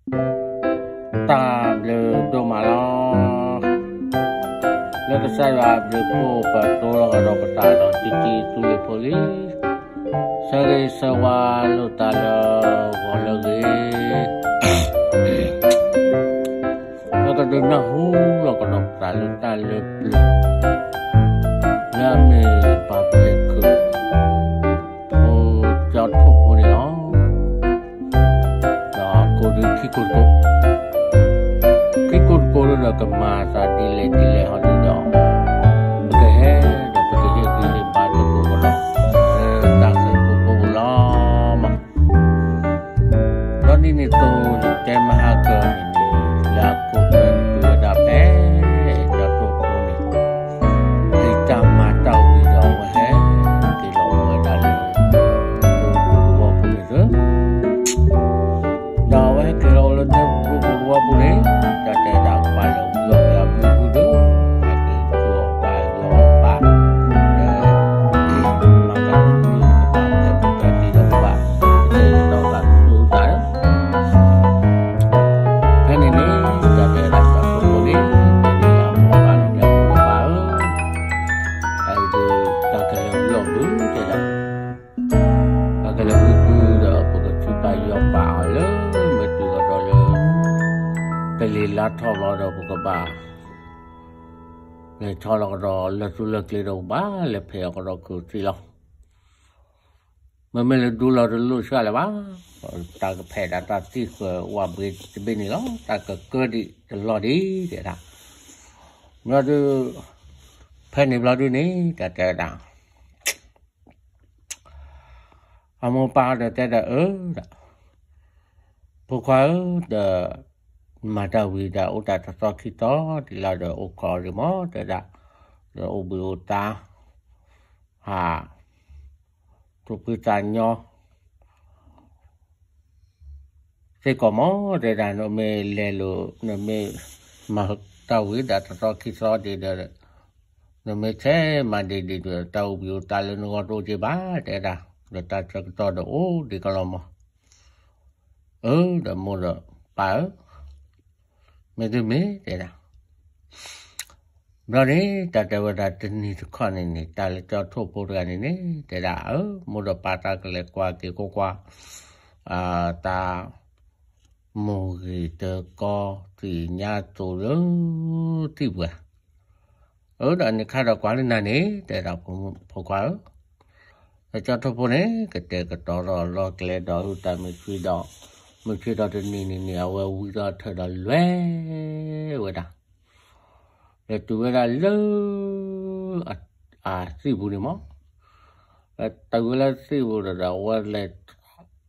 တၢ်ဘျုးဒိၣ်မးလီၤ. လၢကစၢ်ယွၤအဘျုးအဖှိၣ် ပတိၢ်လီၤကဒီးပသးဒီးတံတံသူလ့ၤဖိလံ, ဆၢဂ့ၤဆၢဝါလိာ်သးလၢဂီၤလၢအဂ့ၤ, ပကဒုးနၢ်ဟူလီၤကဒီးပသးလၢတၢ်လၢပျၢၤ လၢအမ့ၢ်ပှၤဖဲခုး ဖိကၠီထိၣ်ဖိန့ၣ်လီၤ. ဒီးကိးဒုးခံကိးတကိး, ခံကိးတကိးဒီးကမၤသးဒ်လဲၣ်ဒ်လဲၣ်ဟီဒုဒီး, ပကဟဲဒီးပကဟ့ၣ်ဂံၢ်ဟ့ၣ်ဘါသကိးကဒီး လၢတၢ်ဃၤဖိဖိပူၤလီၤ. ဒီးဒ်န့ၣ်အသိး ယတဲမဟါကၢန့ၣ်န့ၣ် လၢအခိၣ်ဖဲန့ၣ် တုၤဝဲဒၣ်ဖဲ ကၠီထိၣ်ဖိန့ၣ် ဟ့ၣ်တၢ်မၤတၢ်ဝံၤဒီးအဝဲဟဲက့ၤလီၤဝဲဒၣ်လၢ ပူၤပူၤပူၤပူၤန့ၣ်လီၤ. ဒီးအဝဲဟဲက့ၤလီၤလၢပူၤပူၤပူၤပူၤန့ၣ် တၢ်တဲဒၣ်ပှၤလၢဝံအီၣ်က့ၤအဘျုးဒု ပှၤက့ၤကၠီပှၤကၠီပှၤ လၢ မၤကၤတံၢ်တကပၤ ဖဲပတၢ်တံၢ်ဒီးကဘၣ် ကတဲာ်ကတီၤသးသူသးဧၢ, ဖဲန့ၣ်န့ၣ် တၢ်တဲဒၣ်ကၠီထိၣ်ဖိန့ၣ် တဲဒၣ်မိၢ်ပၢ်လၢမိၢ်ပၢ်ဧၢ, အအံၤဒုး တၢ်ကလဲၤဝံအီၣ်ဘျုးတဲဒၣ်, တၢ်ကလဲၤဝံဘျုးဒီး ပကထုးပာ်ယီၤပာ်အီၤလၢမ့ၢ်တုၤကဒီးလၢ ကလံၤလါထီၣ်ဘျီဒီးပကဘၣ် လဲၤထီၣ်လီၤကဒီးလၢသူလၢကျဲဒီးကဘၣ်လဲၤဖဲးအီၤကဒီးခုးသံလီၤ. မ့မ့ၢ်လၢဒူလီၤတလိၣ်ဆှၢလၢၤဘၣ်, တၢ်ကဖဲးဒၣ်တၢ်သံၣ်ဃၢၤဝၣ်ဘှ့တဘ့ၣ်န့ၣ်လီၤ, တၢ်ကကၢဒံးတလီၢ်ဒံးတဲဒၣ်. ဘျီဒုး ဖဲန့ၣ်ဘျီဒုးန့ၣ် တၢ်တဲဒၣ် အမိၢ်ပၢ်ဒီးတဲဒီးအၢဒီး ဖိခွါဧၢ, ဒီးမၤတၢ်ဝံၤဒီး အိၣ်တၢ်တသီခံသီဒံးလီၤဒီး အိၣ်ခိးဒံးမး တဲဒၣ်, ဒီးအိၣ်ဘှံးအိၣ်သါ ဟး သူၣ်ဖှံသးညီ စ့ၢ်ကီးမး တဲဒၣ်, နမ့ၢ်လဲၤလိာ် နမ့ၢ်မၤတၢ်ဝံၤဒီးတသီခံသီဒံးဒီး နမ့ၢ်ဆဲးမၤဒံးဒံးဒီး တၢ်အိၣ်ဘှံးအိၣ်သါလၢနဂီၢ်တအိၣ်က့ဘၣ် တဲဒၣ်, ဒီးတၢ်ဆၢကတီၢ်ဒီးအိၣ်ဒံးကလီၤမး. အၢ ဒီးမိၢ်ဒီးပၢ်ဧၢ, မ့ၢ်တမ့ၢ်တဲဒၣ်. ဘျီန့ၣ် တၢ်တဲဝဲဒၣ်တနံၤတခီန့ၣ်န့ၣ် တၢ်လၢကၠီထိၣ်ဖိတဂၤန့ၣ်န့ၣ် တဲဒၣ်အၢ မိၢ်ဒီးပၢ်တၢ်ကလဲၤကွၢ်က့ၤကွၢ်ကွၢ် တၢ် မိၢ်ဂ့ၤတကီ သ့ၣ်ညါသိးလၢ သံၣ်ပှၢ်, အၢ ဒီးနခါဒီးကွၢ်လၢနၤန့ၣ် တဲဒၣ်ဖိခွါဧၢ, လၢကၠီထိၣ်ဖိန့ၣ် ကတဲာ်ကတီၤဒီးလီၢ်ကျဲဒီး အုၣ်တၢ်မ့ၢ်ဆှံဒီး မ့ၢ်ဆှံဒီးတနံၤန့ၣ်န့ၣ် အဝဲဝံဒီးထၢၣ်ဒီးလဲၤဝဲဒၣ် လဲၤတုၤဝဲဒၣ်လၢ အသံၣ်ပူၤန့ၣ်မး, လဲၤတုၤဝဲလၢသံၣ်ပူၤဒီး အဝဲလဲၤ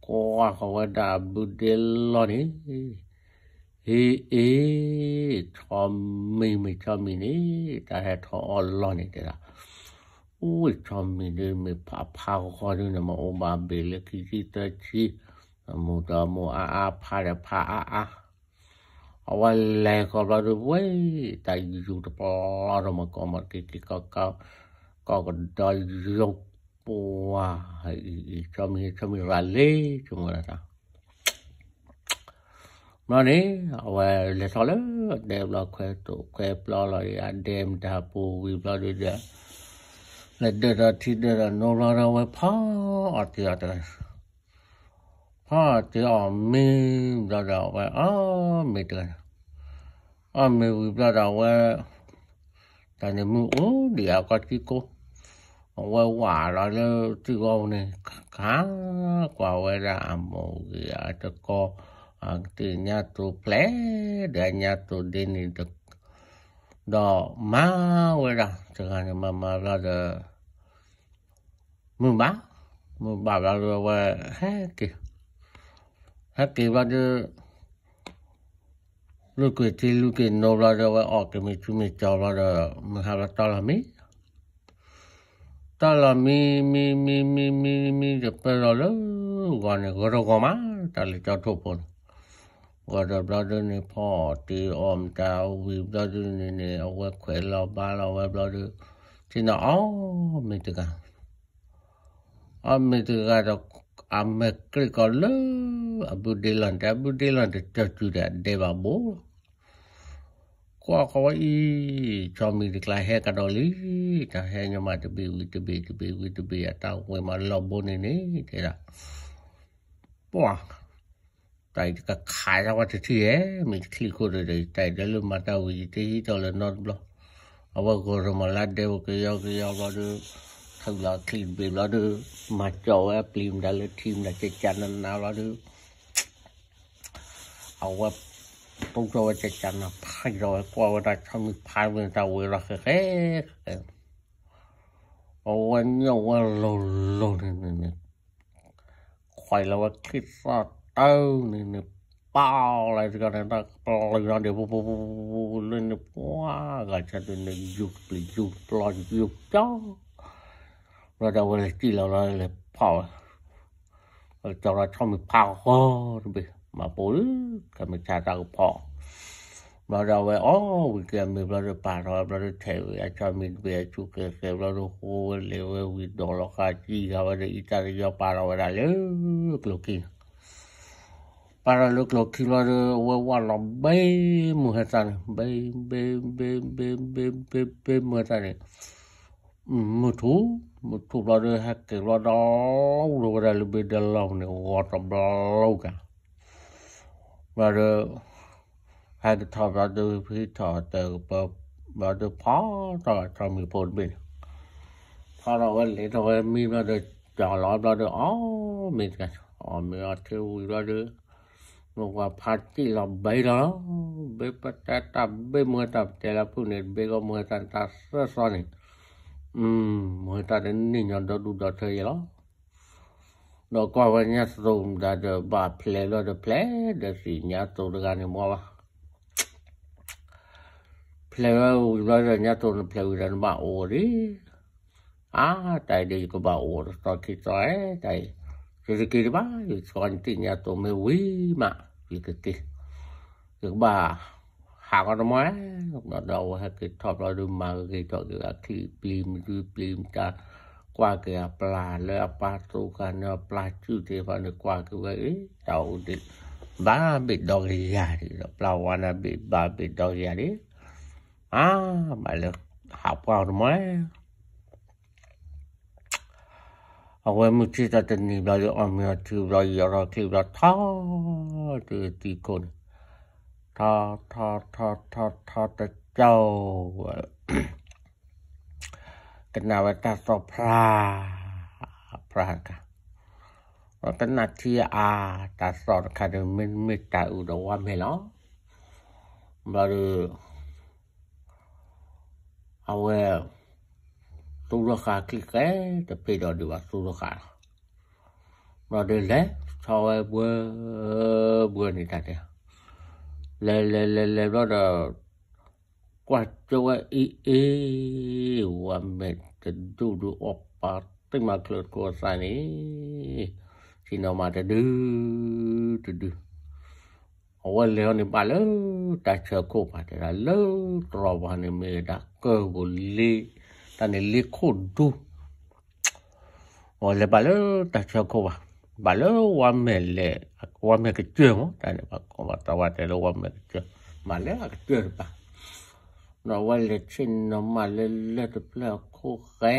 ကွၢ်ဃီၤဝဲဒၣ်အဘုဒ့လီၢ်န့ၣ်, ဟ့အ့, ဆီမံၤမ့ၢ်ဆီမံၤန့ၣ် တၢ်ဟဲထီၣ်အီၣ်လီၢ်န့ၣ်တဲဒၣ်, အိၣ်ဆီမံၤဒ်မ့ၢ်ဖးဖးဃီဃီဒ်န့ၣ် မ့ၢ်အိၣ်ဘၣ်ဘ့ၣ်လၢခံဆံသၢဆံ, မူဒီးမူအါအါ ဖးဒီးဖးအါအါ အဝဲလဲၤဃီၤဘျီဒုးဝဲ, တၢ်ယူၤတပျီဒီးမ့ၢ်ကိးမ့ၢ်က့ၤက့ၤကီကီ, ကီၢ်ကဒီယူၤပှၤ, အံၤအံၤ ဆီမံၤဆီမံၤရၤလံ, ဆိကမိၣ်ဒၣ်တၢ် ဘျီန့ၣ် အဝဲလဲၤထီၣ်လၢအဒဲဘျီ ခွဲးတိာ်ခွဲးပျီလီၤအံၤ အဒဲမတၤပူၤဝံၤဘျီဒုးဒီး လဲၤဒၢးဒီးထံဒၢးဒီးနိဘျီဒီး အဝဲဖီအီၣ်တ့ၢ်အီၤတဂၤ ဖီအီၣ်တ့ၢ်အီၣ်မ့ၤဘျီဒီး အဝဲအီၣ်မ့ၤတဂၤန့ၣ်, အီၣ်မ့ၤဝံၤဘျီဒီး အဝဲ တၢ်န့ၣ်မုၢ်အိၣ်ဒံးအကီၢ်ထံကိး, အဝဲဝးလီၤလၢသံၣ်ဂီၢ်ပူၤန့ၣ် ခးကွၢ်ဝဲဒၣ်အမိၢ်ဂ့ၤအတကီ, အသ့ၣ်ညါသိးဖျဲးဒီးအညါသိးဒ့န့ၣ် ဒီးမၤဝဲဒၣ်တဂၤန့ၣ် မၤမၤဘျီဒီး မုၢ်ဘၣ်, မုၢ်ဘၣ်ဘျီဒီး အဝဲဟဲက့ၤ, ဟဲက့ၤဘျီဒီး လူၤကွံာ်ထံလူၤကွံာ်နိဘျီဒီး အဝဲအီၣ်က့ၤမ့ၤဆူမ့ၤကၠီဘျီဒီး မုၢ်ဟါဘျီတီၢ်လီၤမံ, တီၢ်လီၤမံ မံ မံ မံ မံ မံ တပၢၢ်လီၤလၢဂီၤန့ၣ် ဂီၤတဂီၤမး တၢ်လၢကၠီထိၣ်ဖိန့ၣ်, ဂီၤဒီးဘျီဒုးန့ၣ် ဖီအီၣ်တ့ၢ်အီၣ်မတၤဝံၤဘျီဒုးန့ၣ်န့ၣ် အဝဲခွဲးလီၤဘါလီၤဝဲဘျီဒီး ထံၣ်န့ၣ်အီၣ်မ့ၤတဂၤ အီၣ်မ့ၤတဂၤဒီး အမဲာ်ကြ့ၢ်ကီးလၢ အဘုဒ့လီၢ်န့ၣ် တဲ အဘုဒ့လီၢ်န့ၣ် တကၠီၤစူၤဒီးအဒဲဘၣ်ဘိလီၤ. ကွၢ်ဃီဝဲအံၤ ဆီမံၤတကျါဟဲကဒီးလံ, တၢ်ဟဲညီမးတဘ့ၣ်ဝံၤတဘ့ၣ် တဘ့ၣ်ဝံၤတဘ့ၣ် အတၢ်ဝဲမးလီၤဘိန့ၣ်န့ၣ် တဲဒၣ် ပှၢ် တၢ်အံၤတကခးယဝဲတထံၣ်ဧါ, မ့ၢ်တချံၣ်ခိၣ်ဒီး တၢ်အံၤတလၢမၤတၢ်ဝံၤ ယတဟံးထီၣ်လၢၤနီတဘျီ, အဝဲဂီၤရမၤလၢဒဲဝဲကယီကယီဘျီဒီး ထုးလီၤအချံၣ်တဘ့ၣ်ဘျီဒီး မၤကၠီဝဲအပျံၤမတၤလၢထံမတၤ ကကနနၤဘျီဒီး အဝဲ တူၢ်ထီၣ်ဝဲကကနၤ ဖးထီၣ်ဝဲ ကွၢ်ဝဲဒၣ်ဆီမံၤဖးဝဲန့ၣ် တၢ်ဝဲလီၤဃဲဃဲဃဲ, အဝဲညီၣ်ဝဲလိၤလိၤန့ၣ်န့ၣ်န့ၣ် ခွဲးလီၤဝဲချံၣ်သီၣ်တၢ်န့ၣ်န့ၣ် ပာ်လီၤတခီန့ၣ် တၢ်ပျံၤလီၤဒံး ပူၤပူၤပူၤပူၤပူၤလၢန့ၣ် ပှၤဂၤဆၢဒုန့ၣ် ယူၤပျံၤယူၤပျီယူၤကၠီ ဘျီဒီးအဝဲလဲၤစံၣ်လီၤလီၤလဲၤဖီၣ်ဝဲ ကၠီလီၤဆီမံၤဖးဃီတဘ့ၣ် မၤပိာ်ဧၢ ကမ့ၢ်ဆါတၢ်ကဖီၣ် ဘျီဒီးအဝဲအီၣ်ဝံၤက့ၤအမ့ၤဘျီဒီး ပာ်ထီၣ်ဝဲဘျီဒီး ထဲးဝဲအဆီမံၤတဘ့ၣ်အဆူၣ်ဃဲဃဲဘျီဒီး ဃိဝဲလဲၤဝဲဝံၤ ဒိးလီၤဃာ်ကံဂၤဝဲဒီး အံသၣ်တယီပာ်ထီၣ်ဝဲဒၣ်လၢကျိၤခံ ပာ်ထီၣ်လၢကျိၤခံဘျီဒီး အဝဲဝၢ်လီၤဘ့မုၢ်ဟဲသၣ်န့ၣ် ဘ့ဘ့ဘ့ဘ့ဘ့ဘ့ဘ့မုၢ်ဟဲသၣ်န့ၣ် မုၢ်ထူၣ် မုၢ်ထူၣ်ဘျီဒီး ဟဲက့ၤဘျီဒီး လီၤဝဲဒၣ်လၢဘ့ဒၢလီၢ်န့ၣ် ဂီၤတဘျီက ဘျီဒီး ဟဲက့ၤထီၣ်ဘျီဒီး ဟံးထီၣ်တၢ်ကပၢၤ ဘျီဒီးဖီထီၣ်ဆီမံၤဖိတဘ့ၣ်န့ၣ် ဖီထီၣ်ဝဲလဲၤထီၣ်ဝဲမံဘျီဒီး ကၠီလီၤဘျီဒီး အီၣ်မ့ၤတဂၤ အီၣ်မ့ၤအီထံဝံၤဘျီဒီး မ့ၢ်ကွၢ်ဖးစံၣ်လီၤဘဲလီၤ ဘ့ပတဲတၢ်ဘ့မုၢ်ဟဲသၣ်ပတဲလၢဖုၣ်န့ၣ် တဘ့ၣ်ဂီၢ်မုၢ်ဟဲသၣ်န့ၣ် တၢ်သၢသီန့ၣ် မုၢ်ဟဲသၣ်တနံၣ်ညီဒီဒူၣ်ဒီထၢယဲလီၤ ဒီးကွၢ်ဝဲညါသိးမတၤဒီး ဘၣ်ဖျဲးလီၤဒီးဖျဲး ဒီးစံးညါသိးတဂၤန့ၣ်မ့ၢ်ဘၣ် ဖျဲးဝဲဝံၤဘျီဒီး ညါသိးန့ၣ် ဖျဲးဝံၤဒီးနဘၣ်အိၣ်ဒံး အါ တၢ်အံၤဒီး ယကဘၣ်အိၣ်တသီခံသီဧါ တၢ်အံၤ ယတက့ၤဒံးဘၣ် ယဆီနသ့ၣ်ညါသိးမ့ၢ်ဝံၤမး ယကက့ၤ ယကဘၣ် ဟးကီတမီၤဧါ ဘျီဒီးအဝဲဟဲက့ၤထီၣ်ဘျီဒီး မၤဂ့ၤထီၣ်က့ၤအချံၣ်ပျံၤမနုၤပျံၤမတၤ ကွၢ်က့ၤအပျၢ်လၢအပၢ်သိခါန့ၣ် အပျၢ်စုၣ်သ့ၣ်တဖၣ်န့ၣ် ကွၢ်က့ၤဝဲအံၤ တၢ်အိၣ်ဒံး ဘၣ်ဘ့ၣ်ဒီဂ့ၤယၤဒံးဒီး ပျၢ်ဝါနၤဘ့ၣ်ဘၣ်ဘ့ၣ်ဒီဂ့ၤယၤဒံး အါ မၤလၢ ဟးပှၢ်တမီၤဧါ အဝဲမုၢ်ဆ့ၣ်ထီၣ်တနံၤဘျီဒီး အီၣ်မ့ၤအီထံဘျီ ယီၤထီၣ်ချံၣ်ဘျီ ထီၣ်တုၤသံခိၣ်န့ၣ် ထီၣ်ထီၣ်ထီၣ်ထီၣ်ထီၣ်တကၠီ ကနၣ်ဝဲတၢ်သီၣ်ဖျါ ဖျါတခါ ကနၣ်ထံအါ တၢ်သီၣ်တခါန့ၣ် မ့တမ့ၢ်တၢ်အုၣ်ဒီးဝါမဲာ်လီၤ ဘျီဒီး အဝဲ သူၣ်ထီၣ်ဃာ်ချံၣ်ဃဲ တဖ့ၣ်ဒီးဒံးဘၣ်သူၣ်ထီၣ်ဃာ်လီၤ ဘျီဒီးလဲၤဆီဝဲဘှၢ ဘှၢန့ၣ်တၢ်တဲ လဲၤလဲၤလဲၤလဲၤဘျီဒီး ကွၢ်ကၠိဝဲအ့ၣ်အ့ၣ် ဝါမဲာ်တဒူၣ်ဒုးအီၣ်ပာ်တံၢ်မၤချၢးတကိးသးန့ၣ် ထံၣ်နီၢ်မးတဒု တဒု အဝဲလဲၤအီၤန့ၣ်ဘၣ်လၢတၢ်ဆၢခိၣ်ပၤ တဲဒၣ်လၢတရီပၤန့ၣ် မ့ၢ်ဝဲဒၣ်ကၢၢ်ဘိလ့ တၢ်န့ၣ်လ့ခိၣ်ဒူ အဝဲလဲၤဘၣ်လၢတၢ်ဆၢခိၣ်ပၤ ဘၣ်လၢဝါမဲာ်လဲၤ ဝါမဲာ်ကစၢၢ်မး တၢ်န့ၣ် ဘၣ်ကိးဘၣ်တၢ်ဝဲတဲလၢဝါမဲာ်ကစၢၢ် ဘၣ်လၢအကစၢၢ်တပၤ ဒီးအဝဲလဲၤဆ့ၣ်နီၤမးလၢလၢၢ်တဖျၢၣ်အခိၣ်ဃဲ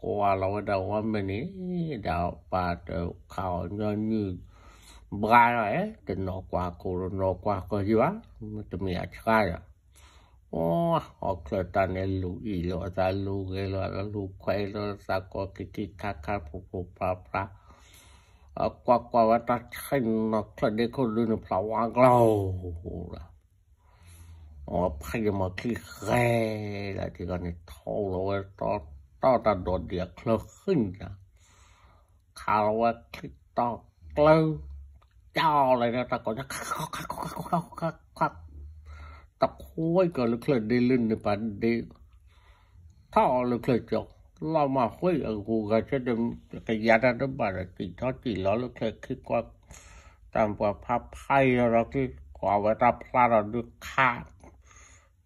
ကွၢ်လီၤဝဲဒၣ်ဝါမဲာ်န့ၣ် ဒီးပာ်တခးအီၤညီနုၢ် ဘှါလီၤဧဲ တနီၤကွၢ်ခိၣ်တနီၤကွၢ်ဃၢၤယံၤဘၣ် တမ့ၢ်အဆှါဒီး အီၣ်ချၢၣ်တၢ်န့ၣ်လူၤအံၣ်လီၤအသးလူၤဂဲၤလီၤအသးလူၤခွဲးလီၤသးကီၢ်ခံခံခါခါဖိးဖိးဖျါဖျါ ကွၢ်ကွၢ်ဝဲတၢ်ဆ့ၣ်နီၤချၢၣ်ဒ့ခိၣ်ဒုန့ၣ် ဖျါဝါကျီ အဖံးမၤချံၣ်ဃဲလၢထံကီၢ်န့ၣ် ထီၣ်လီၤဝဲတီတီတၢ်ဒိးဒံးအချၢဃံတၢ် ခးလီၤဝဲချံၣ်တီကျၢ ကၠီလီၤတၢ်ကိးညါ ခါ တခွဲကီၤလၢချၢၣ်ဒ့လၢန့ၣ်ပာ်ဒ့ ထီၣ်လၢချၢၣ်ကၠီ လီၤမၢ်ဃ့အဂုၤဂၤဆၢဒီး ကယၤတၢ်တဘၣ်ဒီး စံၣ်ထီၣ်စံၣ်လီၤလၢချၢၣ်ခံကွၢ် တၢ်ပှၤဖးဖးယီၤဒီး ကွၢ်ဝဲတၢ်ဖျါဒီးဒုးခး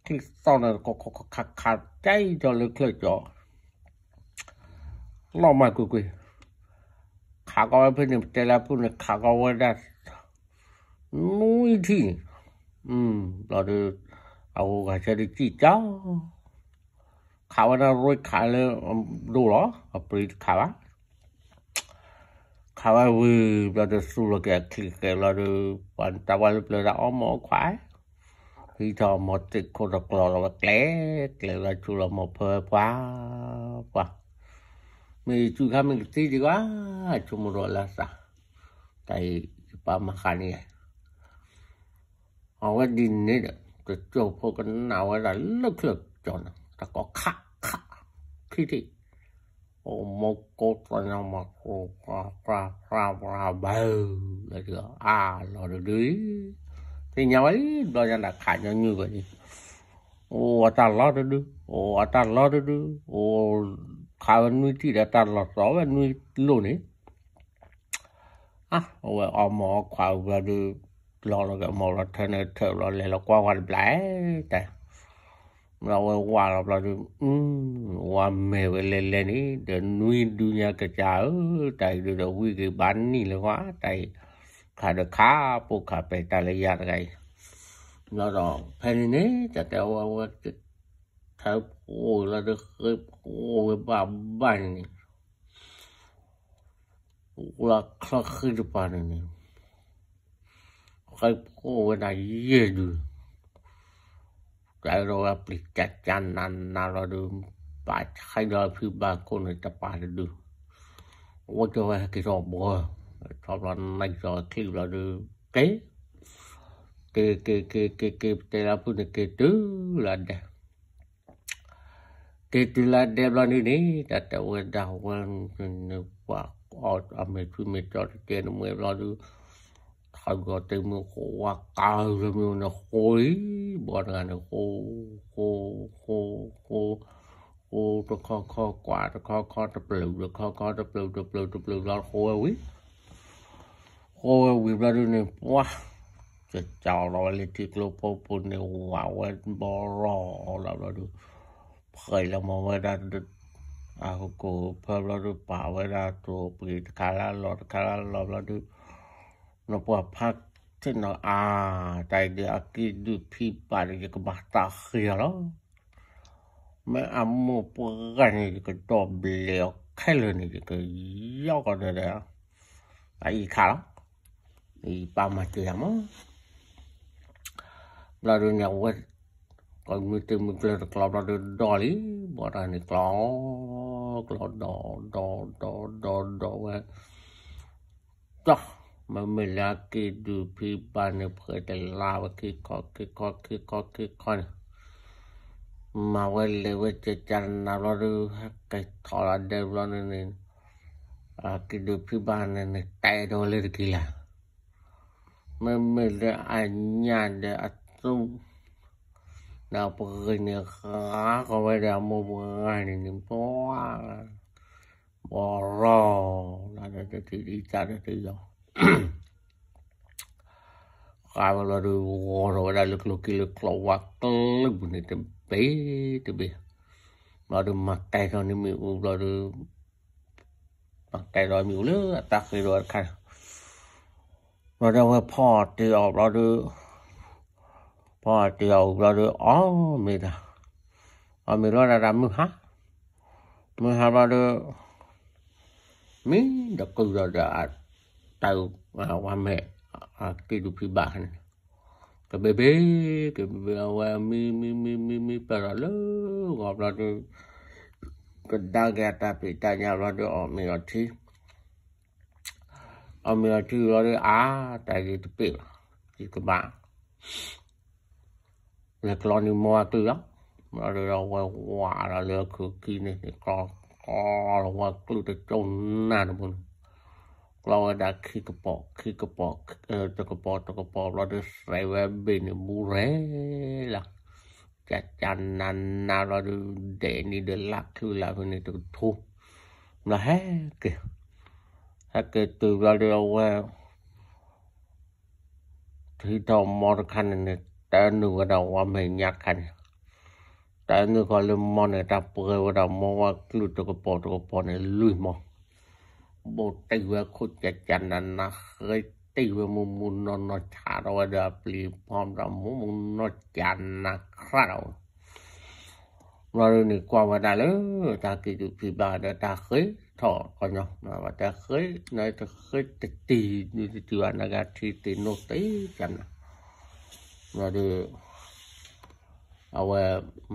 ချံၣ်သီၣ်န့ၣ် ခးခးခးခး ကၠီလီၤလၢချၢၣ်ကၠီ လီၤမၢ်ကွ့ၢ်ကွ့ၢ် ခးကီဝဲဖဲန့ၣ် ပတဲလၢအဖုၣ်န့ၣ် ခးကီဝဲဒၣ် နွံထံၣ်န့ၣ်, ဘျီဒီး အဂုၤအဂၤဆၢဒုးစံၣ်ကၠီ ခးဝဲဒၣ်ရ့ခးလၢ ဒိၣ်လီၤ အပြံတခးဘၣ် ခးဝဲဝံၤဘျီဒီး သူၣ်လီၤက့ၤအချံဃဲးဘျီဒီး ပှၤတၢ်ဝဲလၢပျၢၤဒၣ်အီၣ်မ့ၤအီၣ်ခွါ ဟံးထီၣ်အမိၢ်သ့ၣ်ခိၣ်ဒီးကျီၤလီၤဝဲကျဲ ကျဲလၢဆူလီၤမိၢ်ဖၢဝဲပှၤ ပှၤ မ့ၢ်ယစုခါမ့ၢ်ကသံဒံးကွၢ် ဆိကမိၣ်ဒီးလၢသး တၢ်အံၤ ယပၢ်မၤဃာ်န့ၣ် အဝဲဒ်န့ၣ်ဒီး ကစိၢ်ဖိကနၣ်ဝဲဒၣ်လၢချၢၣ်ကၠီန့ၣ် တၢ်ကိးခးခး ခံထံၣ် အိၣ်မိၢ်ကိးသညါမၤ ပြၢပြၢပြၢပြၢဘၢ လၢဒုး အါလီၤတဒု သ့ၣ်ညါဝဲလံ ဘျီညါဒၣ်ခးညီနုၢ်ဝဲလံ အိၣ်အတၢ်လီၤတဒု အိၣ်အတၢ်လီၤတဒု အိၣ်ခးဝဲနွံထံၣ်ဒီးတၢ်လီၤသီဝဲနွံလိၣ်န့ၣ် အဝဲအီၣ်မ့ၤအီၣ်ခွါဘျီဒီး လီၤလီၤက့ၤအမိၢ်လီၤထၢန့ၣ်ထၢဘျီ လဲၤလီၤကွၢ်ဝဲတဘျီ တၢ် ဘျီဝဲဝါလီၤဘျီဒီး ဝါမဲာ်ဝဲလဲၤလဲၤန့ၣ် ဒီးနွံဒုညါကစၢ်ဧၢ တၢ်အံၤဒုးဒီးဝံၤက့ၤဘၣ်နံၣ်လၢၤဝဲ တၢ်အံၤ ခးဒီးခး ပိာ်ခးပဲာ်တၢ်လၢယၤတဂၤအံၤ ဘျီဒီး ဖဲန့ၣ်န့ၣ် တၢ်တဲဝဲဝဲ ထၢဖှိၣ်လီၤဒီး ဃ့ဖှိၣ်ဝဲဘၣ်ဘၣ်န့ၣ်န့ၣ် လၢချၢဃံတပၤန့ၣ်န့ၣ် ဃ့ဖှိၣ်ဝဲဒၣ်ယဲၢ်ဒု ကဲဒီးဝဲပျံၤကၢ်ကၢ်နးနးလီၤဒီး ပာ်ဆှဲဒီးဖံဘၣ်ခိၣ်န့ၣ်တပၤတဒု အိၣ်ကၠီဝဲဟဲက့ၤထီၣ်ဘှီ ထီၣ်ဘျီနံၣ်ကၠီချံဘျီဒီး က့ၤ က့ၤက့ၤက့ၤက့ၤက့ၤ ပတဲလၢဖုၣ်န့ၣ် က့ၤတုၤလၢဒဲ က့ၤတုၤလၢဒဲဘျီန့ၣ်န့ၣ် တၢ်တဲဝဲဒၣ်ဝဲန့ၣ် ပှၤအီၣ်အမ့ၤထွံမ့ၤကၠီတကဲန့ၣ်မ့ၢ်ဘျီဒီး ထီၣ်ဂီၤတ့ၢ်မ့ၢ်ဃိဝါကါလၢမ့ၢ်န့ၣ်ဃိလံ ဘီတဂၤန့ၣ် ဃိ ဃိ ဃိ ဃိ ဃိတခီခီကွၢ်တခီခီတပျုာ်တခီခီတပျုာ်တပျုာ်တပျုာ်ဘျီဃိဝဲဝံၤ ဃိဝဲဝံၤဘျီဒုန့ၣ် ပှၤ ကစၢ်လီၤဝဲလၢထံကျိဖိပူၤန့ၣ် ဝးဝဲဘီရီလီၤဘျီဒု ဖှဲးလီၤမၤဝဲဒၣ် အဟူးကိၢ်ဖၢဘျီဒု ပာ်ဝဲဒၣ်တိၤပှ့ၤတခါလၢလီၤတခါလၢလီၤဘျီဒု နပှၤဖးထံၣ်နီၤအါ တၢ်အံၤဒုးအကံၢ်ဒုးဖံဘၣ်ဒီး ယကဘၣ်သးဃ့အီၤလီၤ မ့ၢ်အမိၢ်ပှၢ်န့ၣ် ယကဒီဘျဲးအီၤခဲလၢာ်န့ၣ် ယကယီကီးဒီး အအံၤခးလီၤ ယပၢ်မၤစၢၤယၤမး ဘျီဒုန့ၣ် အဝဲ ကမုၢ်တမုၢ်ကျၢၤတကျီဘျီဒုဒီးလံ ဘီတၢ်န့ၣ်ကျီ ကျီဒီး ဒီး ဒီး ဒီး ဒီးဝဲ ကၠီ မ့မ့ၢ်လၢအကံၢ်ဒုးဖံဘၣ်န့ၣ် ဖှဲးတလါဝဲခံခီ ခံခီ ခံခီ ခံခီန့ၣ် မၤဝဲလဲၤဝဲကကနၤဘျီဒု ဟဲက့ၤထီၣ်လၢဒဲဘျီန့ၣ်န့ၣ် အကံၢ်ဒုးဖံဘၣ်န့ၣ်န့ၣ် တဲဒီးလၢတက့ၤလၢ် မ့မ့ၢ်လၢအညၣ်ဒီးအသူ ဒီးပဂ့ၤန့ၣ် ဃါကီးဝဲဒီးအမိၢ်ပှၢ်န့ၣ်န့ၣ် ပှၤ ဘီရီ လၢတထံၣ်ဒ်တၢ်ဒီးတယီၤ ဃါဝဲလီၤဒုး ဂီၤထီၣ်ဝဲဒၣ်လၢကျိၤက့ၤလၢကျီဝါကျုၢ်ပူၤန့ၣ် တဘ့ၣ်တဘ့ၣ် ဘျီဒုးမၤကဲထီၣ်န့ၢ်မ့ၣ်အူဘျီဒုး မၤကဲထီၣ်မ့ၣ်အူလၢအတၢ်ဃ့ဒီးတခါ ဘျီဒုးအဝဲဖီၣ်တ့ၢ်အီၤဘျီဒုး ဖီၣ်တ့ၢ်အီၤဘျီဒုး အီၣ်မ့ၤတၢ် အီၣ်မ့ၤလီၤဒၣ်တၢ်မုၢ်ဟါ မုၢ်ဟါဘျီဒုး မံဒီးကုၢ်ဒီးဒီး တၢ်ဝါမဲာ် အကံၢ်ဒုးဖံဘၣ်န့ၣ် ကဘ့ၣ်ဘ့ၣ် ကဘ့ၣ်ဘ့ၣ် အဝဲမံမံမံမံမံပၢၢ်ဒီးလၢဂီၤဘျီဒုး ကဒါက့ၤအတၢ်ဖံးတၢ်ညၣ်ဘျီဒုး အီၣ်မ့ၤအီထံ အီၣ်မ့ၤအီထံဘျီဒုး အါ တၢ်ဂ့ၤတပ့ၢ်ဘၣ် ယကဘၣ် လဲၤကျီန့ၢ်မိၢ်ဝဲကလုၢ်လီၤ ဘျီဒုးဒီးဝဲဝးဒီးလၢခုးခံန့ၣ် ကျီ ကျီလီၤဝဲကလုၢ်တကၠိနၢ်တဘိန့ၣ် ကျီဝဲဒၣ်ခံကပီၤ ခံကပီၤ တကပီၤ တကပီၤဘျီဒုး သဲးဝဲဘ့ၣ်န့ၣ် ဘူးရဲလီၤ ကၢ်ကၢ်နးနးဘျီဒုး ဒဲးန့ၣ်ဒီးလၢ်ချုးလၢ်ဖဲန့ၣ်တကထူ ဘျီဟဲက့ၤ ဟဲက့ၤတုၤဘျီဒုးအဝဲ ထံထီၣ်မိၢ်တခါန့ၣ်န့ၣ် တၢ်နုာ်ဝဲဒၣ်ဝါမဲာ်ညါတခါန့ၣ် တၢ်နုာ်ဃီလၢမိၢ်န့ၣ် တၢ်ပှဲၤဝဲဒၣ်မိၢ်ဝဲကလုၢ်တကပီၤတကပီၤန့ၣ် လွံၢ်မိၢ် ဘိၣ်တ့ၢ်ဝဲခိၣ်ကၠးကၠးနးနး ဃ့တ့ၢ်ဝဲမူမူနီၢ်နီၢ် ဆးထီၣ်ဝဲဒီးအပျံၤဖီဒီး မူမူနီၢ်ကၠးနးခရၣ်ဒီးဝဲ ဘျီဒုန့ၣ်ကွၢ်ဝဲဒၣ်လၢ တၢ်ကံၢ်သူၣ်ဖံးဘၣ်ဒီးတၢ်ဃ့ထီၣ်ကညီ, တၢ်ဃ့ နတဃ့တတံၤ နတတံၤဘၣ် နကထံတ့ၢ်နိၣ်တ့ၢ်ကၠးနး, ဘျီဒု အဝဲ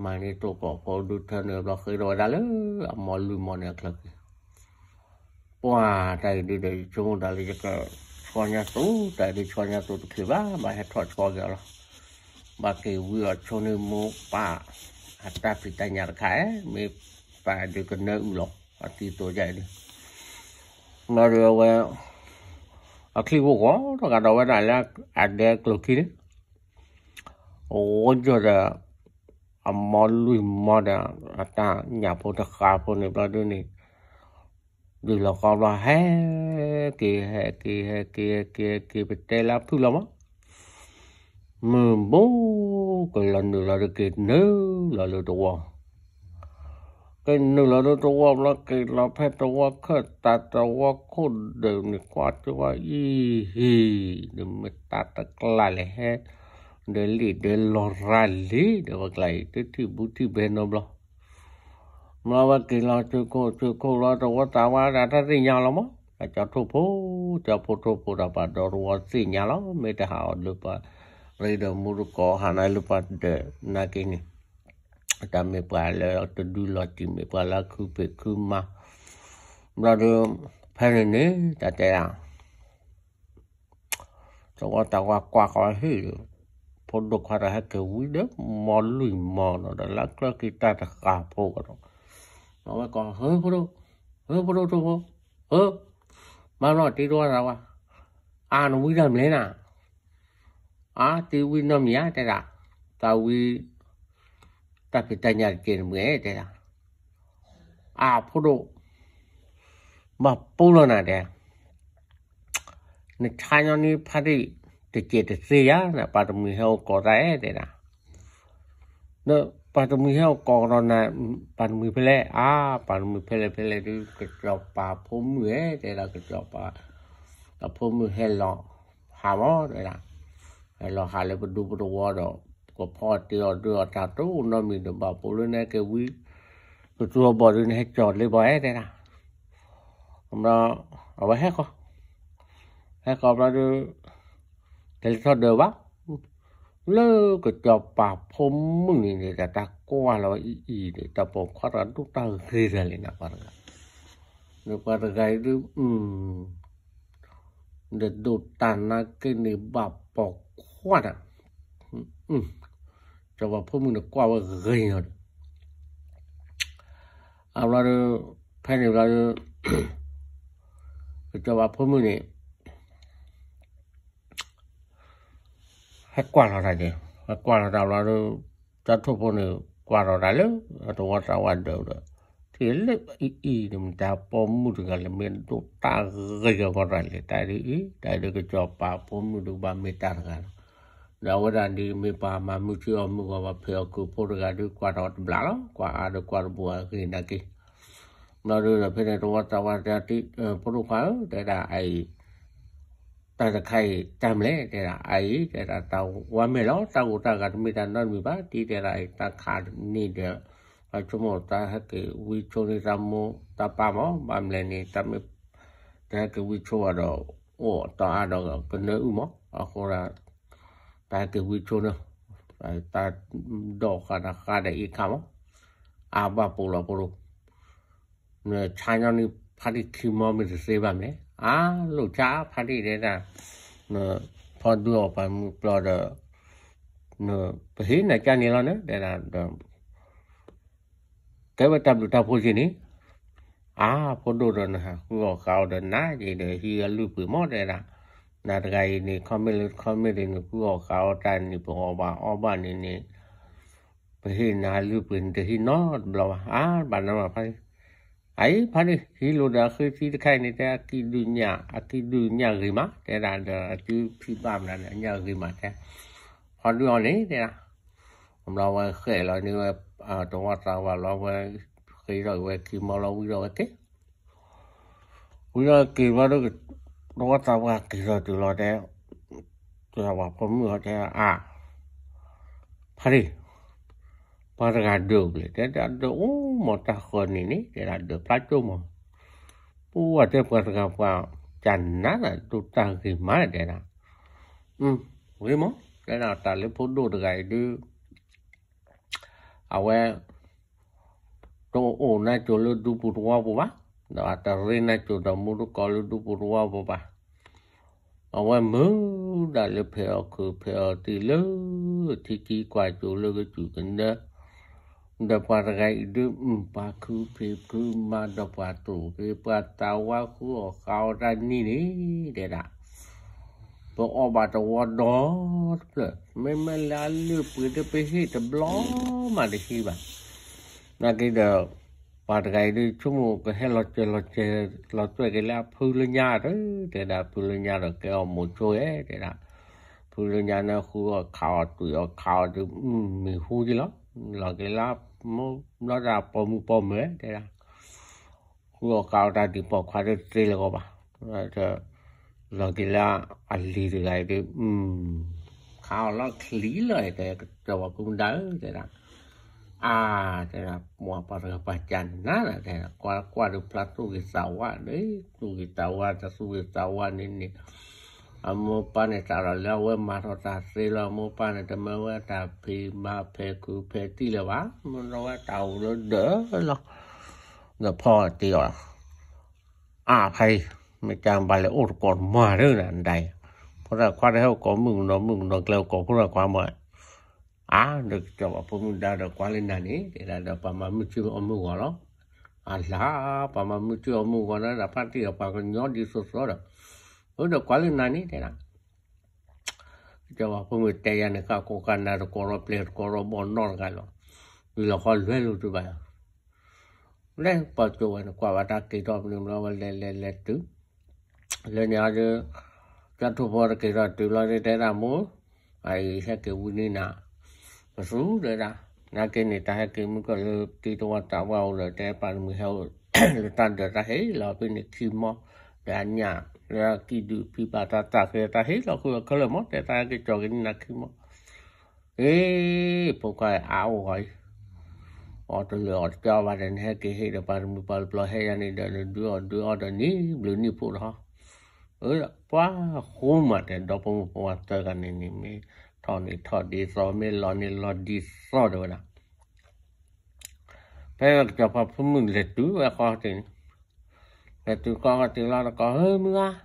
မၤန့ၢ်တိၢ်ကီၢ်ဖိဒုထၢန့ၣ် ဘျီဃ့ထီၣ်ဝဲဒၣ်လၢ အမီၢ်လွံၢ်မီၢ်န့ၣ်အချၢက့ၤ ပှၤတၢ်အံၤဒုဒီး ယဆိကမိၣ်တၢ်လၢယက ဆီညါသူ တၢ်အံၤဒုဆီညါသူတချုးဘၣ် ဘၣ်ဟဲထီၣ်ဆီက့ၤအီၤလီၤ. ဘၣ်က့ၤဝံအီၤဆိန့ၢ်မိၢ်ပၢ် အတၢ်ဖံးတၢ်ညၣ်တခါ, မ့ၢ်ပၢ်ဒုကနၢအုၣ်လီၤ အသံသိးယါအံၤဒု, ဘျီဒုအဝဲ အချံၣ်ဖိဃီတဂၤဒီးဝဲဒၣ်လၢအဒဲကျိၤခံန့ၣ် အိၣ်ယီၤဒီး အမီၢ်လွံၢ်မီၢ်ဒီး အတၢ်ညၣ်ဖိတဃးဖိန့ၣ် ဘျီဒုန့ၣ် ဒုးလီၤဃီဘျီ ဟဲက့ၤ ဟဲက့ၤ ဟဲက့ၤ ဟဲက့ၤ ဟဲက့ၤ ပတဲလၢအဖုၣ်လီၤမး, မုၢ်ဘိ ကလီၤနုာ်လီၤဒီး က့ၤနုာ်လီၤလၢတဝီ က့ၤနုာ်လီၤလၢတဝီဘျီ က့ၤလီၤဖဲတဝီခၢၣ်သး တဝီခိၣ်ဒုးန့ၣ် ကွၢ်ကဝဲအံၤဟံၣ် ဒီးမ့ၢ်တၢ်တကျါလဲၣ် ဟဲ ဒီးလံာ်ဒီးလီၤရၤလံ ဒီးပကျါအံၤ တထံၣ်ဘူးထံၣ်ဘဲနီတဘျီ ဘျီဝဲက့ၤလီၤ ဆၢခိၣ်ဆၢခိၣ်လီၤ တဝီသးဝါဒၣ်တၢ်သ့ၣ်ညါလီၤမး, ကၠီထိၣ်ဖိ ကၠီဖိထိၣ်ဖိဒီးပှၤဒီတဝီသ့ၣ်ညါလီၤ မ့ၢ်တဟးအီၤလၢပှၤရ့ဒီးမူတကိး ဟးနၤလၢပှၤဒၢးနာ်က့န့ၣ် တၢ်မ့ၢ်ပှၤလၢတဒုလီၤတံၢ် မ့ၢ်ပှၤလၢအခုဖံးခုမၤ ဘျီဒု ဖဲန့ၣ်န့ၣ် တၢ်တဲဒၣ် သဝီသးဝါကွၢ်ဃီဟ့ၣ်ဒီး ဖိဒိၣ်ခွါတဂၤဟဲက့ၤဝံဒီး မီၢ်လွံၢ်မီၢ်နီၤဒီး လၢကျၢၢ်ကံၢ်တၢ်တဃးဖိကဒီး အဝဲကိး ဟၢဖိဒိၣ်, ဟၢဖိဒိၣ်ထိၣ်ဖိ, ဟၢ, မၤနီၢ်တံၤသဝီသးဝါ, အါနဝံတၢ်မနုၤလဲၣ်နၤ, အါတံၤဝံနီတမံၤဧါ တဲဒၣ်, တၢ်ဝံ တၢ်ဖံးတၢ်ညၣ်တကဲးန့ၣ်မ့ၢ် တဲဒၣ်, အါဖိဒိၣ် ဘၣ်ပူလီၤနၤတဲ, နဆါညီနုၢ်ဖါတံၢ် တကဲးတသ့ဧါ, နပၢ်တမှံၤဟဲအိၣ်ကိးသးဧါ တဲဒၣ်, နပၢ်တမှံၤဟဲအိၣ်ကိးကဒီးနၤ, ပၢ်တမှံၤဖဲလဲၣ်, အါ ပၢ်တမှံၤဖဲလဲၣ်ဖဲလဲၣ်ဒုး ကစီၤပၤဖိမုၣ်ဧါ တဲဒၣ်, ကစီၤပၤ အဖိမုၣ်ဟဲလီၤဟးမး တဲဒၣ်, ဟဲလီၤဟးလၢပဒူပတဝီဒီး ကဖီတ့ၢ်အီၤဒုးအီၤတၢ်တအိၣ်နီတမံၤဒီး ဘၣ်ပူလၢနဟဲက့ၤဝံ ကသူအဘီၣ်ဒုး နဟဲကၠီၤလ့ဘီဧါ တဲဒၣ်, ဘျီ အဝဲဟဲဃီၤ, ဟဲဃီၤဘျီဒုး တလဲၤထီၣ်ဒၢးဘၣ်, လၢကစီၤပၤဖိမုၣ်န့ၣ် တၢ်ကွၢ်လီၤဝဲအံၤအံၤန့ၣ် တၢ်ပိာ်ခွါတဂၤဒိၣ်တၢ်ဂ့ၤတၢ်လံနၤ ပှၤတဂၤ, နပှၤတဂၤအံၤဒုး ဒီးဒိၣ်တၢ်နာ်က့န့ၣ် ဘၣ်ပိာ်ခွါတၢ်, စီၤပၤဖိမုၣ်န့ၣ်ကွၢ်ဝဲဂ့ၤနီၤဒီး အဘျီဒီး ဖဲန့ၣ်ဘျီဒီး ကစီၤပၤဖိမုၣ်န့ၣ် ဟဲကွၢ်လီၤတၢ်က့ၤ, ဟဲကွၢ်လီၤတၢ်ဘျီဒီး ကၠီထိၣ်ဖိန့ၣ် ကွၢ်လီၤတၢ်လၢ တဝီသးဝါဒၢးဒီး ထံၣ်လၢအံၤအံၤန့ၣ် မတၤပိာ်မုၣ်တဂၤလဲၣ် မ့ၢ်ဒိၣ်တၢ်ဂ့ၤကီတၢ်လဲၣ် တၢ်ဒ်အံၤ တၢ်ဒ်ကစီၤပၤဖိမုၣ်ဒုးဘၣ်မ့ၢ်တၢ်တဂၤလီၤ, ဒီးအဝဲဒၣ်ဒ်မ့ၢ်ပှၤမၤမုၢ်ဆ့ၣ်အီၣ်မုၢ်ဂီၤ ပှၤဖံးအီၣ်ကုၢ်ဖိတဂၤဒုး ကွၢ်ထီၣ်တဘျီလီၤ, ကွၢ်အါဒီးကွၢ်တဘိအဂ့ၤနာ်က့, ဘျီဒုးဒီးဖဲန့ၣ် တဝီသးဝါတဲ ဖိဒိၣ်ခွါဧၢ တဲဒၣ်အအံၤ တၢ်တခါအံၤ တၢ်မနုၤလဲၣ် တဲဒၣ်အအံၤ တဲဒၣ်တၢ်ဝါမဲာ်လီၤ တၢ်ဂိၢ်တၢ်ဂၤတမ့ၢ်တၢ်နီတမံၤဘၣ် တံၤတဲဒၣ်အံၤ တၢ်ခးန့ၢ်ဒီး ပှၤဆိကမိၣ်တၢ်ဟဲက့ၤဝံဆိန့ၢ်တၢ်မိၢ်တၢ်ပၢ်မး ဘၣ်မလဲၣ်န့ၣ် တၢ်မ့ၢ် တၢ်ဟဲက့ၤဝံဆိဘၣ်ဒီး အိၣ်တီၢ်အါဒီးကနၢအုၣ်မး အဃိဒၣ် တၢ်ဟဲက့ၤဝံဆိန့ၣ် တၢ်ဒီးဃာ်တၢ်ဃာ်ဒီးအံၤခါမး အါဘၣ်ပူၤလီၤဖိဒိၣ် နဆါညီနုၢ်ဖါတံၢ်ခံမီမ့ၢ်တသ့ဘၣ်မ့ၢ် အါလိၣ်ဆါဖါတံၢ်တဲဒၣ် နဖီဒုးအီၣ်ပှၤမုၢ်ပျီဒီး နပဟ့ၣ်နၤကၢ်န့ၣ်လီၤန့ၣ် တဲဒၣ်ဒီး ကဲဝဲတၢ်ဘျုးတၢ်ဖှိၣ်က့ၤန့ၣ် အါ ဖိဒိၣ်ဒီးနဟးဃုအီၣ်ဃာ်အီၤဒီးနၤက့ၤဒီးဟံးအလုၢ်ပှ့ၤမး တဲဒၣ် နၤတဂၤအံၤန့ၣ် ခီမ့ၢ်လၢခီမ့ၢ်ဒ်န့ၣ် ဃုအီၣ်ဃာ်အီၣ်တၢ်န့ၣ် ပအီၣ်ဘၣ်အီဘၣ်န့ၣ်န့ၣ် ပဟ့ၣ်နၤလုၢ်ပှ့ၤ နတဟံးနီတဘျီဘၣ် အါ ဘၣ်နမၤဖါတံၢ် အအံၤ ဖါတံၢ် ဟံးလိာ်ဒီးအဃ့သံတခါအံၤန့ၣ် တဲအကံၣ်ဒုၣ်ညၣ် အကံၣ်ဒုၣ်ညၣ်ဂ့ၤမး တဲဒၣ်ဒီးအစုဖံးဘၣ်မနုၤန့ၣ် အညၣ်ဂ့ၤမးတဲ ဖီဒုးအီၤန့ၣ် တဲဒၣ် ဘျီဝဲဃဲးလီၤန့ၢ်ဝဲ တဝီသးဝါလီၤဝဲ ဃ့ထီၣ်ဝဲခံမီလီၤဝံၤဒီးဝဲက့ၤ ဘျီ ဝံၤဒီးက့ၤဘျီဒီး သဝီသးပှၢ်က့ၤထီၣ်တုၤလီၤတဲ, ကၠီၤပၤဖိမုၣ်အီၤတဲ အါ, ဖါတံၢ်, ပှၤတဂၤဒၢးအိၣ်ဘျဲၣ် တဲဒၢးအိၣ်မးတၢ်ဃၢၤန့ၣ်န့ၣ် တဲဒၢးဒၢးဖျါကၠိမး, ပှၤတဲပှၤတဂၤပှၤ ကနၤနၤဒိၣ်တၢ်ဂ့ၤမးတဲဒၢး, ဂ့ၤမး တဲဒၢးတၢ်လၢဖိဒိၣ်တဂၤအံၤဒုး အဝဲ တအိၣ်နၢ်ကၠိလၢဒူပူၤသဝီပူၤဘၣ်, ဒီးအတရ့နၢ်ကၠိဒီးမူတကိးလၢဒူပူၤသဝီပူၤဘၣ်, အဝဲမုာ်ဒၣ်လၢဖဲးအီၣ်ခုးဖဲးအီၣ်တံၢ်လၢ ထံကံကွၢ်ကၠိလၢကစူၢ်ကနၢ, ဒီးပှၤတဂၤအံၤဒုး ပှၤခုဖံးခုမၤဒီးပှၤတိၢ်က့ၤပှၤသးဝါဃုအီၣ်ဃးအီၣ်တၢ်နံၤန့ၣ် တဲဒၢး ပအီၣ်ဘၣ်တဝီဒီတဖျၢၣ် မ့မ့ၢ်လၢအလုၢ်ပှ့ၤဒီးပဟ့ၣ်တဘျီမးတဟံးဘၣ်, နာ်က့ဒီး ပှၤတဂၤအံၤဒုး ဆိကမိၣ်ကဟဲလီၤစဲၤလီၤစဲၤ လီၤစဲၤက့ၤလၢအဖုလၢညါတၢ် တဲဒၢးဖုလၢညါဒီးကဲအီၣ်မိၤဆိဝဲ တဲဒၢး ဖုလၢညါန့ၣ်ဃုအီၣ်ခးအီၣ်တွံၢ်အီၣ်ခးအီၣ်ဒုး မံၤဟူက့ၤလီၤ, လီၤက့ၤလၢ ဘျီတၢ်ပိာ်မုၣ်ပိာ်မၢၤ တဲဒၢ် ဃုအီၣ်ခးအီၣ်တၢ်ဒံးပိာ်ခွါတသ့လၢၤကီးဘၣ်, လီၤက့ၤလၢအလံၤတဂၤအံၤဒုး ခးအီၣ်လီၤချံလီၤ တဲ ကၠီၤပၤဖိမုၣ်ဒါဧၢ တဲဒၢ်, အါ တဲဒၢ် ပှၤပှၤတဂၤပှၤကနၤနၤ တဲဒၢ် ကွၢ်ကွၢ်ဒုးဖျါသူၣ်ဂ့ၤသးဝါ သူၣ်ဂ့ၤသးဝါ တၢ်သူၣ်ဂ့ၤသးဝါန့ၣ်န့ၣ် အမိၢ်ပၢ်န့ၣ် စးထီၣ်လၢအဝဲမၤထီၣ်တၢ်သ့လီၤ အမိၢ်ပၢ်န့ၣ် တမၢဝဲတၢ်ဖံးမၤဖဲးခုးဖဲးတံၢ်လၢၤဘၣ်, မၢဝဲတၢ်အိၣ်လၢဒၢးလီၤ, ဒီးဖီၣ်တ့ၢ်အီၤ အါဖဲအံၤ မ့ၢ်ကဘၣ်လဲၤအိၣ်တကိးမၤဒၢနၤဒၣ်အံၤ, ဖိသၣ်ခွါတဟဲအိၣ်ကိးမုၣ်ကနီၤ မုၣ်ကနီၤကျဲအိၣ်ကိးဖိသၣ်ခွါမး, အါ ဒီးကၠီၤပၤဖိမုၣ်ဒါဒီးကွၢ်လၢနၤန့ၣ် တဲဒၣ်ဒီးပှၤမၤမုၢ်ဆ့ၣ်အီၣ်မုၢ်ဂီၤလီၤ, အလၢ ပှၤမၤမုၢ်ဆ့ၣ်အီၣ်မုၢ်ဂီၤန့ၣ်ဒီး ဖါတံၢ်အပှၤကညီဒ်သိးသိးဒီး, အၢ ဒီးကွၢ်လၢနၤန့ၣ် တဲဒၣ် ကၠီၤပၤဖိမုၣ်တဲယၤန့ၣ် ဃၣ်ကိးဃၣ်နၤတကိးဒီးပျဲၢ်တကိးဒီးဘီၣ်နီတဂၤလီၤ, ဝံၤလီၤဃီလွဲလိာ်တဘၣ်, လဲၤပီၢ်ကၠိဝဲန့ၣ် ကွၢ်ဘၣ်တၢ်က့ၤထီၣ်ပနံၤဘျီဝဲလဲၤလဲၤလဲၤတုၤ, လၢန့ၣ်အီၤဒုး ကၠီၤထိၣ်ဖိတက့ၤထီၣ်တုၤလီၤဒုး တဲဒၣ်မိၢ်, အအံၤဟဲက့ၤဝံၤန့ၣ်နၤ, ပသူတဲဒၣ်, နာ်က့န့ၣ် တၢ်ဟဲက့ၤမုၢ်ကီၢ်လၢတံၤသဝီသးပှၢ်အိၣ်ဒီး တဲပှၤတမုၢ်ဟဲအိၣ် လၢတၢ်ဒၢးတၢ်ဟ့ၣ်လီၤဖဲန့ၣ်ခံမီ, ဒီးအညၣ်လၢအကံၣ်ဒုးဖံဘၣ်တၢ်သၣ်ဃ့တၢ်ဟ့ၣ်လီၤဃုာ်အီၤခဲလၢာ်မီ, တဲတၢ်ဟဲက့ၤကၠီၤက့ၤန့ၢ်နၤခံမီ, အ့ ဖိခွါအါအိၣ်ဂီၤအံၤ, အီၣ်တလၢာ်အီၣ်တကၠီဘၣ်ဒီး နဟဲက့ၤဟ့ၣ်ဒီးပှၤတမုၢ်ပှၤတပျီၤဟဲယၤန့ၣ်ဒီး နဒုးအီၣ်ဒုးအီဒီးနံၤဘျုးနံၣ်ဖှိၣ်ဒီး, အၢ ပှၤဃိမးတဲ ဒီဖိမိၢ်ဖိခွါသၢဂၤန့ၣ်န့ၣ် မ့ၢ်ထီၣ်န့ၣ်ထီၣ်ဒ်သိး မ့ၢ်လီၤန့ၣ်လီၤဒ်သိးတဲဝဲဒၣ်, ဖဲကၠီၤပၤဖိမုၣ်လဲၤတုၤဝဲဃီတ့ၢ်န့ၣ်, လဲၤတုၤဃီတ့ၢ်လီၤတကိး ဟၢမုၢ်ဂၤ,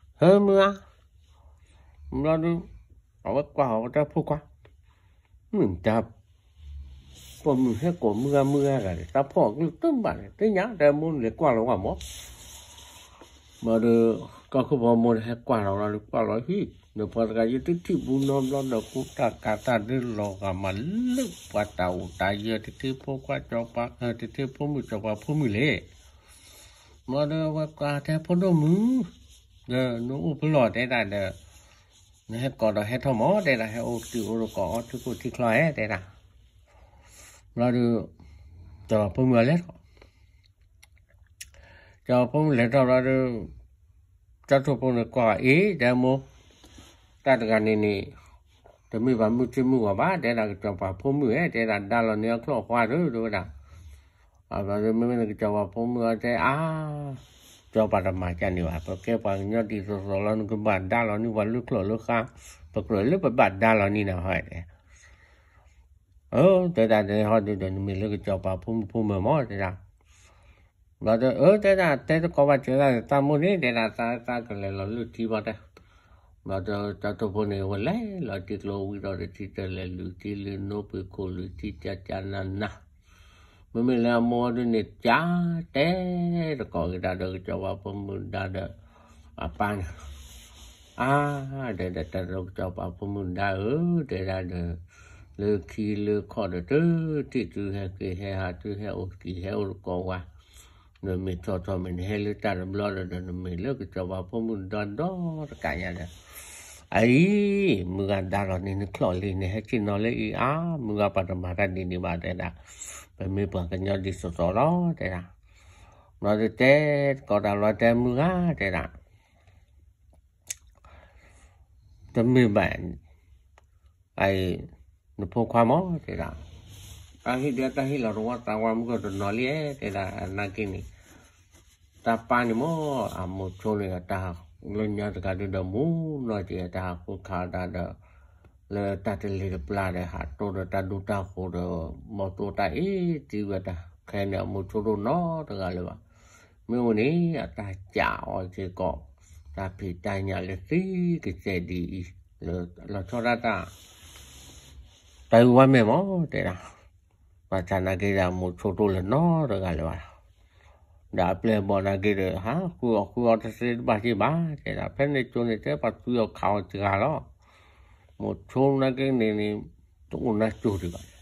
ဟၢမုၢ်ဂၤ, ဘျီဒုး အဝဲကွၢ်အီၤဝဲတၢ်ဖိခွါ, မုၢ်တၢ် ပိာ်မုၣ်ဟဲကိးမုၢ်ဂၤမုၢ်ဂၤဂၤန့ၣ် တၢ်ဖီၣ်အကလုၢ်တဘၣ်န့ၣ် သ့ၣ်ညါတဲမိၢ်လဲၤကွၢ်လီၤဝဲမီၢ်, ဘျီဒီး ကီၢ်ခိၣ်ဖိမိၢ်န့ၣ် ဟဲကွၢ်လီၤလီၤဒီး ကွၢ်လီၤဟံၣ် ဒီးပှၤတဂၤယတထံၣ်ဘူးနီတဘျီဒီး ကူတၢ်ကးတၢ်ဒုးလီၤဂာ်မးလၢပှၤတၢ်အိၣ်တၢ်ယၢၤ တထံၣ်ဖိခွါကၠီၤပၤ တထံၣ်ဖိမုၣ်ကၠီၤပၤဖိမုၣ်လဲၣ်, ဘျီဒီးအဝဲကွၢ်တဲဖိဒိၣ်မုၣ်, ဒီးနအိၣ်ဖဲလဲၣ်တဲဒၣ်ဒီး နဟဲကိးဒီးဟဲထီၣ်မီၢ် တဲဒၣ် ဟဲအိၣ်တံၢ်အိၣ်တကိးအီထံခိၣ်ထံချီဟဲ တဲဒၣ်, ဘျီဒီး ကၠီၤပၤဖိမုၣ်အလဲၤထီၣ်, ကၠီၤပၤဖိမုၣ်လဲၤထီၣ်ဘျီဒီး ကၠီၤထိၣ်ဖိန့ၣ်ကွၢ်အီၤ အ့ တဲမိၢ်, တၢ်တဂၤန့ၣ်န့ၣ် တမ့ၢ်ဘၣ်မုၢ်ဆ့ၣ်မုၢ်ဂီၤဘၣ် တဲဒၣ် ကၠီၤပၤဖိမုၣ်ဧၢ တဲဒၣ် ဒါလီၤန့ၢ်အီၣ်ချိၣ်အခွါဒီး တဲဝဲဒၣ် အဘျီဒီး မ့မ့ၢ်လၢကၠီၤပၤဖိမုၣ်အီၤတဲအါ, ကၠီၤပၤတမၤကန့ၣ်ဘၣ် ပကဲပှၤကညီဒ်သိးသိးလီၤ နကဘၣ်ဒါလီၤန့ၢ်ပှၤလၢချိၣ်လၢဃါ, ပကြၢးလၢပဘၣ်ဒါလီၤန့ၢ်နၤဟီတဲ, အၢ တဲဒၣ်ဒ်ဟီဒုးဒီး နမ့ၢ်လၢကၠီၤပၤဖိမုၣ်ဖိမုၣ်မီၢ် တဲဒၣ် ဘျီဒီး အၢ တဲဒၣ် တဲတကိးဘၣ်စၢၤဒၣ်သးမိၢ်န့ၣ် တဲဒၣ် သးသးကလဲၤလီၤလုၢ်ထံဘၣ်တဲ, ဘျီဒီး ကၠီၤထိၣ်ဖိန့ၣ် ဝဲလဲၤလီၤတံၢ်ကျိဝံၤဒီးတထံၣ်တလဲၤလုၢ်ထံလုၢ်နိပှ့ၤခိၣ်လုၢ်ထံကၠၢ်ကၠၢ်နၤနၤ, မ့မ့ၢ်လၢအမိၢ်ဒုးန့ၣ် ကၠၢ်တဲတကိးက့ၤတၢ်ဒီး ကၠီၤပၤဖိမုၣ်ဒါဒီး အပၢ်န့ၣ် အါ တဲဒၣ် တၢ်ဒီးကၠီၤပၤဖိမုၣ်ဒါဧၢ တဲဒၣ်ဒီး လၢခံလၢခီၣ်ဒီး တထံၣ်တုၤဟဲက့ၤဟဲဟးတုၤဟဲအိၣ်တံၢ်ဟဲအိၣ်တကိးဝဲ, နမ့ၢ်ထီၣ်ထီၣ်မ့ၢ်နဟဲလၢတၢ်တဘျီဒီး နမ့ၢ်လၢကၠီၤပၤဖိမုၣ်ဒီဒီတကးညါဒီး, အအံၤ မုၢ်ဂၤဒါလီၤန့ၢ်နချိၣ်လံ နဟဲဆ့ၣ်နီၤလၢအံၤအါ မုၢ်ဂၤပှၤတမၤတၢ်ဒ်န့ၣ်ဘၣ်တဲဒၣ်, ပမ့ၢ်ပှၤကညီဒ်သိးသိးလီၤ တဲဒၣ် ဘျီဒီးတဲသကိးတၢ်ဘျီ တဲမုၢ်ဂၤ တဲဒၣ်, တမ့ၢ်ဘၣ်, အအံၤ နဖိခွါမး တဲဒၣ်, တၢ်ဟ့ၣ်ဒုးတၢ်ဟ့ၣ်လီၤတဝီသးဝါမုၢ်ကီၢ်တနီၤလံ တဲဒၣ်, နာ်က့န့ၣ် တၢ်ပၢ်န့ၣ်မး အမိၤဆိန့ၣ် တၢ်လၢညါတဂၤဒုဒီးမူနီၢ်က့ၤ တၢ်ဟးဃုခးဒၣ်ဒီး လၢတၢ်တလ့ၤတပျၢ်ဒီး ဟးတိၢ်ဒီးတၢ်ဒူတၢ်ဃိၤဒီး ဘီၣ်သိၣ်တၢ်အ့ၣ်တံၢ်ဝဲတၢ် ခဲန့ၣ်အမိၤဆိဒိၣ်နီတဂၤလၢၤဘၣ်. မ့ၢ်အိၣ်န့ၣ် အတၢ်ကးအီၤစ့ၢ်ကီး တၢ်ဖံးတၢ်ညၣ်လၢသံကစဲးဒ်အံၤ လၢလီၤဆီဒၣ်တၢ် တၢ်အုၣ်ဝါမဲာ်မး တဲဒၣ်, ဘၣ်ဆၣ်နာ်က့ဒီး မိၤဆိဒိၣ်လၢၤနီတဂၤလၢၤဘၣ်. ဒီးအပျဲၢ်အဘီၣ်နာ်က့ဒီး ဟးဃုအီၣ်ဃုအီတသ့တဘၣ်က့ၤဘၣ် တဲဒၣ်, ဖဲန့ၣ်ကၠိန့ၣ် တဲပှၤသွံအီၤခးအီၤတဂၤလီၤ. မိၤဆိနာ်က့န့ၣ်န့ၣ် တအိၣ်နါကၠိဒံးဘၣ်.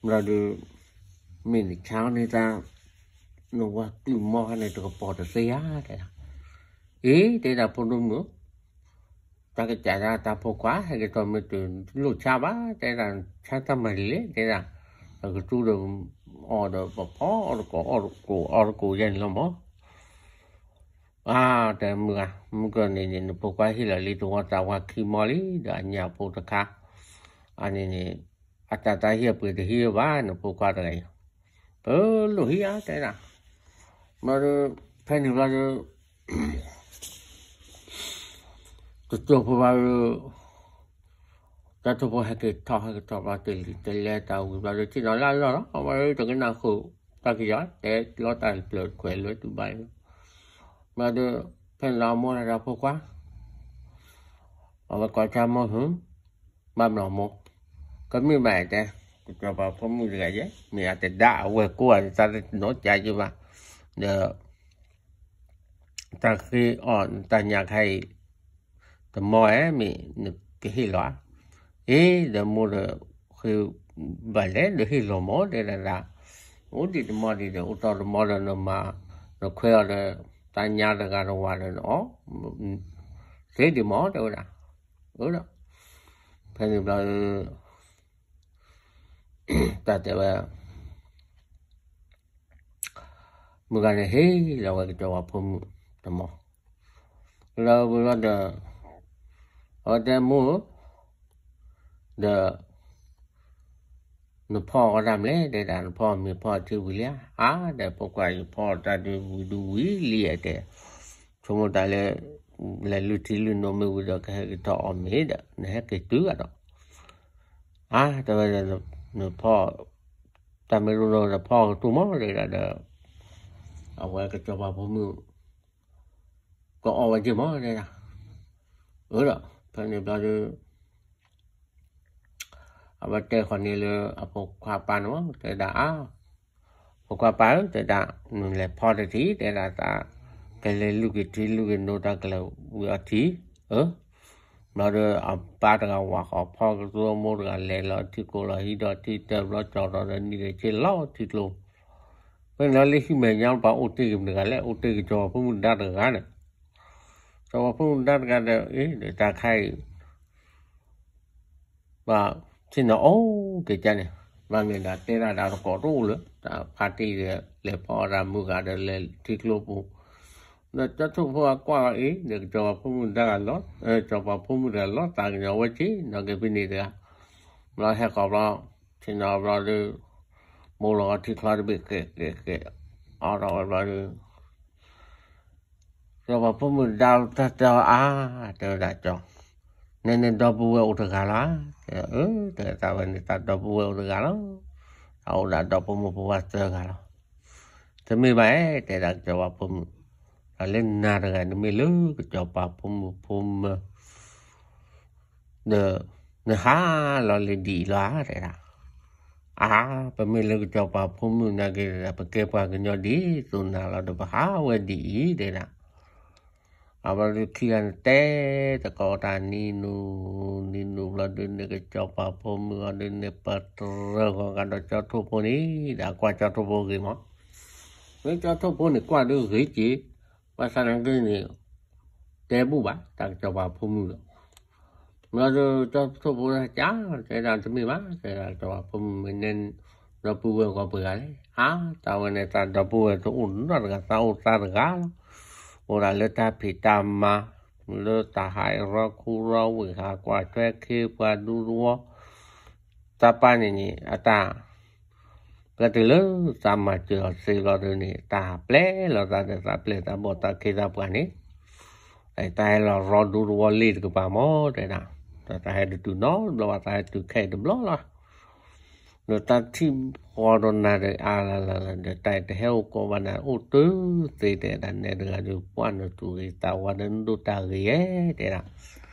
ဘျီဒီး မ့ၢ်နဆါန့ၢ်တၢ် နဝၤကျုၢ်မီၢ်ခါန့ၣ် တကပီၤတသ့ဧါ တဲဒၣ်. အ့ တဲဒၣ်ဖိဒိၣ်မုၣ်, တၢ်ကစၢ်ဒၣ်တၢ်ဖိခွါ ဟဲက့ၤထီၣ်မ့ၢ်တလိၣ်ဆါဘၣ် တဲဒၣ်, ဆါတၢ်မၤလံလဲၣ် တဲဒၣ်, ပကသူဒီးအီၤဒီးပဖီအီၣ်တကိးအီၣ်တကိးအီၣ်တကိးယဲန့ၣ်လီၤမး. အါ တဲမုၢ်ဂၤ, မုၢ်ကီၢ်န့ၣ်န့ၣ် နဖိခွါဟ့ၣ်လီၤလံတဝီသးဝါခံမီၢ်လံ ဒီးအညၣ်ဖိတခါ, အန့ၣ်န့ၣ် အတၢ်တၢ်ဟ့ၣ်အပှ့ၤတဟံးဘၣ် နဖိခွါတဂၤအံၤ, ပလိၣ်ဟံးဧါ တဲဒၣ်. ဘျီဒီး ဖဲန့ၣ်ဘျီဒီး တကၠိဖိဘျီဒီး တၢ်ထိၣ်ဖိဟဲက့ၤထီၣ်ဟဲက့ၤထီၣ်ဘျီ တလံၤတလဲတၢ်ဝံၤဘျီဒီး ထံၣ်နီၤလၢအလီၢ်လီၤ ဘျီဒီး တကနၣ်ဃုာ်တၢ်ကယီၤ တဲလီၤတၢ်တဖျၢၣ်ခွဲးလၢတူၢ်ဘၣ်အံၤ, ဘျီဒီး ဖဲန့ၣ်လီၤအမိၢ်တၢ်ဒီးဖိခွါ အဝဲကိးဆါမိၢ်ဟု ဘၣ်ဘျီမိၢ်, ကမ့ၢ်ဘၣ်တဲ ကစီၤပၤဖိမုၣ်တဂၤယဲ မ့ၢ်အတဒါအဝဲကိးဂၤန့ၣ် တၢ်တနီၤကါယဘၣ်, ဒီး တၢ်ဃ့အီၣ်တၢ်ညၣ်ခါအံၤ တမီၢ်ဧါ မ့ၢ်နကဟ့ၣ်လီၤဧါ. အ့ ဒီးမိၢ်ဒီး ဃ့ဘၣ်လဲၣ် ဒီးဟ့ၣ်လီၤမး တဲဒၣ်ဒၣ်, အိၣ်ဒံးတမီၢ်ဒံးဒီး အိၣ်တီၢ်တမီၢ်ဒီး နမၤ နခွဲးအီၤဒီး တၢ်ညၣ်တဂၤတဝၤဒီး နအီၣ် သ့ဒံးမး တဲဝဲဒၣ်, အၢဒီး ဖဲန့ၣ်ဘျီ တၢ်တဲဝဲ မုၢ်ဂၤန့ၣ်ဟ့ၣ်လီၤဝဲကစီၤပၤဖိမုၣ်တမီၢ်, လီၤဝဲဘျီဒီး အဝဲတဲမိၢ်ဧၢ, ဒီး နဖီၣ်အီၣ်တၢ်မလဲၣ် တဲဒၣ်, နဖီၣ်မ့ၤဖီၣ်ထံဝံၤလံဧါ, အါ ဒီးဖိခွါအံၤဖီၣ်တၢ်ဒုးဝံၤဒုးဝံၤလံဧါတဲ, ဆိကမိၣ်တၢ်လၢ လဲၤလုၢ်ထံလုၢ်နိမ့ၢ်ဝံၤဒီး ကဟဲက့ၤထီၣ်အီၣ်မ့ၤဒီး နဟဲက့ၤတုၤအဒီး အါ တဲဝဲဒီး နဖီၣ် တၢ်မ့ၢ်လိၣ်ဒီးဖီၣ်ကတူၢ်မး တဲဒၣ်ဒီး အဝဲကစီၤပၤဖိမုၣ် ကအီၣ်ဝဲက့ၤမး တဲဒၣ်, အၢဒီး ဖဲန့ၣ်ဘျီဒီး အဝဲတဲဃီၤန့ၣ်လၢအဖိခွါပၢ်န့ၣ်မး တဲဒၣ်အါ, ဖိခွါပၢ်ဧၢ တဲဒၣ် နလဲၤဖီတထံၣ် တဲဒၣ်သး ကလဲၤလုၢ်က့ၤထံလုၢ်က့ၤနိတၢ်ကလဲၤဝံၤအီထံ, အၢ, ဘျီဒီးအပၢ်တဂၤဝၤဃီၤဖီကသူအမိၢ်တဂၤလဲၤလီၤထံကိးလီၤဟံးဒီးထံတၢ်ဘျီကၠီၤထီၣ်ဒီးနံၣ်ဒီးဆ့လီၤ ထံကျိ, ဖဲန့ၣ်လီၤလၢဟံၣ်မဲာ်ညါပှၤအိၣ်တ့ၢ်က့ၤမတဂၤလဲၣ် အိၣ်တ့ၢ်က့ၤကစီၤပၤဖိမုၣ်ဒါတဂၤန့ၣ်, ကစီၤပၤဖိမုၣ်ဒါတဂၤဒီး အ့ ဒီးတၢ်ခါအံၤ ဘၣ် ထံၣ်နီၤအိၣ်က့ၤကန့ၣ်, ဘၣ်မ့ၢ်ဒၣ်တဲဒၣ်ဒၣ်တကိးတအိၣ်လၢ တၢ်ဖါတံၢ်ဒီး လဲၤဖီအီၣ်တၢ်မုၢ်ဂၤဒီးလဲၤထံကျိပူၤ, ဒီးကၠီထိၣ်ဖိအကွၢ်အီၤအံၤ ဒီးကစီၤပၤဖိမုၣ်ဒါဂၤလီၤ, ကစီၤပၤဖိမုၣ်တဂၤလီၤသးကညီၤဝဲက့ၤ နီၢ်က့ၤဖဲန့ၣ်တဂၤ, ဘျီဟဲဃီၤဘျီ ထံၣ်နီၤဘျီဒီး မိၢ်လီၤထံချီတဘ့ၣ်ဃဲးဃဲးဃဲး အီၣ်ထီၣ်ဝဲဘျီဒီး စီၤပၤဖိမုၣ်ဒါတၢ်တဲအီၤအါ, တဲဝဲဒၣ်ကၠီ, နဲန့ၣ်ဒီပုၢ်ဝဲၢ်အိၣ်တဂၤလီၤ, အၢ တဲသးဝဲန့ၣ်သးဒီပုၢ်ဝဲၢ်အိၣ်တဂၤလီၤ, အအိၣ်ဒၣ်ဒီဖိမိၢ်ဖိဝၤသၢဂၤလီၤ, တမ့ၢ်ဘၣ်ဧါ တဲဒၣ်ကစီၤပၤဖိမုၣ်, ဒီးလၢနၤတဂၤန့ၣ်မ့ၢ်လၢကစီၤပၤဖိမုၣ်ဖိမၢ ဒီး နဟးလီၤလၢဒ်အံၤလီၤဧါ တဲဒၣ်, အါ ပမ့ၢ်လၢကစီၤပၤဖိမုၣ်နာ်က့ဒီး ပကဲပှၤကညီဒ်သိးနၤလီၤဒီး ပဟးဝဲဒ်အံၤ တဲဒၣ်, အဝဲဒုးခံဂၤန့ၣ်တဲသကိးတၢ်နံၤနုၤ နံၤနုၤဘျီဒုးန့ၣ် ကစီၤပၤဖိမုၣ်အီၤဒုးန့ၣ် ပတြၢၤဂီၤကဒီးကၠီထိၣ်ဖိန့ၣ် ဒီးကွၢ်ကၠီထိၣ်ဖိဂ့ၤမး, မ့ၢ်ကၠီထိၣ်ဖိန့ၣ်ကွၢ်ဒုးဂ့ၤက့ၤ, ဘၣ်ဆၣ်နာ်က့န့ၣ် တဲဘူၣ်ဘၣ် တၢ်ကစီၤပၤဖိမုၣ်လီၤ, ဘျီဒုးကၠီထိၣ်ဖိကၠီ တဲဒၣ်တမ့ၢ်ဘၣ် တဲဒၣ်ကစီၤပၤဖိမုၣ်မ့ၢ်နဲ ဒီပုၢ်ဝဲၢ်ဂီၢ်ပှဲၤဂၤလဲၣ်. အါ တၢ်ဝဲန့ၣ် တၢ်ဒီပုၢ်ဝဲၢ်တအိၣ်နီတဂၤ သးအိၣ်သးတဂၤလီၤ. အိၣ်ဒၣ်လၢတၢ်ဖံးတၢ်မၤ လၢတၢ်ဟးအံၤရီခူရီဝ့ၢ် ဟးကွၢ်ထွဲခ့ပှၤဒူသဝီ သးပၢ်န့ၣ်န့ၣ် အတၢ် ပှၤတုၤလၢသးမၤစၢၤအီၤစ့လီၤဒုးန့ၣ် တၢ်ပျဲလီၤသးဒီးသးပျဲသးဘီၣ်သးခ့သးပှၤန့ၣ် တၢ်ဟဲလီၤရီဒူသဝီလ့ၣ်တကပၤမၢ်တဲဒၣ်, ဒီးတၢ်ဟဲတတုၤနီတဘျီဘၣ် တၢ်ဟဲတုၤခဲအံၤတဘျီလီၤ. ဒီးတၢ်ထံၣ်ဃီဒီးနၤဒီးအါလၢ်လၢ်လၢ်ဒီး တၢ်တဟဲအိၣ်ကိးဘၣ်နၤအိၣ်တသ့တဲဒၣ် နဲတဂၤဒီး ပှၢ်နသူၣ်ဂ့ၤသးဝါဒီးနဒိၣ်တၢ်ဂ့ၤဧါတဲဒၣ်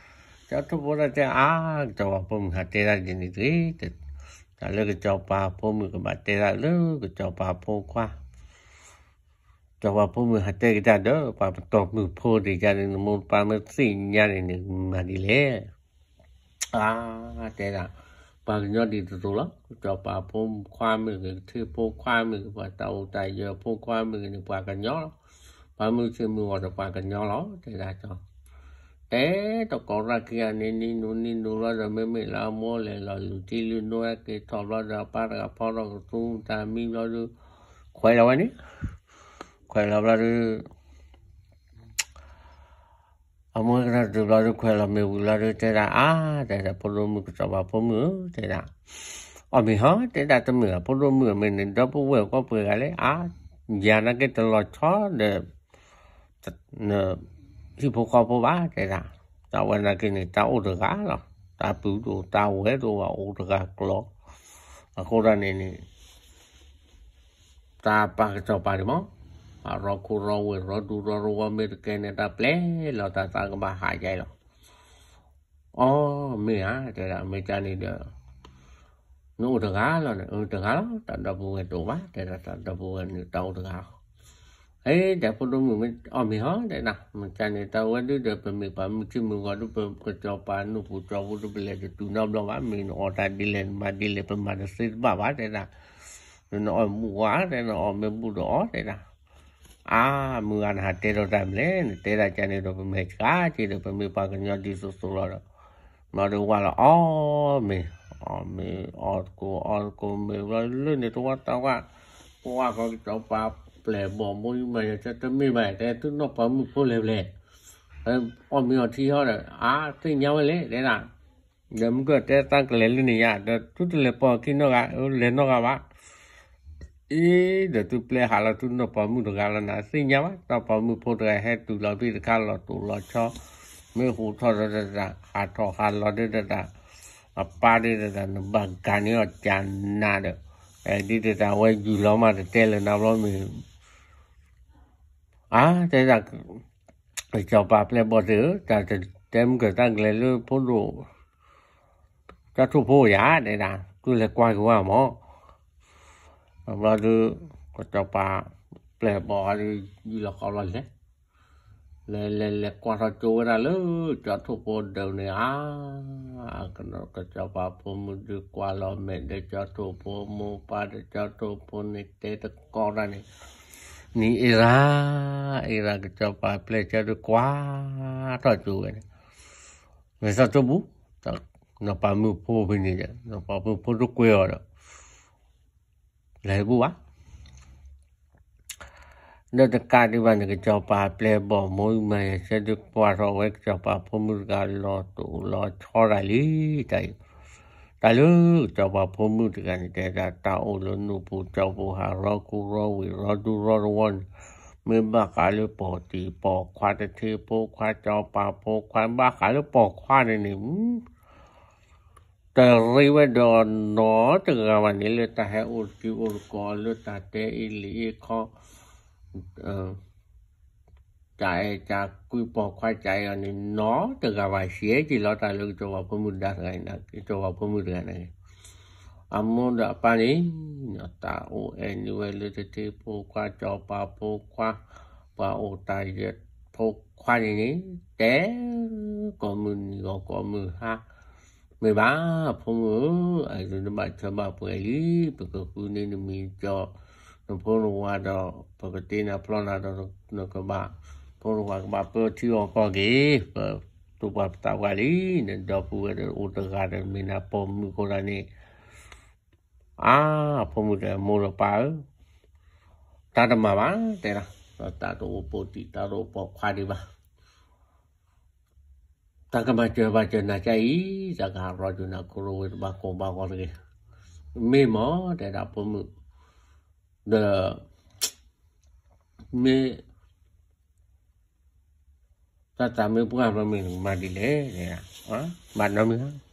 ကၠီထိၣ်ဖိတၢ်တဲအါ ကစီၤပၤဖိမုၣ်ဟးတဲဒၣ်ဒ်န့ၣ်တဂ့ၤ, တၢ်လၢကစီၤပၤဖိမုၣ်ကဘၣ်တဲဒၣ်လၢကစီၤပၤဖိခွါ, ကစီၤပၤဖိမုၣ်ဟးတဲက့ၤတၢ်ဒီး ပှၤပတီၢ်မုၢ်ဖိဒံးကန့ၣ် နမိၢ်နပၢ်မ့ၢ်သ့ၣ်ညါန့ၣ်န့ၣ် မၤဒ်လဲၣ်. အါ တဲဒၣ် ပှၤကညီဒ်သိးသိးလီၤ, ကစီၤပၤဖိခွါမ့ၢ်ဂ့ၤ ကထ့ဖိခွါမ့ၢ်ဂ့ၤ ပှၤတၢ်အိၣ်တၢ်ယၢၤဖိခွါမ့ၢ်ဂ့ၤန့ၣ် ပှၤကညီလီၤ. ပှၤမုၢ်ဆ့ၣ်မုၢ်ဂီၤဒီးပှၤကညီလီၤ တဲဒၣ်ကၠီ တဲတကိးရၣ်ခံဂၤန့ၣ် နံၤနူၤနံၤနူၤဘျီဒီး မ့မ့ၢ်လၢအမိၢ်လဲၤလီၤလူၤထံလုၢ်နိဝဲက့ၤထီၣ်ဘျီဒီး အပၢ်တဂၤဖီထီၣ်ကသူတၢ်မံဘျီဒီး ခွဲးလီၤဝဲန့ၣ်, ခွဲးလီၤဘျီဒီး အမိၢ်ကထီၣ်တုၤဘျီဒီး ခွဲးလီၤမ့ၢ်ဝံၤလီၤဒီး တဲဒၣ်အါ တဲဒၣ် ဖိဒိၣ်မုၣ် ကစီၤပၤဖိမုၣ်ဧၢ တဲဒၣ်, အီၣ်မ့ၤဟီ တဲဒၣ် တမ့ၢ်ဘၣ် ဖိဒိၣ်မုၣ်အမ့ၢ်န့ၣ် ဒီပုၢ်ဝဲၢ်ကီၢ်ပှဲၤဂၤလဲၣ် အါ ယၤနာ်က့တလီၤဆီဒီး ဟံၣ်ဖိဃီဖိဘၣ် တဲဒၣ်, တၢ်ဝဲနာ်က့န့ၣ် တၢ်အိၣ်တဂၤလီၤ, တၢ်ပုၢ်တအိၣ် တၢ်ဝဲၢ်တအိၣ်ဘၣ် အိၣ်တဂၤကျီၤ, အဃိဒၣ်န့ၣ်န့ၣ် တၢ်ပာ်ကစီၤပၤဒံးမး, အရီခူရီဝ့ၢ် ရီဒူရီတဝီမ့ၢ်တကဲန့ၣ် တၢ်ပျဲလီၤတၢ်သးကဘၣ်ဟးယါအံၤလီၤ. အီ မ့ၢ်ဧါ တဲဒၣ် မ့ၢ်ကန့ၣ်ဒီး နအိၣ်တဂၤလီၤန့ၣ်, အၢတဂၤလီၤ, တၢ်ဒီပုၢ်ဝဲၢ်တအိၣ်ဘၣ် တဲဒၣ် တၢ်ဒီပုၢ်ဝဲၢ်န့ၣ် တၢ်အိၣ်တဂၤလီၤ. အ့ ဒီးဖိဒိၣ်မုၣ်မ့ၢ်အီၣ်မ့ၤဟီ တဲဒၣ် မ့ၢ်ကန့ၣ် တၢ်ဝဲဒုဒီး ပမ့ၢ်ပှၤမုၢ်ဆ့ၣ်မုၢ်ဂီၤဒု ပကစီၤပၤနူၢ်ပူၤကၠီပူၤဒု ပလဲၤတတုၤနီတဘျီဘၣ်, မ့ၢ်နအီၣ်တၢ်ဒ်လဲၣ် နမၤဒ်လဲၣ် ပမၤတသ့တဘၣ်ဘၣ် တဲဒၣ်, နအီၣ်မ့ၢ်ဝါ တဲ နအီၣ်မ့ၢ်ဘူၣ်ဒီးအီၣ် တဲဒၣ် အါ မုၢ်ဂၤနဟးတဲထီၣ်တၢ်မနုၤလဲၣ်, နတဲဒၣ်ကန့ၣ်ဒီး ပမဲာ်ဆှးက့ၤဒီး ပမ့ၢ်ပှၤကညီဒ်သိးသိးလီၤဒီး, ဘျီဒီးဝါလီၤအီၣ်မ့ၤ, အီၣ်မ့ၤအီၣ်သကိးအီၣ်သကိးမ့ၤ ဘျီလၢန့ၣ်တဝီတဝါ, ပဝါဃီကစီၤပၤပျဲၢ်ဘီၣ်မိၢ်ယုမၤယၤ တမ့ၢ်ဘၣ် တဲ သုနီၢ်ပၤမုၣ်ဖိလဲၤဘျဲၣ်, အီၣ်မ့ၤအီၣ်ထံဟီဒီး အါ သ့ၣ်ညါဝဲလဲၣ် တဲဒၣ် ဒီးမုၢ်ကတဲတၢ်ကလဲၤလၢန့ၣ်ယါ ဒီးသုတလဲၤပိာ်ခံနီတဂၤ လဲၤနီတဂၤဘၣ်. အ့ ဒီးသုပျဲဟးလီၤသုနီၢ်ပၤမုၣ်တဂၤလီၤနၤ သ့ၣ်ညါဘၣ် နီၢ်ပၤမုၣ်ဖိတဂၤဟဲတုၤလီၤဖဲတခါလီၤတိၢ်လီၤဆီ, မ့ၢ်ဟူးထီၣ်ဒီးတၢ် ဟးထီၣ်ဟးလီၤဒီးတၢ် အပၢ်ဒီးတၢ် နဘၣ်ကၤန့ၢ်အီၣ်ကၢ်နၤဒီး, ဒ်တၢ်ဝဲယူၢ်လီၤမးတတဲလၢၤနၤဘျီမ့ၢ် အါ တဲဒၣ် ကစီၤပၤပျဲၢ်ဘီၣ်သ့ၣ်ဧၢ, တၢ်တဲမုၢ်ကတၢ်ကလဲၤလၢဖိဒိၣ် ကၠီထိၣ်ဖိယါ တဲဒၣ် သုလဲၤကွၢ်က့ၤဝဲမၢ်. ဘျီဒီး ကစီၤပၤပျဲၢ်ဘီၣ်ဒီး ယူၢ်လီၤဃီလီၤလဲၤ, လဲၤလဲၤလဲၤကွၢ်ထီၣ်ကၠိဝဲဒၣ်လၢ ကၠီထိၣ်ဖိဒၢးန့ၣ်ဧါ. ကစီၤပၤဖိမုၣ်ဒုးကွၢ်လီၤမဲာ်ဒီး ကၠီထိၣ်ဖိမိၢ်ပၢ်ဒီး ကၠီထိၣ်ဖိန့ၣ်တဲတကိးတၢ်န့ၣ်, နံၤအ့ရၣ် အ့ရၣ် ကစီၤပၤပျဲၢ်ဆၢဒုးကွၢ်ထီၣ်ကၠိဝဲန့ၣ်, ဝဲသီၣ်ကၠိပူၤ, နီၢ်ပၤမုၣ်ဖိဖဲန့ၣ်ဒီး နီၢ်ပၤမုၣ်ဖိတကွဲအီၤဒီး လဲၤတဘူၣ်ဘၣ်. ဒီးတကးဒံးဘၣ်န့ၣ် ကစီၤပၤပျဲၢ်ဘီၣ်မိၢ်မၤယၤဆၢဒုးကွၢ်ထီၣ်ဝဲ ကစီၤပၤဖိမုၣ်တဂၤလီၤတိၢ်လီၤဆီဒၣ်လံ. တၢ်အံၤ တၢ်လၢကစီၤပၤဖိမုၣ်တဂၤန့ၣ် တဲဒၣ် တၢ်အိၣ်လၢနူၢ်ပူၤကၠီပူၤ ဟးရီခူရီဝ့ၢ် ရီဒူရီတဝီန့ၣ် မ့ၢ်ဘၣ်ဃးလၢပိာ်တံၤပိာ်ခွါ တထ့ဖိခွါ ကၠီပၤဖိခွါ ဘၣ်ဃးလၢပိာ်ခွါန့ၣ်န့ၣ် တရ့ဝဲဒီးနီတဂၤဘၣ်န့ၣ် လၢတၢ်ဟဲအိၣ်တကံအိၣ်တကိး လၢတၢ်တဲအ့လံာ်အ့ခီ ကအဲၣ်ကကွံပိာ်ခွါကအဲၣ်အီၤန့ၣ် နီတဂၤဘၣ် ဆဲးက့ၤလီၤတၢ်လၢကစီၤပၤဖိမုၣ်ဒါတဂၤန့ၣ် ကစီၤပၤဖိမုၣ်တဂၤန့ၣ် အမိၢ်ဒီးအပၢ်န့ၣ် တၢ်အိၣ်အဲၣ်န့ၢ်ဝဲလၢတထ့ဖိခွါ ကၠီပၤဖိခွါ ပှၤအိၣ်တၢ်ယၢၤဖိခွါန့ၣ်န့ၣ် တဲကိးမုၢ်နံၤဂီၤကိးမုၢ်ဟါ မ့ၢ်ဘၣ် ဖိမုၣ်ဧၢ, အအံၤဒုးနဘၣ်ဆၢဘၣ်ပှဲၤလံ, ပကဃုန့ၢ်နမံၤကီး နဖိနဝၤဒီး ပကတ့နၤဖျီနၤဒီး နကဘၣ် ဖိနဝၤကဘၣ်ပၢထံအီၣ်ကီၢ်က့ၤ, ပသူၣ်ပှၢ်ပသးပှၢ်လံ, နဒီပုၢ်ဝဲၢ်ဒီးအိၣ်တဂၤဒီး မ့ၢ်နပိာ်မုၣ်အဃိသတးန့ၣ် အါ, ဖိမုၣ်တဲ မိၢ်ဒီးပၢ်ဧၢ, တၢ်တမၤဘၣ် တဲဒၣ်, ဒီးတၢ်တအိၣ်ပိာ်တံၢ် တၢ်တအိၣ်ပိာ်ခွါဒံးဘၣ်. တၢ်ကမၤစၢၤဘၣ်စၢၤနၤကအံၤ, တၢ်ကဟးရီကၠိနၤခိၣ်ရိဝ့ၤတဘၣ်ကိၢ်ဘၣ်ဂီၤတဂ့ၤ. မ့ၢ်မး တဲဒၣ်ဖိမုၣ်, ဒီး မ့ၢ် တၢ်သးမ့ၢ်ပှၢ်ဘျီမ့ၢ်မၤဒ်လဲၣ်, ဘၣ်နီတမံၤ,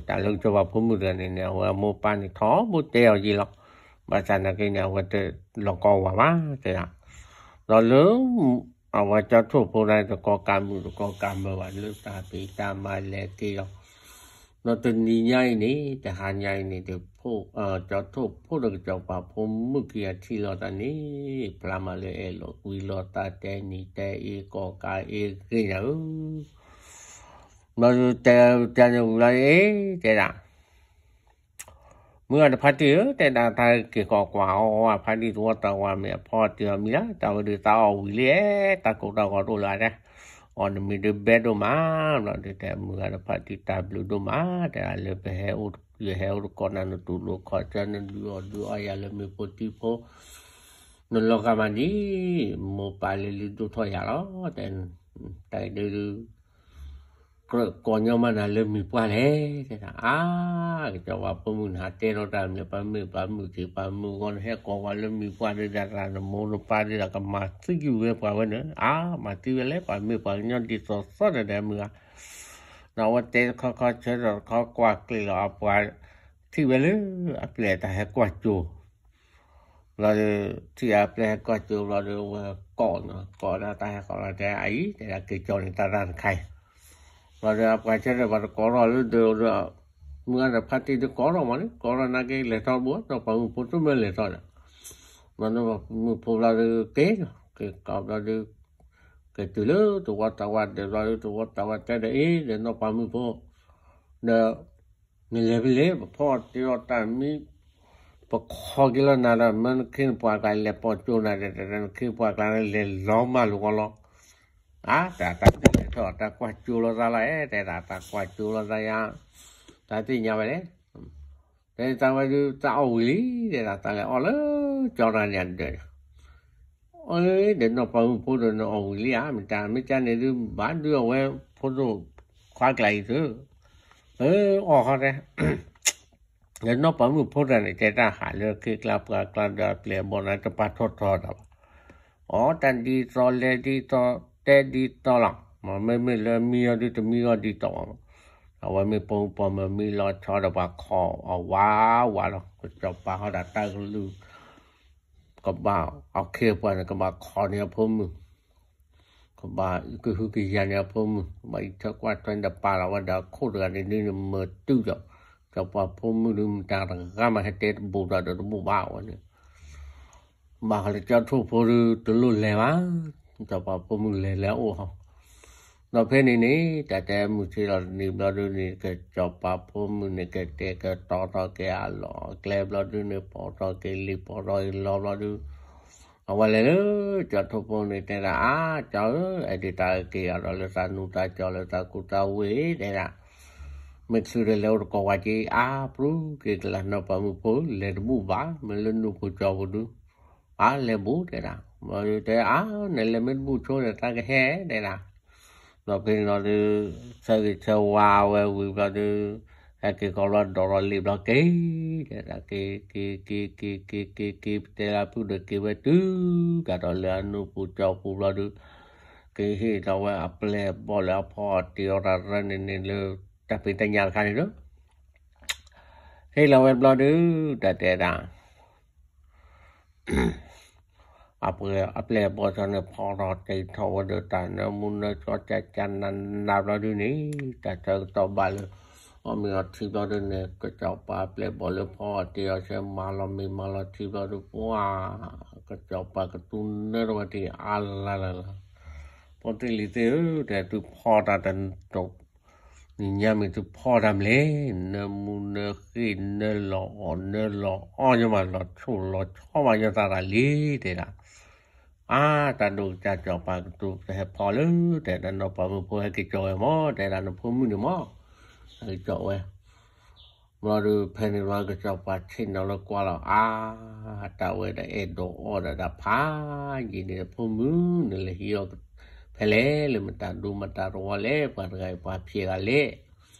တၢ်လၢကစီၤပၤဖိမုၣ်တဂၤန့ၣ်န့ၣ် အဝဲအမိၢ်ပၢ်န့ၣ် ထီဘိတဲအီၤယံာ်လီၤ. ဘၣ်ဆၣ်နာ်က့န့ၣ် အဝဲတလီၤကီဝဲဘၣ် တဲဒၣ်, ဒီးလၢ အဝဲကၠီထိၣ်ဖိန့ၣ် တကီၢ်ကးမုာ်တကီၢ်ကးမၢၤဘၣ် လၢတၢ်ဖံးတၢ်မၤလဲၤက့ၤလီၤ. ဒီးတနံၤညါအံၤန့ၣ် တဟါညါအံၤန့ၣ် ကၠီထိၣ်ဖိဒီးကစီၤပၤဖိမုၣ်ခံဂၤထံၣ်လိာ်သးန့ၣ် ဖျါမးလၢအဲၣ်လိာ်ကွံလိာ်သး တဲနံၤတဲအ့ ကီၢ်ကးအ့ဂ့ၤညါဧၢ, ဘျီဒုးတဲတၢ်န့ၣ်ဝံၤလီၤအ့ တဲဒၣ် မုၢ်ဂၤတဖါတံၢ်ဧၢ တဲဒၣ် တၢ်က့ၤကီၢ်ကွၢ်အီၤဝဲဖါတံၢ်သဝီသးဝးမ့ၢ်အဖီတံၢ်အီၤမံၤလၢ တၢ်ဝဲဒုးသးအီၣ်ဝံၤလံ, တၢ်ကိၢ်တၢ်ဂီၤတအိၣ်လၢၤတဲ, အီၣ်နမံၤဒုးဘဲဒိၣ်မး, ဘျီဒုးတဲ မုၢ်ဂၤတဖါတံၢ်တၢ်ဘျုးဒိၣ်မး, တဲဒၣ်လၢပဟဲအိၣ် ယဟဲအိၣ်တကိးနၤ နတူၢ်လိာ်ခီၣ်ဆၢ နဒုးအီၣ်ဒုးအီယၤလၢမ့ၢ်ဖိတံၢ်ဖိ နလီၤဂာ်မးဒ် မိၢ်ပၢ်လၢလုၢ်ဒိၣ်ထီၣ်ယၤလီၤ, တဲ, တၢ်အံၤဒုး ကြၢးကိးညီမးနၤလၢမံၤပှၢ်လဲၣ်, တဲဒၣ်, အါ, ကစီၤပၤဖိမုၣ်န့ၣ်ဟးတဲထီၣ်တၢ်မနုၤ ပှၤမ့ၢ်ပှၤမုၣ်က့ၤ ပှၤမုၣ်ဂီၢ် နဟဲကိးဝဲလၢမံၤပှၢ်ဒုး ဒၣ်နမိၢ်နပၢ်ဒုး ကမၤသံကွံာ်ဝဲပှၤဝဲန့ၣ်, အါ, မၤသံဝဲလဲၣ် ပှၤမ့ၢ်ပှၤကညီဒ်သိးသိးန့ၣ်ဒီးမုၢ်ဂၤ, ဒီးအဝဲတဲတခီခီဆၢထီၣ်တခီကွၢ်ကျဲၤလီၤအပှၤ ထံၣ်ဝဲလၢအပျဲၢ်တၢ်ဟဲကွၢ်ကၠိ ဘျီဒီး ထံၣ်အပျဲၢ်ဟဲကွၢ်ကၠိဘျီဒီး အဝဲကိးနီၤ ကိးဒၣ်တၢ်ဟဲကိးလီၤတဲအအံၤ တဲဒၣ်က့ၤကၠီန့ၣ်တၢ်တၢ်တခါအံၤ, ဘျီဒီးအပှၤဆၢထၢၣ်ပှၤတကိးထီၣ်လၢဒီး မုၢ်ဂၤဒီးဖါတံၢ်တကိးထီၣ်မးန့ၣ် ကိးထီၣ်နာ်က့လဲၤထီၣ်ဘိ နီၢ်ပၤမုၣ်ဖိတမ့ၢ်လဲၤထီၣ်ဒီး, ဘျီနီၢ်ပၤမုၣ်ဖိဘျီဒီးက့ၤနီၤ က့ၤကိးဘျီဒီး က့ၤတုၤလၢသဝီသးဝးဒီးဘျီဒီး သဝီသးဝးတဲဒီးအံၤ ဒီးနီၢ်ပၤမုၣ်ဖိ ဒီး နလဲၤဖဲလဲၣ် ပဖီၣ်တ့အီၣ်တၢ်မံ ပခီက့ၤလီၤနၤဒီး မ့ၢ်နခ့နပှၤကျါလဲၤပိာ်ကၠိနၤဒီး နခ့နပှၤကျါန့ၣ် လဲၤလီၤမၢ်လိာ်ကီလီၤ. အါ တၢ်တၢ်သ့ၣ်ညါထီၣ် တၢ်ကွၢ်ကၠိလိာ်သးလီၤ အဲ တဲဒၣ် တၢ်ကွၢ်ကၠိလိာ်သးယါ တၢ်သ့ၣ်ညါဝဲလဲၣ် တဲတၢ်ဝဲဒုး တၢ်အီၣ်ဝံၤလံ တဲဒၣ် တၢ်လဲၤအီၣ်လၢကၠီတဂၤန့ၣ်အဒၢးန့ၣ် အၢ ဒီးနီၢ်ပၤမုၣ်ဖိဒီးနအီၣ်ဝံၤလံဧါ မ့ၢ်တၢ် မ့ၢ်ကၢ်န့ၣ်ဒုး ဘၣ်ဒုးအဝဲဖိဒိၣ် ခွါကျါအံၤသု အၢ အီၣ်ဃီတဲ ဒီးနီၢ်ပၤမုၣ်ဖိတဂၤန့ၣ် တဲတၢ်ဟးလၢခ့ကျါပှၤကျါဒီးအပျဲၢ်အဘီၣ်န့ၣ် တပာ်ထီၣ်ထီတၢ်ဘၣ်. အီ တၢ်ဒ်သိးလဲၤဒ်သိး တဲဒ်သိးလီၤ. မ့မ့ၢ်လၢမံအီၤဒုးတမံအီၤဒ်သိးဘၣ်. အဝဲမ့ၢ်ပိာ်မုၣ်ပိာ်မၢၤမံလီၤဆီဒီးပှၤခိးအဝါဝါလီၤ. ကစီၤပၤဟီၣ်ဒီးတၢ်ကလုၢ် ကဘၣ်အီၣ်ခ့အပှၤန့ၣ် ကဘၣ်ခိးန့ၢ်အဖိမုၣ် ကဘၣ်ကဟုကယာ်န့ၢ်အဖိမုၣ် ဘၣ်အံးထွဲကွၢ်ထွဲန့ၣ် ပာ်လီၤဝဲဒီးအခိၣ်တဂၤန့ၣ်ဒုးန့ၣ် မၢတုၤဒီး စီၤပၤဖိမုၣ်ဒုး မတၤတဂၤမးဟဲတဲတဘူးဒီးတဘူးဘၣ်ဝဲန့ၣ် ဘၣ်ဃးလၢကၠီထိၣ်ဖိဒုး တလိၣ်လဲၤဘၣ် စီၤပၤဖိမုၣ်လဲၤလဲၤအိၣ်ဟီ ဒီးဖဲန့ၣ်န့ၣ် တၢ်တဲမုၢ်ဆ့ၣ်လီၤတနံၤဘျီဒုးန့ၣ် ကစီၤပၤဖိမုၣ်န့ၣ် ကတဲာ်ကတီၤထီၣ်က့ၤအလီၢ်အကျဲဘျီဒုးန့ၣ် ပိာ်ထီၣ်က့ၤလံာ်ပိာ်ထီၣ်က့ၤလီဘျီဒုး အဝဲလဲၤလၢကၠီထိၣ်ဖိန့ၣ်တဲဒၣ် အါ ကၠီဧၢ အဲၣ်ဒိးတၢ်က့ၤအီၤဒီးလၢသးနူသးကၠီလၢသးကူသးဝ့ၢ်တဲဒၣ် မ့ၢ်ချုးဒီးလဲၤအိၣ်တကိးဝဲက့ၤ အါ ပြုက့ၤကလၢနီၢ်ပၤမုၣ်ဖိ လဲၤတဘူးဘၣ် မ့ၢ်လၢနူၢ်ပူၤကၠီပူၤဒုး အါ လဲၤဘူးတဲဒၣ် ဘျီဒုးတဲ အါ နလဲၤမ့ၢ်တဘူးဆိဒီး တၢ်ကဟဲတဲဒၣ် ဘျီဖဲန့ၣ်လီၤဒုး ဆၢဂ့ၤဆၢဝါဝဲဝံၤဘျီဒုး ဟဲက့ၤကီးဘျီဒိးထီၣ်လံာ်ဘျီက့ၤ တဲဒၣ်က့ၤ က့ၤ က့ၤ က့ၤ က့ၤ က့ၤ က့ၤ ပတဲလၢဖုၣ်ဒီးက့ၤဝဲတုၤ ကဒီးလၢအနူၢ်ပူၤကၠီပူၤဘျီဒုး က့ၤဟ့ၣ်လီၤဝဲအပျဲၢ်အဘီၣ်လၢအဖီအီၣ်တ့ၤအီၣ်တၢ်ရၢန့ၣ်န့ၣ်လၢ တၢ်ဖံးတၢ်ညၣ်တခါန့ၣ်လီၤ ဟ့ၣ်လီၤဝဲဘျီဒုး တၢ်တဲဒၣ် အပျဲၢ်အဘီၣ်ဆီန့ၣ် ဖီထီၣ်တ့ထီၣ်ဝဲဒီးတၢ်နၢမူနၢဆှီကၠၢ်ကၠၢ်နးနးဘျီဒုးန့ၣ် တၢ်ဆၢကတီၢ်ဘၣ်လၢ အီၣ်မ့ၤအီထံဘျီဒုးန့ၣ် ကစီၤပၤအပျဲၢ်အဘီၣ်လၢဖီအီၣ်တ့ၤအီၣ်ဆဲမၤလီၤမ့ၤမၤလီၤထံဘျီဒုး ပှၤ ကစီၤပၤကတူၢ်နၢတဝဲတ့ၢ်အါလါလါလါ ဖိသ့ၣ်လံၤသ့ၣ်ဧၢ တဲသုဖီတၢ်တ နံၤညါမ့ၢ်သုဖီတၢ်မလဲၣ် နၢမူနၢဃ့ၢ်နၢလီၤအီၣ်နၢလီၤအီၣ်ညီမး လီၤဆိၣ်လီၤဆီမးညီသးတၢ်လံ တဲဒၣ် အါ တၢ်ဒိၣ်ကစၢ်စီၤပၤကတိၤ တဟဲဖီလၢ တဲဒၣ်နီၢ်ပၤမုၣ်ဖိဟဲက့ၤကၠီဝဲမး တဲဒၣ်နဖိမုၣ်န့ၣ်မး ဟဲက့ၤကၠီဝဲ ဘျီဒီးဖဲန့ၣ်ဘျီကစီၤပၤဆ့ၣ်နီၤလၢကွၢ်လီၤ အါ, တၢ်ဝဲဒၣ်အဲၣ်ဒိးအီၣ်ဒီးတၢ်ဖးယံာ်န့ၣ် ဖိမုၣ်န့ၣ် လဲၤဟံးအီၣ်ဖဲလဲၣ်လၢမတၤဒိမတၤတဝီလဲၣ် ပှၤတဂၤအံၤပှၤဖျဲးဂၤလဲၣ်.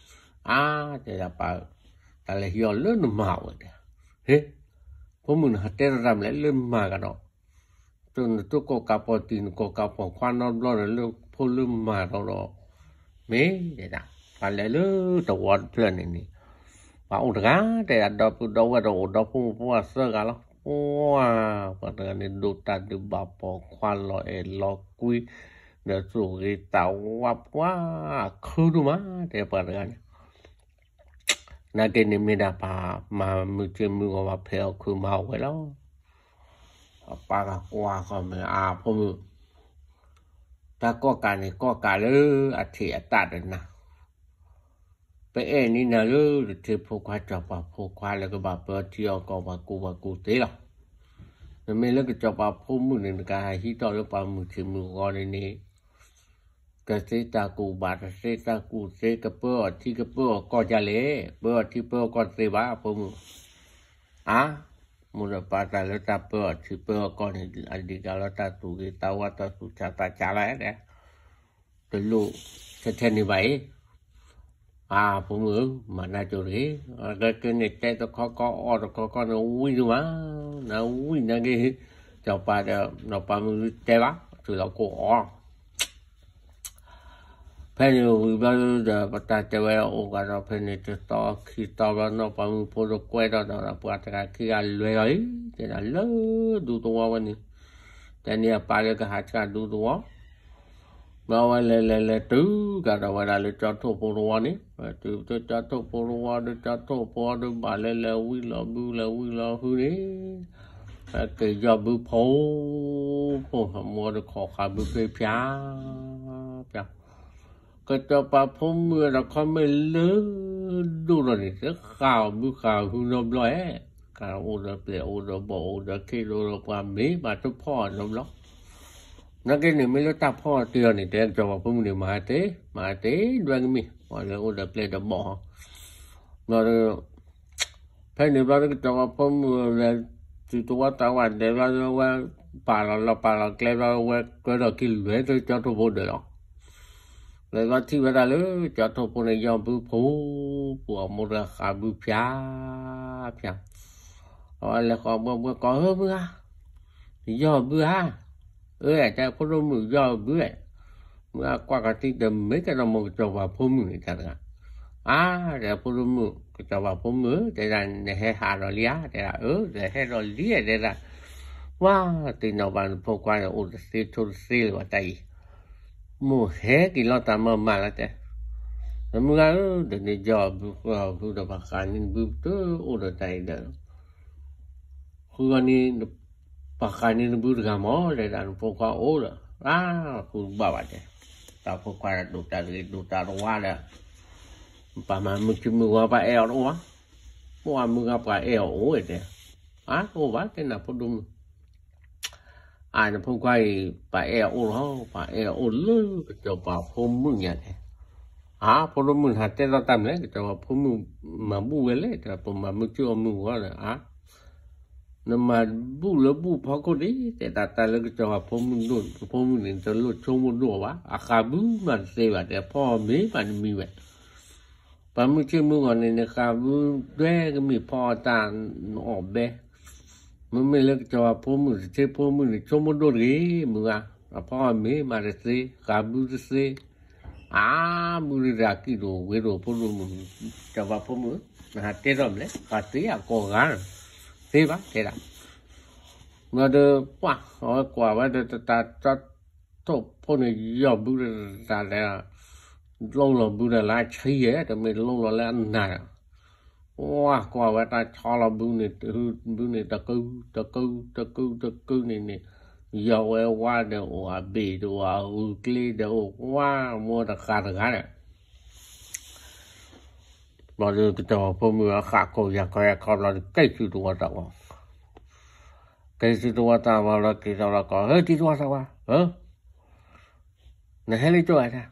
အါ, တဲဒၣ်ပၢ်, တၢ်လဲၤဟံးအီၣ်လၢနမၤဝဲဒၣ်, ဟ့, ဖိမုၣ်နဟးတဲတၢ်မနုၤလဲၣ်လၢမၤကဒီး နတကိးကးပီၤတံၢ် နကိးကးပီၤခွါနီတဘျီဒီး လၢဖိလၢမၤဒီးဒီး, မ့ၢ်တဲဒၣ်, ပှၤလဲၤလၢတဝီတဖျၢၣ်န့ၣ်န့ၣ်, ပှၤအိၣ်တဂၤတဲဒၣ် ဒီပုၢ်ဒီဝဲၢ်ဒီးအိၣ်ဒီဖိမိၢ်ဖိအသၢဂၤလီၤ. ပှၤတဂၤန့ၣ် ဒိးတၢ်ဒုးဘၣ်ပိာ်ခွါလီၤအဲၣ်လီၤကွံ, ဒီးသူၣ်ဂ့ၤသးဝါပှၤခုဒိၣ်မး တဲပှၤတဂၤန့ၣ် နာ်က့န့ၣ်မ့ၢ်ဒၣ်ပှၤမၤမုၢ်ဆ့မုၢ်ဂီၤ ပှၤဖဲးအီၣ်ခုးမၤအီၣ်ဝဲလီၤ. အပၢ်ကကွၢ်ဃီမ့ၢ်အါဖိမုၣ်, တၢ်ကီၣ်ကးန့ၣ် ကီၣ်ကးလၢအထံးအတၢ်ဒီးနၤ, ပအဲၣ်န့ၢ်နၤလၢတထံဖိခွါစီၤပၤဖိခွါလၢကဘၣ်ပၢထံအီၣ်ကီၢ်ပှၤကူပှၤကူသ့လီၤ. နမ့ၢ်လၢကစီၤပၤဖိမုၣ်န့ၣ် နကဟးဟံးထီၣ်လၢပှၤမုၢ်ဆ့မုၢ်ဂီၤန့ၣ်န့ၣ် ကသ့တၢ်ကူၣ်ဘၣ်တသ့တၢ်ကူၣ်သ့ ကပၢအီၣ်ထံကပၢအီၣ်ကီၢ်ဒ်လဲၣ်, ပၢအီၣ်ထံပၢအီၣ်ကီၢ်တသ့ဘၣ် ဖိမုၣ်. အါ, မိၢ်ဒီးပၢ်တၢ်လၢတၢ်ပၢအီၣ်ထံပၢအီၣ်ကီၢ်န့ၣ် အဒံးကးလီၤတၢ်သူၣ်ဂ့ၤသးဝါ တၢ်သူၣ်ဆးသးဆးလီၤ, တလိၣ်ထဲထဲန့ၣ်ဘၣ်အံၤ အါ ဖိမုၣ်ဧၢ, မၤနၢ်ကၠိတဂ့ၤ, ကဲကဲန့ၣ် တဲတခီခီအီၣ်တခီခီန့ၣ် ဝံၣ်ဒိၣ်မး, နဝံၣ်နာ်က့, စီၤပၤဒီး နီၢ်ပၤမုၣ်တဲဘၣ်, ထုးလီၤကိၢ်အီၣ် ဖဲန့ၣ်ဝံၤဘျီဒီး ပတၢ်တဲဝဲအိၣ်ကဒီးဖဲန့ၣ် တသီခံသီဘျီ နီၢ်ပၤမုၣ်ဖိဒီးကွဲထီၣ်ဒီး ပှၤတဂၤခံဂၤလဲၤလီၤလံ, တဲဒၣ်လၢဒူသဝီဝဲန့ၣ်, တဲန့ၢ်အပၢ်လၢကဟးဆှၣ်ဒူသဝီ ဘျီဝဲလဲၤလဲၤလဲၤတုၤကဒီးဝဲဒၣ်လၢကၠီထိၣ်ဖိတဝီန့ၣ်, တုၤလၢကၠီထိၣ်ဖိတဝီဒီး ကၠီထိၣ်ဖိဒီးဘၣ်လၢလဲၤဝံၣ်လီၤဘုလဲၤဝံၣ်လီၤဟုန့ၣ်, က့ၤယီၢ်ဘုဖိ, ဖိမိၢ်ဒီးခိးဃာ်ဘုဖ့ဖျါ, ဖျါ ကစီၤပၤဖိမုၣ်ဒီးခီမ့ၢ်လၢဒိၣ်ဒီးန့ၣ် တဃာ်အီၤဘုဃာ်ဟုနီတဘျီဧါ, ကအိၣ်ဒီးပျဲၢ်အိၣ်ဒီးဘီၣ်အိၣ်ဒီးခ့ၣ် အိၣ်ဒီးပှၤမ့ၢ်ဘၣ်တဖီၣ်နီတဘျီ, နာ်က့န့ၣ် မ့ၢ်လၢတၢ်ဖီၣ်တ့ၢ်အီၤန့ၣ် တဲကစီၤပၤဖိမုၣ်န့ၣ် မၤတ့ၢ် မၤတ့ၢ်ဒွဲကမံၣ် ပှၤလၢအိၣ်ဒီးပျဲၢ်ဒီးဘီၣ်ဟီ, ဘျီဒီး ဖဲန့ၣ်ဘျီဒီး ကစီၤပၤဖိမုၣ်လဲၤ တုၤသဝီသးဝးဒဲးဘျီဒီး ဝဲပာ်လီၤလီၢ်ပာ်လီၤကျဲဘျီ ဝဲကၢထီၣ်ခံလွဲၢ်လၢကၠီထိၣ်ဖိဒီးလီၤ. လဲၤဘျီထံၣ်ဝဲဒၣ်လၢကၠီထိၣ်ဖိန့ၣ် ယီၢ်ဘုဖိ, ပှၤမိၢ်တဂၤဃာ်ဘုဖျါ, ဖျါ, အဝဲလဲၤဃီၤဘှဲဘှဲကိး ဧၢ မုၢ်ဂၤ, ယီၢ်ဘုဧါ, အၢ တဲဖိဒိၣ်မုၣ်ယီၢ်ဘုဧါ, မုၢ်ဂၤကွၢ်ကထံၣ်တမ့ၢ်ကဲဒီးမိၢ်ကစီၤပၤဖိမုၣ်န့ၣ်တၢ်တဂၤ, အါ တဲဖိဒိၣ်မုၣ် ကစီၤပၤဖိမုၣ်ဧၢ တဲဒၣ် နဟဲဟးဒီးလံဧါ တဲဒၣ် အၢ နဟဲဒီးလံဧါ တဲဒၣ်, ဝါ သ့ၣ်နီၣ်ဘၣ်နဖိခွါန့ၣ် အိၣ်တသ့ဆိးတသ့လၢၤဘၣ်တၢ်အံၤ, မိၢ်ဟဲက့ၤလီၤတၢ်မၤမၤလီၤတဲ, မုၢ်ဂၤဧၢ ဒီးနယီၢ်ဘုဃုာ်ဘုဒီးပှၤဃးန့ၢ်နဘုတအိၣ်ဒီးတၢ်အံၤဒီး ဃုာ်ဂီၤန့ၣ် ပှၤဃးန့ၢ်နဘုတဂၤမး တဲဒၣ်နဖိခွါအိၣ်ဒီး အါ ဃုာ်ဘၣ်ဘၣ်တဲ, တၢ်ဖိခွါဒီးဒိၣ်တၢ်တဂ့ၤဒိၣ်တၢ်တဝါဒီး ပှၤမၤမုၢ်ဆ့မုၢ်ဂီၤ ပှၤအဲၣ်အီၤတအိၣ်ဘၣ်, ပှၤမုၢ်ဂၤပှၤအဲၣ်အီၤအိၣ်ဝဲတဲ, အါ တအိၣ်ဘၣ်တဲနၤဖိဒိၣ်မုၣ် အါ နဖိခွါအံၤ ပှၤအဲၣ်အီၤအိၣ်လီၤ, ပှၤအဲၣ်အီၤအိၣ်လၢကစီၤပၤဖိမုၣ်ညါတဲ, အါ ဖိဒိၣ်မုၣ်နဟးတဲလီၤတၢ်မနုၤလဲၣ် ကစီၤပၤဖိမုၣ်မၤဘူၣ်ဝဲလဲၣ် တဲပမၤမုၢ်ဆ့အီၣ်မုၢ်ဂီၤဒီး အါ နမၤဘူၣ်လၢဘူၣ်ဖီခိၣ်ဒံး တဲတၢ်တၢ်လၢကစီၤပၤဖိမုၣ်ဒိၣ် ဖိမုၣ်န့ၣ် တလိၣ်ဆိကမိၣ်ဒိၣ်ဘၣ်, အဃးဘုမၤတသ့ဘၣ် တဲဖီမ့ၤမၤတမံၤဝဲ ပှၤမုၢ်ဆ့မုၢ်ဂီၤန့ၣ် နဃးဘုဒွဲကမံၣ်ဖီအတၢ်အီၣ်ဘဲ, မ့မ့ၢ်လၢကစီၤပၤဖိမုၣ်တသ့ဖိမုၣ်န့ၣ် ဆိကမိၣ်ဒိၣ်တဂ့ၤ မုၢ်ဂၤ, အဖီအမ့ၤမၤတသ့ ဃးဘုတသ့, အါ ဘုဒုးတၢ်ကံၣ်ဒိၣ်ဝ့ၤဒိၣ်ဖိဒိၣ်မုၣ်, စီၤပၤဖိမုၣ်, နဟးတဲထီၣ်မလဲၣ် ဃးသ့အကိးဂၤ, သ့ဘၣ်တဲဒၣ်, ဘျီဒီးပှၢ် အဝဲကွၢ်ဝဲဒီးတၢ် ထိၣ်ဖိန့ၣ် ယီၢ်ဘုတတၢ်လဲၣ်, လိၣ်လီၤဘုဒီးလၢအဆံယဲၢ် တမ့ၢ်လိၣ်လီၤလၢအနၢ်ဒီး, ဝါ ကွၢ်ဝဲတၢ်ဆီလီၤဘုန့ၣ်, ဘုန့ၣ် တကု တကု တကု တကုန့ၣ်န့ၣ်, ယီၢ်ဝဲဝါဒီးအိၣ် အဘ့ၣ်ဒီးအိၣ် အဂုာ်ကျ့ဒီးအိၣ် ဝါ မိၢ်တဃာ်တဂၤဒီး ဘျီဒီးကစီၤပၤဖိမုၣ်အဃၣ်ကိာ်ယၢ်ခီယၢ်ခီဘျီဒီး ကဲဆူတဝီတၢ်ဝီ, ကဲဆူတဝီတၢ်ဝီလီၤက့ၤဒီးလီၤကိး ဟဲ တံၤတဝီတၢ်ဝီ, နဟဲလၢကၠိဧါ,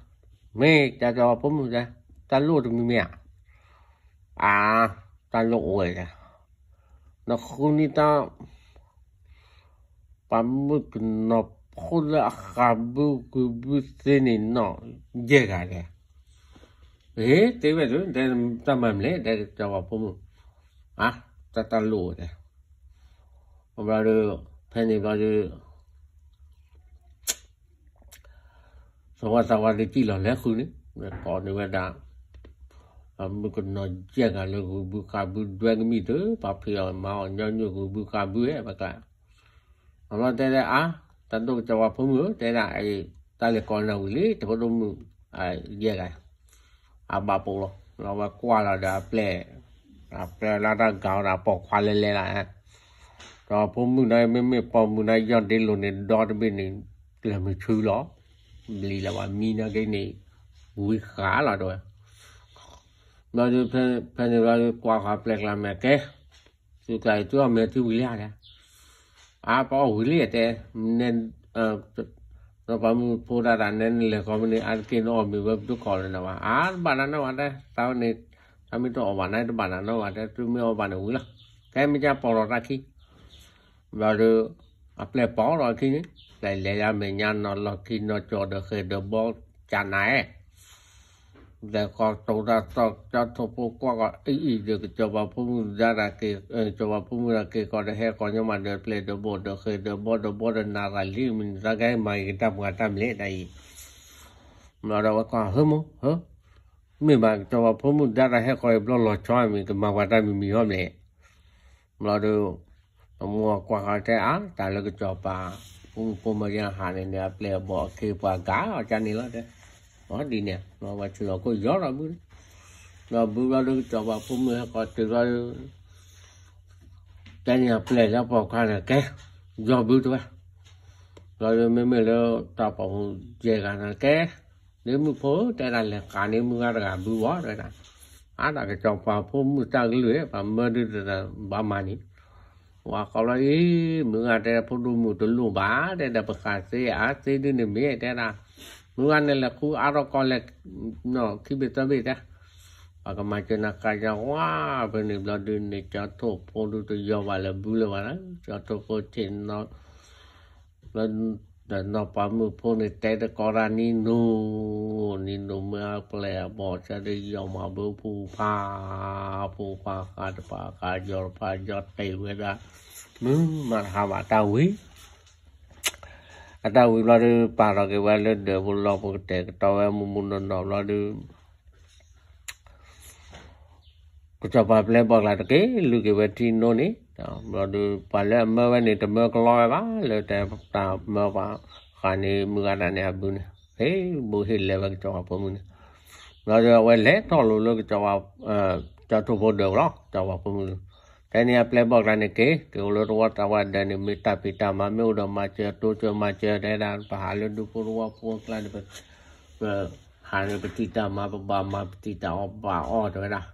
မ့ၢ်ကစီၤပၤဖိမုၣ်တဲ, တၢ်လိၣ်တမံၤမ့ၢ်ဧါ, အါ တၢ်လိၣ်အိၣ်ဝဲဒၣ်, နဃုန့ၢ်တၢ် ပှၤမုၣ်ကနီၤဖိလၢအဃးဘုဂုၤဘုသ့န့ၣ်နီၤ ယဲၢ်ဂၤလဲၣ်. ဟ့ၣ် သ့ဝဲဒၣ် တဲတၢ်မၤမလဲၣ် တဲကစီၤပၤဖိမုၣ်, အါ တၢ်တၢ်လိၣ်ဝဲဒၣ်, ဘျီဒီး ဖဲန့ၣ်ဘျီဒီး သဝီသဝီဒုးစံၣ်လီၤလဲၤဃုန့ၣ် ကိးန့ၢ်ဝဲဒၣ် ပှၤမုၣ်ကနီၤယဲၢ်ဂၤလၢဂုၤဘုဃးဘုဒွဲကမံၣ်ဒုး ပှၤဖံးအီၣ်မၤအီၣ်ညီနုၢ်ဂုၤဘုဃးဘုဧဲ ပှၤကျါ, အဘျီတဲဒၣ်အါ တၢ်ဒိၣ်ကစီၤပၤဖိမုၣ်ဧၢ တဲဒၣ် တၢ်လဲၤကိးနၤဝံၤလံ တဖိဒိၣ်မုၣ် ယဲၢ်ဂၤ အဘၣ်ပိာ်လီၤ လီၤဝဲကွၢ်လီၤဒီးအပျဲၢ်, အပျဲၢ်လၢတၢ်ဂၤဒီးအပိာ်ခွါလဲၤလဲၤလီၤ, ကစီၤပၤဖိမုၣ်န့ၣ် မ့မ့ၢ်ပိာ်မုၣ်န့ၣ် ယီၢ်ဒ့လိၤန့ၣ် ဒီတဘ့ၣ်န့ၣ် ကျၢၤမုၢ်ဆူလီၤ, ဘျံၤလၢၤဝဲမံနီၢ်က့န့ၣ် ဝံဃာ်လီၤတဲဝဲ, ဘျီဒီး ဖဲန့ၣ်ဘျီဒီးကွၢ်ဃီၤပျဲၢ်ကျါမဲာ်ကဲ သုကျါအံၤ သုအီၣ်မ့ၤသုဝံၤလံဧါ, အါ ပအီၣ်ဝံၤလံတဲ, နဲ ဒီးပှၤမုၣ်ဖိဒၣ်တၢ်နဲနလဲၤဃီမ့ၢ်န့ၣ် အါတက့ၢ်နအီၣ်မ့ၤဝဲပသုခီၣ်လၢနၤဘၣ်, အါ တဘၣ်နၤနီၢ်ဘၣ်တဲ, တၢ်ဝဲန့ၣ် တၢ်မ့ၢ်တအီၣ်ဘၣ်န့ၣ် တဘၣ်နၤနီၢ်ဘၣ်တဲ, သုမ့ၢ်အီၣ်ဘၣ်န့ၣ်ဝံၤလီၤ, ကဲမ့ၢ်ကပိာ်ထီၣ်တၢ်ခံ ဘျီဒီး အပျဲၢ်ပိာ်ထီၣ်အခံန့ၣ် ပျဲၢ်လဲၤလၢအမဲာ်ညါနီၤလီၢ်ခံနီၤကၠီၤဒီးဃဲၤဒီးဘီကၢ်နၤဧဲ ဒီးကီးတိၤတၢ်သီၣ်ကၠီထိၣ်ဖိကွၢ်ကီးအံၤအံၤဒီးကစီၤပၤဖိမုၣ်ဒၣ်တၢ်က့ၤ, ကစီၤပၤဖိမုၣ်ဒၣ်က့ၤကီးဒီးဟဲကီးညီမးဒီးပျဲၢ်ဒီးဘီၣ်ဒီးဃဲၤဒီးဘီၣ်ဒီးဘီၣ်ဒီးနၤရၤလံမ့ၢ်န့ၣ် တၢ်ကဟဲမၤက့ၤတၢ်ပှၤတၢ်မလဲၣ်တၢ်အံၤ, ဘျီဒီးဝဲကွၢ်ဟၢမၢ်ဟၢ, မ့ၢ်ဘၣ်ကစီၤပၤဖိမုၣ်ဒၣ်တၢ်ဟဲကီးအံၤဘျီလီၤဆီမ့ၢ်ကမၤပှၤတၢ်မံၤမံၤဟီမ့ၢ်, ဘျီဒီး အမိၢ်ကွၢ်ဃီတဲအါ တၢ်လၢကစီၤပၤ ဖိမုၣ်ဖိမုၣ်ယဟးန့ၣ်န့ၣ် အပျဲၢ်အဘီၣ်အခ့အပှၤဂၤအီၤကန့ၣ်လီၤတဲ, အီဒ်န့ၣ် ဘျီဝဲဆူလီၤခိၣ်ယီၤဒီးဘုန့ၣ်, ဒီးဘုဘျီဒီးကစီၤပၤဖိမုၣ်ဟဲကီးတုၤဘျီဒီး တဲန့ၣ်အပျဲၢ်လၢပိာ်ခွါန့ၣ်ကဲ, ယီၤဘုတဲဝဲ, ဘျီဒီးမ့မ့ၢ်လၢတၢ်ပိာ်မုၣ်ယဲၢ်ဂၤန့ၣ်ကဲ, ဒ်မုၣ်ဖိတဲဒၣ်လဲၤဃးန့ၢ်မုၢ်ဂၤတဂၤဘုဝဲတဲဒၣ်, အါဒၣ်ကစီၤပၤဖိမုၣ်တၢ်ကလုၢ် ပှၤမၢဒုးတဘၣ်မၤန့ၣ်, ဝဲဃီဘျီအံၤ မုၢ်ဂၤတဲဖိဒိၣ်မုၣ်တလိၣ်ဘၣ် တဲဒၣ်ပဃးသ့အါသ့ဒုန့ၣ်မ့ၢ်တဲဒၣ်, မုၢ်ဂၤန့ၣ်လဲၤဃုအါထီၣ်ကီၢ်လဲၣ် ခံဘ့ၣ်သၢဘ့ၣ်တဲ, ပှၤကမၤစၢၤနၤဃးယၤဝါ ဖဲန့ၣ်ဘျီဒုးန့ၣ် ကၠီထိၣ်ဖိဒုးတယီၤဘၣ်လၢဘုလၢၤဘၣ်န့ၣ် ကၠီထိၣ်ဖိဆ့ၣ်နီၤ လၢ ဒီးနီၢ်ပၤမုၣ်ဖိန့ၣ်တဲတကိးတၢ်နံၤနိ, နံၤနိမ့ၢ်အပျဲၢ်အဘီၣ်ဆၢဒုးယီၤမၤဘုဖူဖး, ဖူဖးဃးတဖၣ်ဃးယီၤတဖၣ်ယီၤတ့ၢ်ဝဲဒၣ်, မုၢ်မၤတဟးဘၣ်တၢ်ဝံၤ, အတၢ်ဝံၤဘျီဒုး ပာ်ထီၣ်က့ၤဝဲလၢဒၢးပူၤလီၢ်ပူၤကတဲာ်ကတီၤဝဲမူမူနီၢ်နီၢ်ဘျီဒုး ကစီၤပၤပျဲၢ်ဘီၣ်ကျါတက့ၢ် လုၢ်က့ၤဝဲထံနိန့ၣ်, ဘျီဒုး ပှၤလၢအမၢဝဲန့ၣ် တမၢကလီဝဲဘၣ် လၢတဲတၢ်မၢပှၤဃးန့ၢ်မုၢ်ဂၤဒၣ်န့ၣ်အဘုန့ၣ်, ဟ့ၣ်ဘိဟ့ၣ်လဲၤဝဲကစီၤပၤဖိမုၣ်န့ၣ်, ဘျီဒုး အဝဲလဲၤထီၣ်လိၤလၢကစီၤပၤ ကၠီထိၣ်ဖိဒၢးလီၤ ကစီၤပၤဖိမုၣ်, တဲန့ၢ်အပျဲၢ်ဘီၣ်ကျါန့ၣ်က့ၤ က့ၤအိၣ်လၢသဝီသးဝးဒၢးန့ၣ် မ့ၢ်တၢ်ဖံးတၢ်မၤမ့ၢ်အိၣ်ဒီးမၤစၢၤတိစၢၤမၤစၢၤတဲဒၣ် ပဟးလၢဒူဖိသဝီဖိအကျါန့ၣ် ပ ဟးန့ၣ်ပတံၢ်တၢ်မၤ ပဘၣ်မၤပတံၢ်တၢ်အီၣ်ဘၣ်အီၣ်တဲဝဲဒၣ်,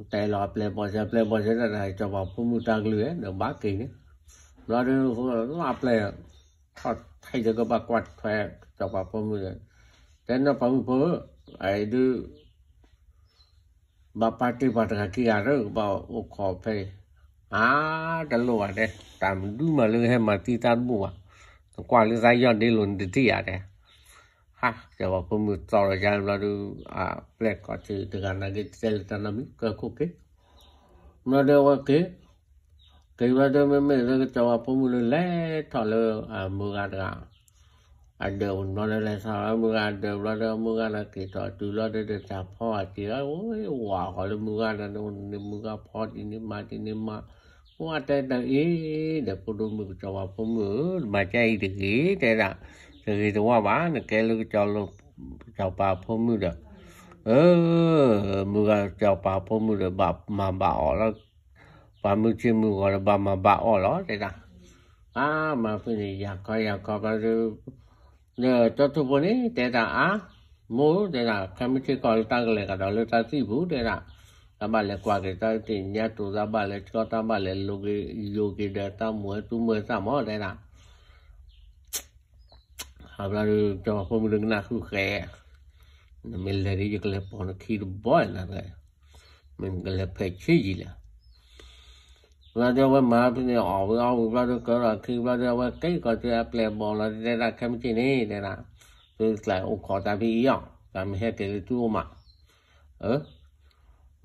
တဲလီၤအပျဲၢ်ဘီၣ်စၢၤ အပျဲၢ်ဘီၣ်စၢၤတၢ် ကစီၤပၤဖိမုၣ်တၢ်ကလုၢ်ဒီးဘၣ်က့ၤန့ၣ်, ဘျီဒုး အပျဲၢ် ထီၣ်ထဲယကဘၣ်ကွၢ်ထွဲ ကစီၤပၤဖိမုၣ်ဒီး, တဲနီၢ်ပၤမုၣ်ဖိဧၢ, အအံၤဒုး ဘၣ်ပာ်တ့ၢ်ပှၤတဂၤခံဂၤလၢကဘၣ်အိၣ်ခိးဖဲအံၤ, အါ တလိၣ်ဘၣ်တဲ, တၢ်မနုၤမးလၢဟဲမၤသံတၢ်တဘူၣ်ဘၣ်, နကွၢ်လၢသးယီၢ်ဒ့လိာ်နတထံၣ်ဧါတဲ, ဟါ ကစီၤပၤဖိမုၣ်သီၣ်ဒီးယါဘျီဒုး အပျဲၢ်ကိးထံးတဂၤနာ်က့ တဲလၢတၢ်နီတမံၤ ကၢခိၣ်က့ၤ, ဘျီဒုးအဝဲက့ၤ က့ၤဘျီဒုး မ့မ့ၢ်လၢကစီၤပၤဖိမုၣ်လၢလဲၤထီၣ်လၢအမုၢ်ဂၤတဂၤ အဒၢးပူၤဘျီဒုး လဲၤထီၣ်လၢမုၢ်ဂၤဒၢးဘျီဒုး အမုၢ်ဂၤဒီးက့ၤထီၣ်တုၤဘျီဒုး တၢ်ဖီအစ့ၤ ဝဲဝးဃီလၢမုၢ်ဂၤဒီး မုၢ်ဂၤဖီဒ်န့ၣ်မၤဒ်န့ၣ်မၤ, ဝဲတဲတၢ်အံၤ ဒီးဖိဒိၣ်မုၣ်ကစီၤပၤဖိမုၣ်ဧၢ, မၤကဲအံၤတဂ့ၤ တဲဒၣ်, တဂ့ၤတဝါဘၣ် နကဲလၢကစီၤပၤဖိမုၣ်ဒီး အၢ မုၢ်ဂၤကစီၤပၤဖိမုၣ်ဒီး ဘၣ်မၤဘၣ်အီၣ်လီၤ, ပှၤမုၢ်ဆ့ၣ်မုၢ်ဂီၤဒီး ဘၣ်မၤဘၣ်အီၣ်လီၤ တဲဒၣ်, အါ မၤဖဲန့ၣ် ယၤခီယၤခီဘျီဒုး ဒီးကၠီထိၣ်ဖိန့ၣ် တဲဒၣ်အါ, မိၢ် တဲဒၣ် ခဲမုၢ်ဆ့ၣ်ကီးလၢတၢ်ကလဲၤကဒီးလၢတၢ်သံၣ်ပူၤ တဲဒၣ်, တၢ်ဘၣ်လဲၤကွၢ်က့ၤတၢ်သ့ၣ်ညါတိၤ တၢ်ဘၣ်လဲၤဆှီ တၢ်ဘၣ်လဲၤလိၤက့ၤ ယိၤက့ၤဒီး တၢ်မိၢ်သူမုၢ်သၣ်မး တဲဒၣ် အဘျီဒုး ကၠီဖိမုၣ်ဒုးကနၣ်ဃုဃဲ, နမ့ၢ်လဲၤဒ်ယကလဲၤပိာ်နခံတဘီနၤတဂၤ, ပ မ့ၢ်နကလဲၤဖဲးဆံးယံာ်လဲၣ်. ဘျီဒီးအဝဲမၤဖဲန့ၣ်အီၣ်ဝံၤအီဝံၤဘျီဒီး ကၢထီၣ်ခံဘျီဒီး အဝဲက့ၤကီၢ်ကၠီအပျဲၢ်ဘီၣ်လီၤ တဲဒၣ်ခဲမုၢ်ဆ့ၣ်န့ၣ် တဲဒၣ်, သုကျဲအိၣ်ခိးတၢ်ဖဲအံၤအီၤ တၢ်မ့ၢ်ဟဲက့ၤလၢသုအိၣ်မး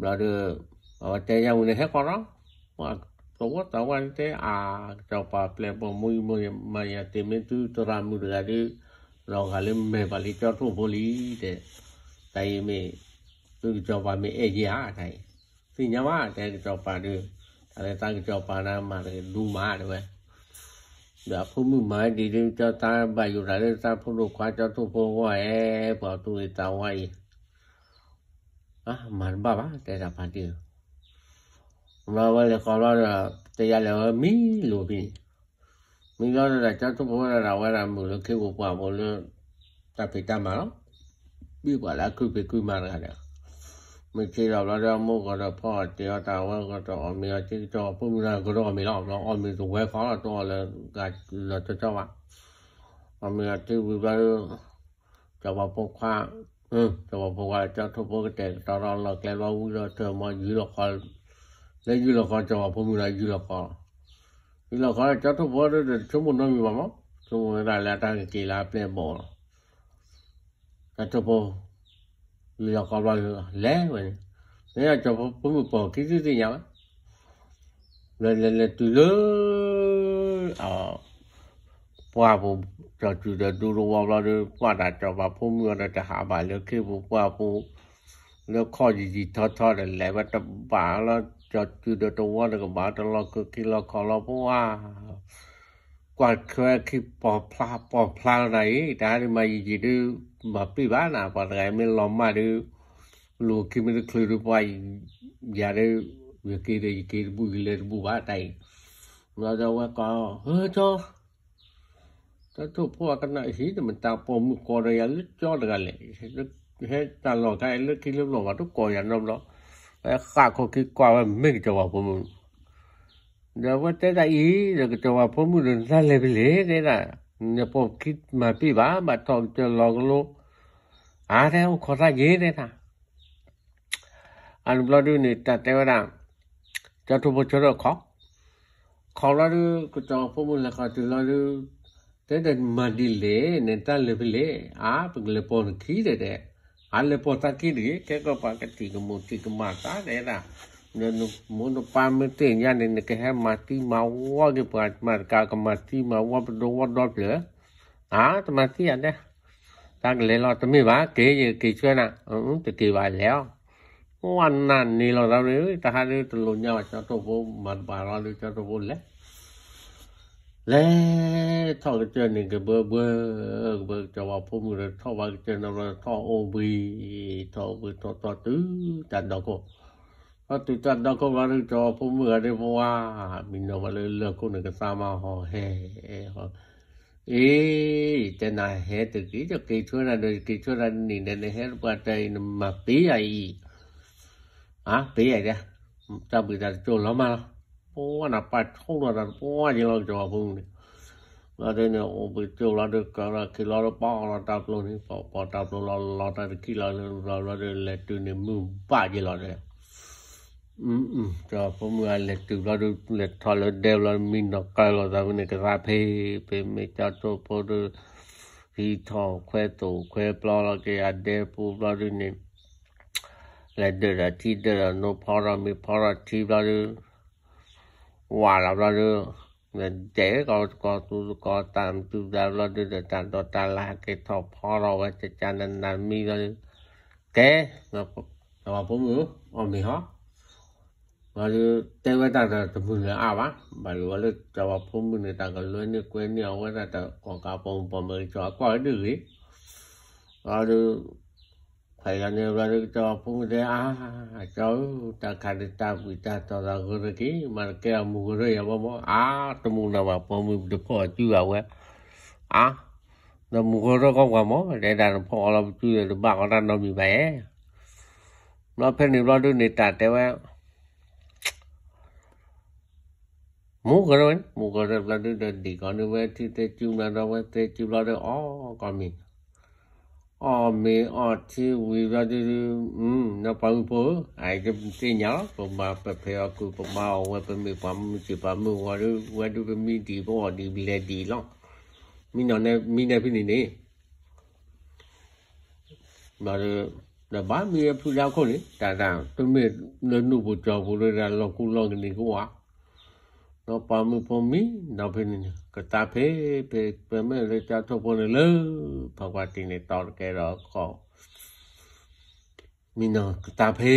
ဘျီဒီး အဝဲတဲယၤဝံၤန့ၣ် ဟဲဃီလီၤ. သဝီသးဝါတဲအါ, ကစီၤပၤပျဲၢ်ဘီၣ်မူအံၤမ့ၢ်မၤယၤတ့ၢ် မ့ၢ်သုသရၣ်မုၣ်တဂၤဒီး လီၤဂာ်လၢမဲာ်ဘၣ်လံကၠီထိၣ်ဖိလံ တဲ, တၢ်အံၤမ့ၢ် သုကစီၤပၤမ့ၢ်အဲၣ်ယၤဧါ တၢ်အံၤ, သ့ၣ်ညါဘၣ် တဲကစီၤပၤဒီး, တၢ်လၢတၢ်ကစီၤပၤန့ၣ်မၤတကဒူမးတဲဝဲ, ဒီးအဖိမုၣ်မၤဒ်ဒီး ကၠီတၢ်ဘၣ်ယိၣ်တၢ်လၢတၢ်ဖိဒိၣ်ခွါ ကၠီထိၣ်ဖိဂီၢ်ဧဲ, ပှၤသူၣ်ဂ့ၤသးဝါအံၤ မၤတဘၣ်ဘၣ် တဲတၢ်ဖးတံၢ်, ဘျီဝဲလဲၤဃီဘျီဒီး တယါလဲၤဝဲမံလိာ်ဖဲန့ၣ်, မံဘျီဒီး ကၠီထိၣ်ဖိဒီးဝဲဒၣ်မုာ်လၢခ့ပူၤပှၢ်ပူၤလၢ တၢ်ဖံးတၢ်မၤလီၤ, ဘံၣ်ပှၤလၢအခုဖံးခုမၤတဂၤဒီး, မ့ၢ်ဆ့ဒီးဘျီဒီး အမိၢ်ကဒီးဖီအီၣ်တ့ၤအီၣ်တၢ်ဝဲကဒီးအီၣ်မ့ၤအီၤထံကစီၤပၤဖိမုၣ်တဂၤကဒီးအီၣ်မ့ၤလီၤ, ဘျီအီၣ်မ့ၤတဝဲဃီလီၤ တအီၣ်လၢဂၤလီၤတကီဘၣ်, အီၣ်မ့ၤအီၤထံဝံၤဘျီဒီး စီၤပၤဖိခွါ, စီၤပၤဖိခွါ ကၠီထိၣ်ဖိကတဲာ်ကတီၤထီၣ်လီၢ်ကျဲဘျီ ဝံၤဒီးထၢၣ်မီၤယုၢ်လီၤဃီ, လၢယုၢ်လီၤဃီ စီၤပၤဖိမုၣ်ဒီးယုၢ်လီၤဃီ, ယုၢ်လီၤဃီ ကၠီထိၣ်ဖိဒီးတဆိကမိၣ်နီတမံၤဘၣ်မး, ဆိကမိၣ်ဝဲဒၣ်လၢအတၢ်ကက့ၤလၢအပျဲၢ်ဘီၣ်လီၤ, ကၠီထိၣ်ဖိ ယုၢ်လီၤဃီဘျီဒီး လဲၤဝဲန့ၣ်, မ့ၢ်ကၠီၤဖိမုၣ်ပိာ်ခံသုသ့ၣ်ညါဝဲ လဲၤလဲၤလဲၤတုၤလၢ ပှၢ်ပူၤ ကၠီၤစုၤဒီးဒူသဝီဘျီဒီး ကွၢ်တၢ်စီၤပၤဖိမုၣ်အီၤဒီး တဟးဘၣ်လၢခ့ပူၤပှၢ်ပူၤ လၢခီၣ်ယံာ်ယံာ်ထီထီဒီး လဲၤဝဲတဘၣ်လီၤ, ကၠီၤစုၤဒီးတဝီတကဘၣ် တလီၢ်ခုခံလီၢ်ခီၣ်လီၤ ပှၢ် ကွၢ်ထွဲခံပိာ်ဖျါပိာ်ဖျါလီၤနၤအံၤ တၢ်ဟးဒုးမၤယံာ်ယံာ်ဒုး မၤပ့ၢ်ဘၣ်နၤ ပှၤတဂၤမ့ၢ်လီၤမၢ်ဒုး လူၤခံမ့ၢ်တချုးဒုး ပှၤယၤဒုး ယက့ၤဒီးယက့ၤတဘူၣ် ယလဲၤတဘူၣ်ဘၣ်တၢ်အံၤ, ဘျီဒီးဝဲကိး ကၠီ တၢ်ထိၣ်ဖိအကနၣ်ဟံး တမ့ၢ်တၢ်ပိာ်မုၣ်ကိးဒီးယၤလၢကၠီတဂၤလဲၣ်, ဟဲတၢ်လီၢ်ခါအံၤလၢခံလၢဘျီဘၣ် တကိးယၤနီတဘျီ, ဝဲဃၣ်ခိၣ်ခံကွၢ်ဝဲမ့ၢ်ကစီၤပၤဖိမုၣ်, ဒီးဝဲတဲတၢ်အံၤ ဒီးကစီၤပၤဖိမုၣ်ဒီးနတၢ်လဲၤဖဲလဲၣ် တဲဒၣ်, နပိာ်ခံမၤပ့ၢ်ဘၣ် ဘၣ်ထီၣ်ကစၢၢ်လီၤကလိ, အါ တဲအိၣ်ခိးတၢ်ယ့ၤ တဲဒၣ် အန့ၣ်ဘျီဒုးန့ၣ် တၢ်တဲဝဲဒၣ်, ကၠီထိၣ်ဖိဆၢထၢၣ်ခိး, ခိးဘျီဒုး ကစီၤပၤဖိမုၣ်လဲၤဃီၤတုၤလီၤဒုး, တဲဒီးမၤဒ်လဲၣ် နတၢ်လဲၤဖဲလဲၣ်, အါ ပကလဲၤပိာ်နခံတဲတဲ, အါ လဲၤပိာ်တၢ်ခံတဂ့ၤ ကဲကီးပှၤကထံၣ်ကမူၣ်ထံၣ်ကမၣ်သးတဲဒၣ်, နမိၢ်နပၢ်မ့ၢ်သ့ၣ်ညါန့ၣ် နကဟဲမၤသံမၤဝီက့ၤပှၤမၤတကး ကမၤသံမၤဝီပဒိဝီဒီဖျၢၣ်, အါ တမၤသံယၤတဲ တၢ်ကလဲၤလီၤ တမ့ၢ်ဘၣ် က့ၤယက့ၤဆွဲနၤ, တက့ၤဘၣ်လဲၤအီၤ, ဝဲနၤန့ၣ်လီၤသး တၢ်ဟးဒုးတလိၣ်ညါဘၣ် ကၠီထိၣ်ဖိမၤတဘၣ်လီၤဒုး ကၠီထိၣ်ဖိလဲၤ, လဲၤထီၣ်ကစၢၢ်န့ၣ် ကဘၢဘၢ, ကဘၢကစီၤပၤဖိမုၣ်ဒီးထီၣ်ဘၣ်ကစၢၢ်နီၤဘျီ ထီၣ်အိၣ်ဘှံး, ထီၣ်အိၣ်ဘှံးထီၣ်ထီၣ်တုၤတၢ်ဒီခိၣ်, ထီၣ်တုၤတၢ်ဒီခိၣ်ဘျီဒုး ကစီၤပၤဖိမုၣ်ဂၤဒုး ပဝါ, မံနီၤဘၣ်လၢလၢၢ်ခိၣ်န့ၣ် ကသါမၤဟီၣ်ဟဲ အ့, ယတဲနၤဟဲတဂ့ၤ ယက့ၤဆွဲနၤဒီး ယက့ၤဆွဲနၤတနံၤဒီး နဟဲတပှၢ်တၢ်အံၤ နမၤပ့ၢ်ယၤအံၤ, အါ ပ့ၢ်ယၤဒၣ်, တၢ်ဘှံးတၢ်တကၠိၢ်လီၤမးလီၤ, ပှၢ်နပၢ်ဆိၣ်လီၤတၢ်တပှၢ်ယံၤလီၤ ကစီၤပၤဖိမုၣ်န့ၣ်, ဘျီဒုးန့ၣ် အိၣ်ဘှံးကၠိၢ်ဘျီဒုး ကၢထီၣ်ခံလီၤဒီး ပီၣ်လီၤတၢ်ပျိန့ၣ် ပီၣ်ပီၣ်တၢ်ပျိလီၤ လီၤတၢ်တခံလီၤလၢဘျီဒုး လဲၤတုၤန့ၣ် မုၢ်ဘၣ်ယံၤလီၤဒီး ကစီၤပၤဖိမုၣ်အလဲၤတုၤဘျီဒုး လဲၤထီၣ်လၢဒဲဘျီ မံနီၤကၢလီၤသးဖဲန့ၣ် ကသါဖဲ ဖဲမ့ၢ်ကၠီထိၣ်ဖိဒီး ဟံးထီၣ်ခွဲသိၣ်ခွဲပျီလီၤက့ၤအဒဲပူၤဘျီဒုးန့ၣ် လဲၤဒၢၣ်ဒီးထံဒၢၣ်ဒီးနိ ဖီထီၣ်မ့ၤဖီထီၣ်ထံဘျီဒုး ဝးလီၤဘျီဒုး ဒဲးကီးကီးသူကီးတၢ်မတုၤဒၣ်ဘျီဒုးဒီး တၢ်ဒိးတၢ်လၢ်ဟဲက့ၤထီၣ်ဖီထီၣ်ဝဲ ကကနနမံဘျီဒုး ကဲ ကစီၤပၤဖိမုၣ်ဧၢ အီၣ်မ့ၤဟီ ဘျီဒုး တဲဝဲတၢ်ဒီးတမုာ်လၢၤအါဘၣ်, ဘၣ်ဒုးဝဲလၢကစီၤပၤဖိမုၣ်န့ၣ် တၢ်ကလွဲန့ၢ်ကွဲန့ၢ်အဝဲဒၣ်တၢ်ကိးကးပိာ်မုၣ်ပိာ်မၢၤကစီၤ အကွၢ်ဝဲဒၣ်ဂ့ၤ, ဘျီဒုး ဖဲလီၤန့ၣ်ဘျီဒုး ကစီၤပၤဖိမုၣ်တဲ အါ ကၠီဧၢ တၢ်ခါဒုးတၢ်ဘှံးတၢ်တီၤသးဂၢၢ်တက့ၢ် မၤတကဲအမူၤကရၢၢ်ယၤဘၣ်မၢ်, အါ တမူၤနၤဘၣ် ပိာ်မုၣ်တဖီၣ်အစုဘၣ်ဝဲ, အါ ဒီးမူၤကရၢၢ်ကီၢ်ပှၤမၢ် တဲဒၣ်နဖီၣ်အီၤလီၤပစုဒီး တဘၣ်ဃီတၢ်နီတမံၤဘၣ်ဧါ, ဘျီဖဲန့ၣ်ဘျီဒုးန့ၣ် တၢ်တဲဝဲ မူၤကရၢၢ်ဝဲန့ၣ် မူၤကရၢၢ်ဘျီဒုးဒီး ဒံၣ်ကီးန့ၢ်ဝဲထံသဲစုမျၢၢ်ဒီး ဝဲသဲစုဘျီဒီး အီၣ်ကီးမ့ၤ, အီၣ်မ့ၤအီထံဝံၤဘျီဒုး, နီၢ်ပှၤမုၣ်ဖိဧၢ, အအံၤတသ့ၣ်ညါလီၤ, ပမၤပဖဲးအီၣ်ကုၢ် ပမၤအီၣ်ဝဲ ပမ့ၢ်ပှၤမုၢ်စံးပှၤမုၢ်ဂီၤဒုး ဝဲဒုးပမံဒံး ပအီၣ်ဒံး ပလဲၤဒံးလီၤ. မံနီၤန့ၣ် မံန့ၢ်ဖဲန့ၣ်န့ၣ် ဘျီဒီး ဒီးဘၣ်မံဝဲဖုဒါခိၣ်န့ၣ် တၢ်တၢ် တမ့ၢ်လၢနူၢ်ပူၤကၠီၤပူၤလၢဒၣ်လီၢ်ကူလီၢ်ကန့ၢ်ကဝၣ်, နီၢ်ပှၤမုၣ်ဖိမံ ဒီးဖဲန့ၣ်န့ၣ် ကသးဖဲ ဖဲ ပမ့ၢ်လၢကၠီထိၣ်ဖိန့ၣ်လၢ ဖးကွၢ်တံၢ်န့ၣ်တီတကဲဒီးခီ မံနီၤကသးဖဲ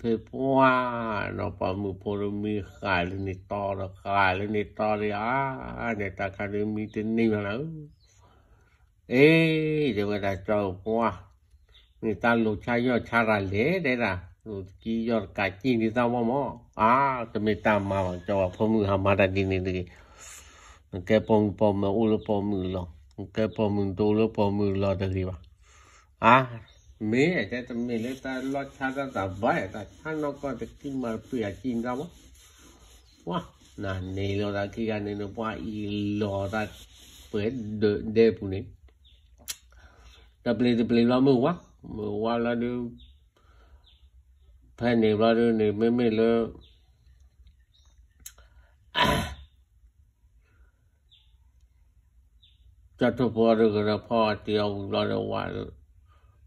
ဖဲပှၢ်, နီၢ်ပှၤမုၣ်ဖိဒီးမံဃာ်လၢန့ၣ်တီဒီး ဃာ်လၢန့ၣ်တီဒီး အါ န့ၣ်တၢ်ခါဒီးမံတန့ၢ်ဘၣ်လၢ အ့ တဲဝဲဒၣ်ကၠီပှၢ်, မ့ၢ်တၢ်လိၤဆါယီၢ်ဆါတၢ်လဲၣ် တဲဒၣ်, လိၤတကံယီၢ်တကးကံၢ်န့ၢ်သးဝီမး, အါ တမ့ၢ်တၢ်မၤဘၣ် ကၠီဝၤဖိမုၣ်ဟးမၤတၢ်ဒ်န့ၣ်တဂ့ၤ, နကဲပိာ်မုၣ်ပိာ်မၢၤအိၣ်လၢပိာ်မုၣ်အလီၢ်, နကဲပိာ်မုၣ်ဒိၣ်လၢပိာ်မုၣ်အလီၢ်တဂ့ၤဘၣ်, အါ မ့ၢ်တဲတမ့ၢ်လၢတၢ်လီၤဆါတၢ်သးဘၣ် တၢ်ဆါနီၢ်ကီၢ်တကံၢ်မၤတပှ့ၤအကံၢ်န့ၢ်သးဝီ ပှၤ နၤန့ၣ်လီၤသးခံဂၤန့ၣ်န့ၣ် ပှၤအံၤလီၤသး ပှဲၤဒၢးဒဲပူၤန့ၣ် တပျ့ၤတပျ့ၤဘျီမုၢ်ဝါ, မုၢ်ဝါလီၤဒုး ဖဲန့ၣ်ဘျီဒုးန့ၣ် မ့မ့ၢ်လၢ ကၠီထိၣ်ဖိဒီးကဒီးဖီအီၣ်တ့ၢ်အီၣ်ဝံၤဘျီဒီး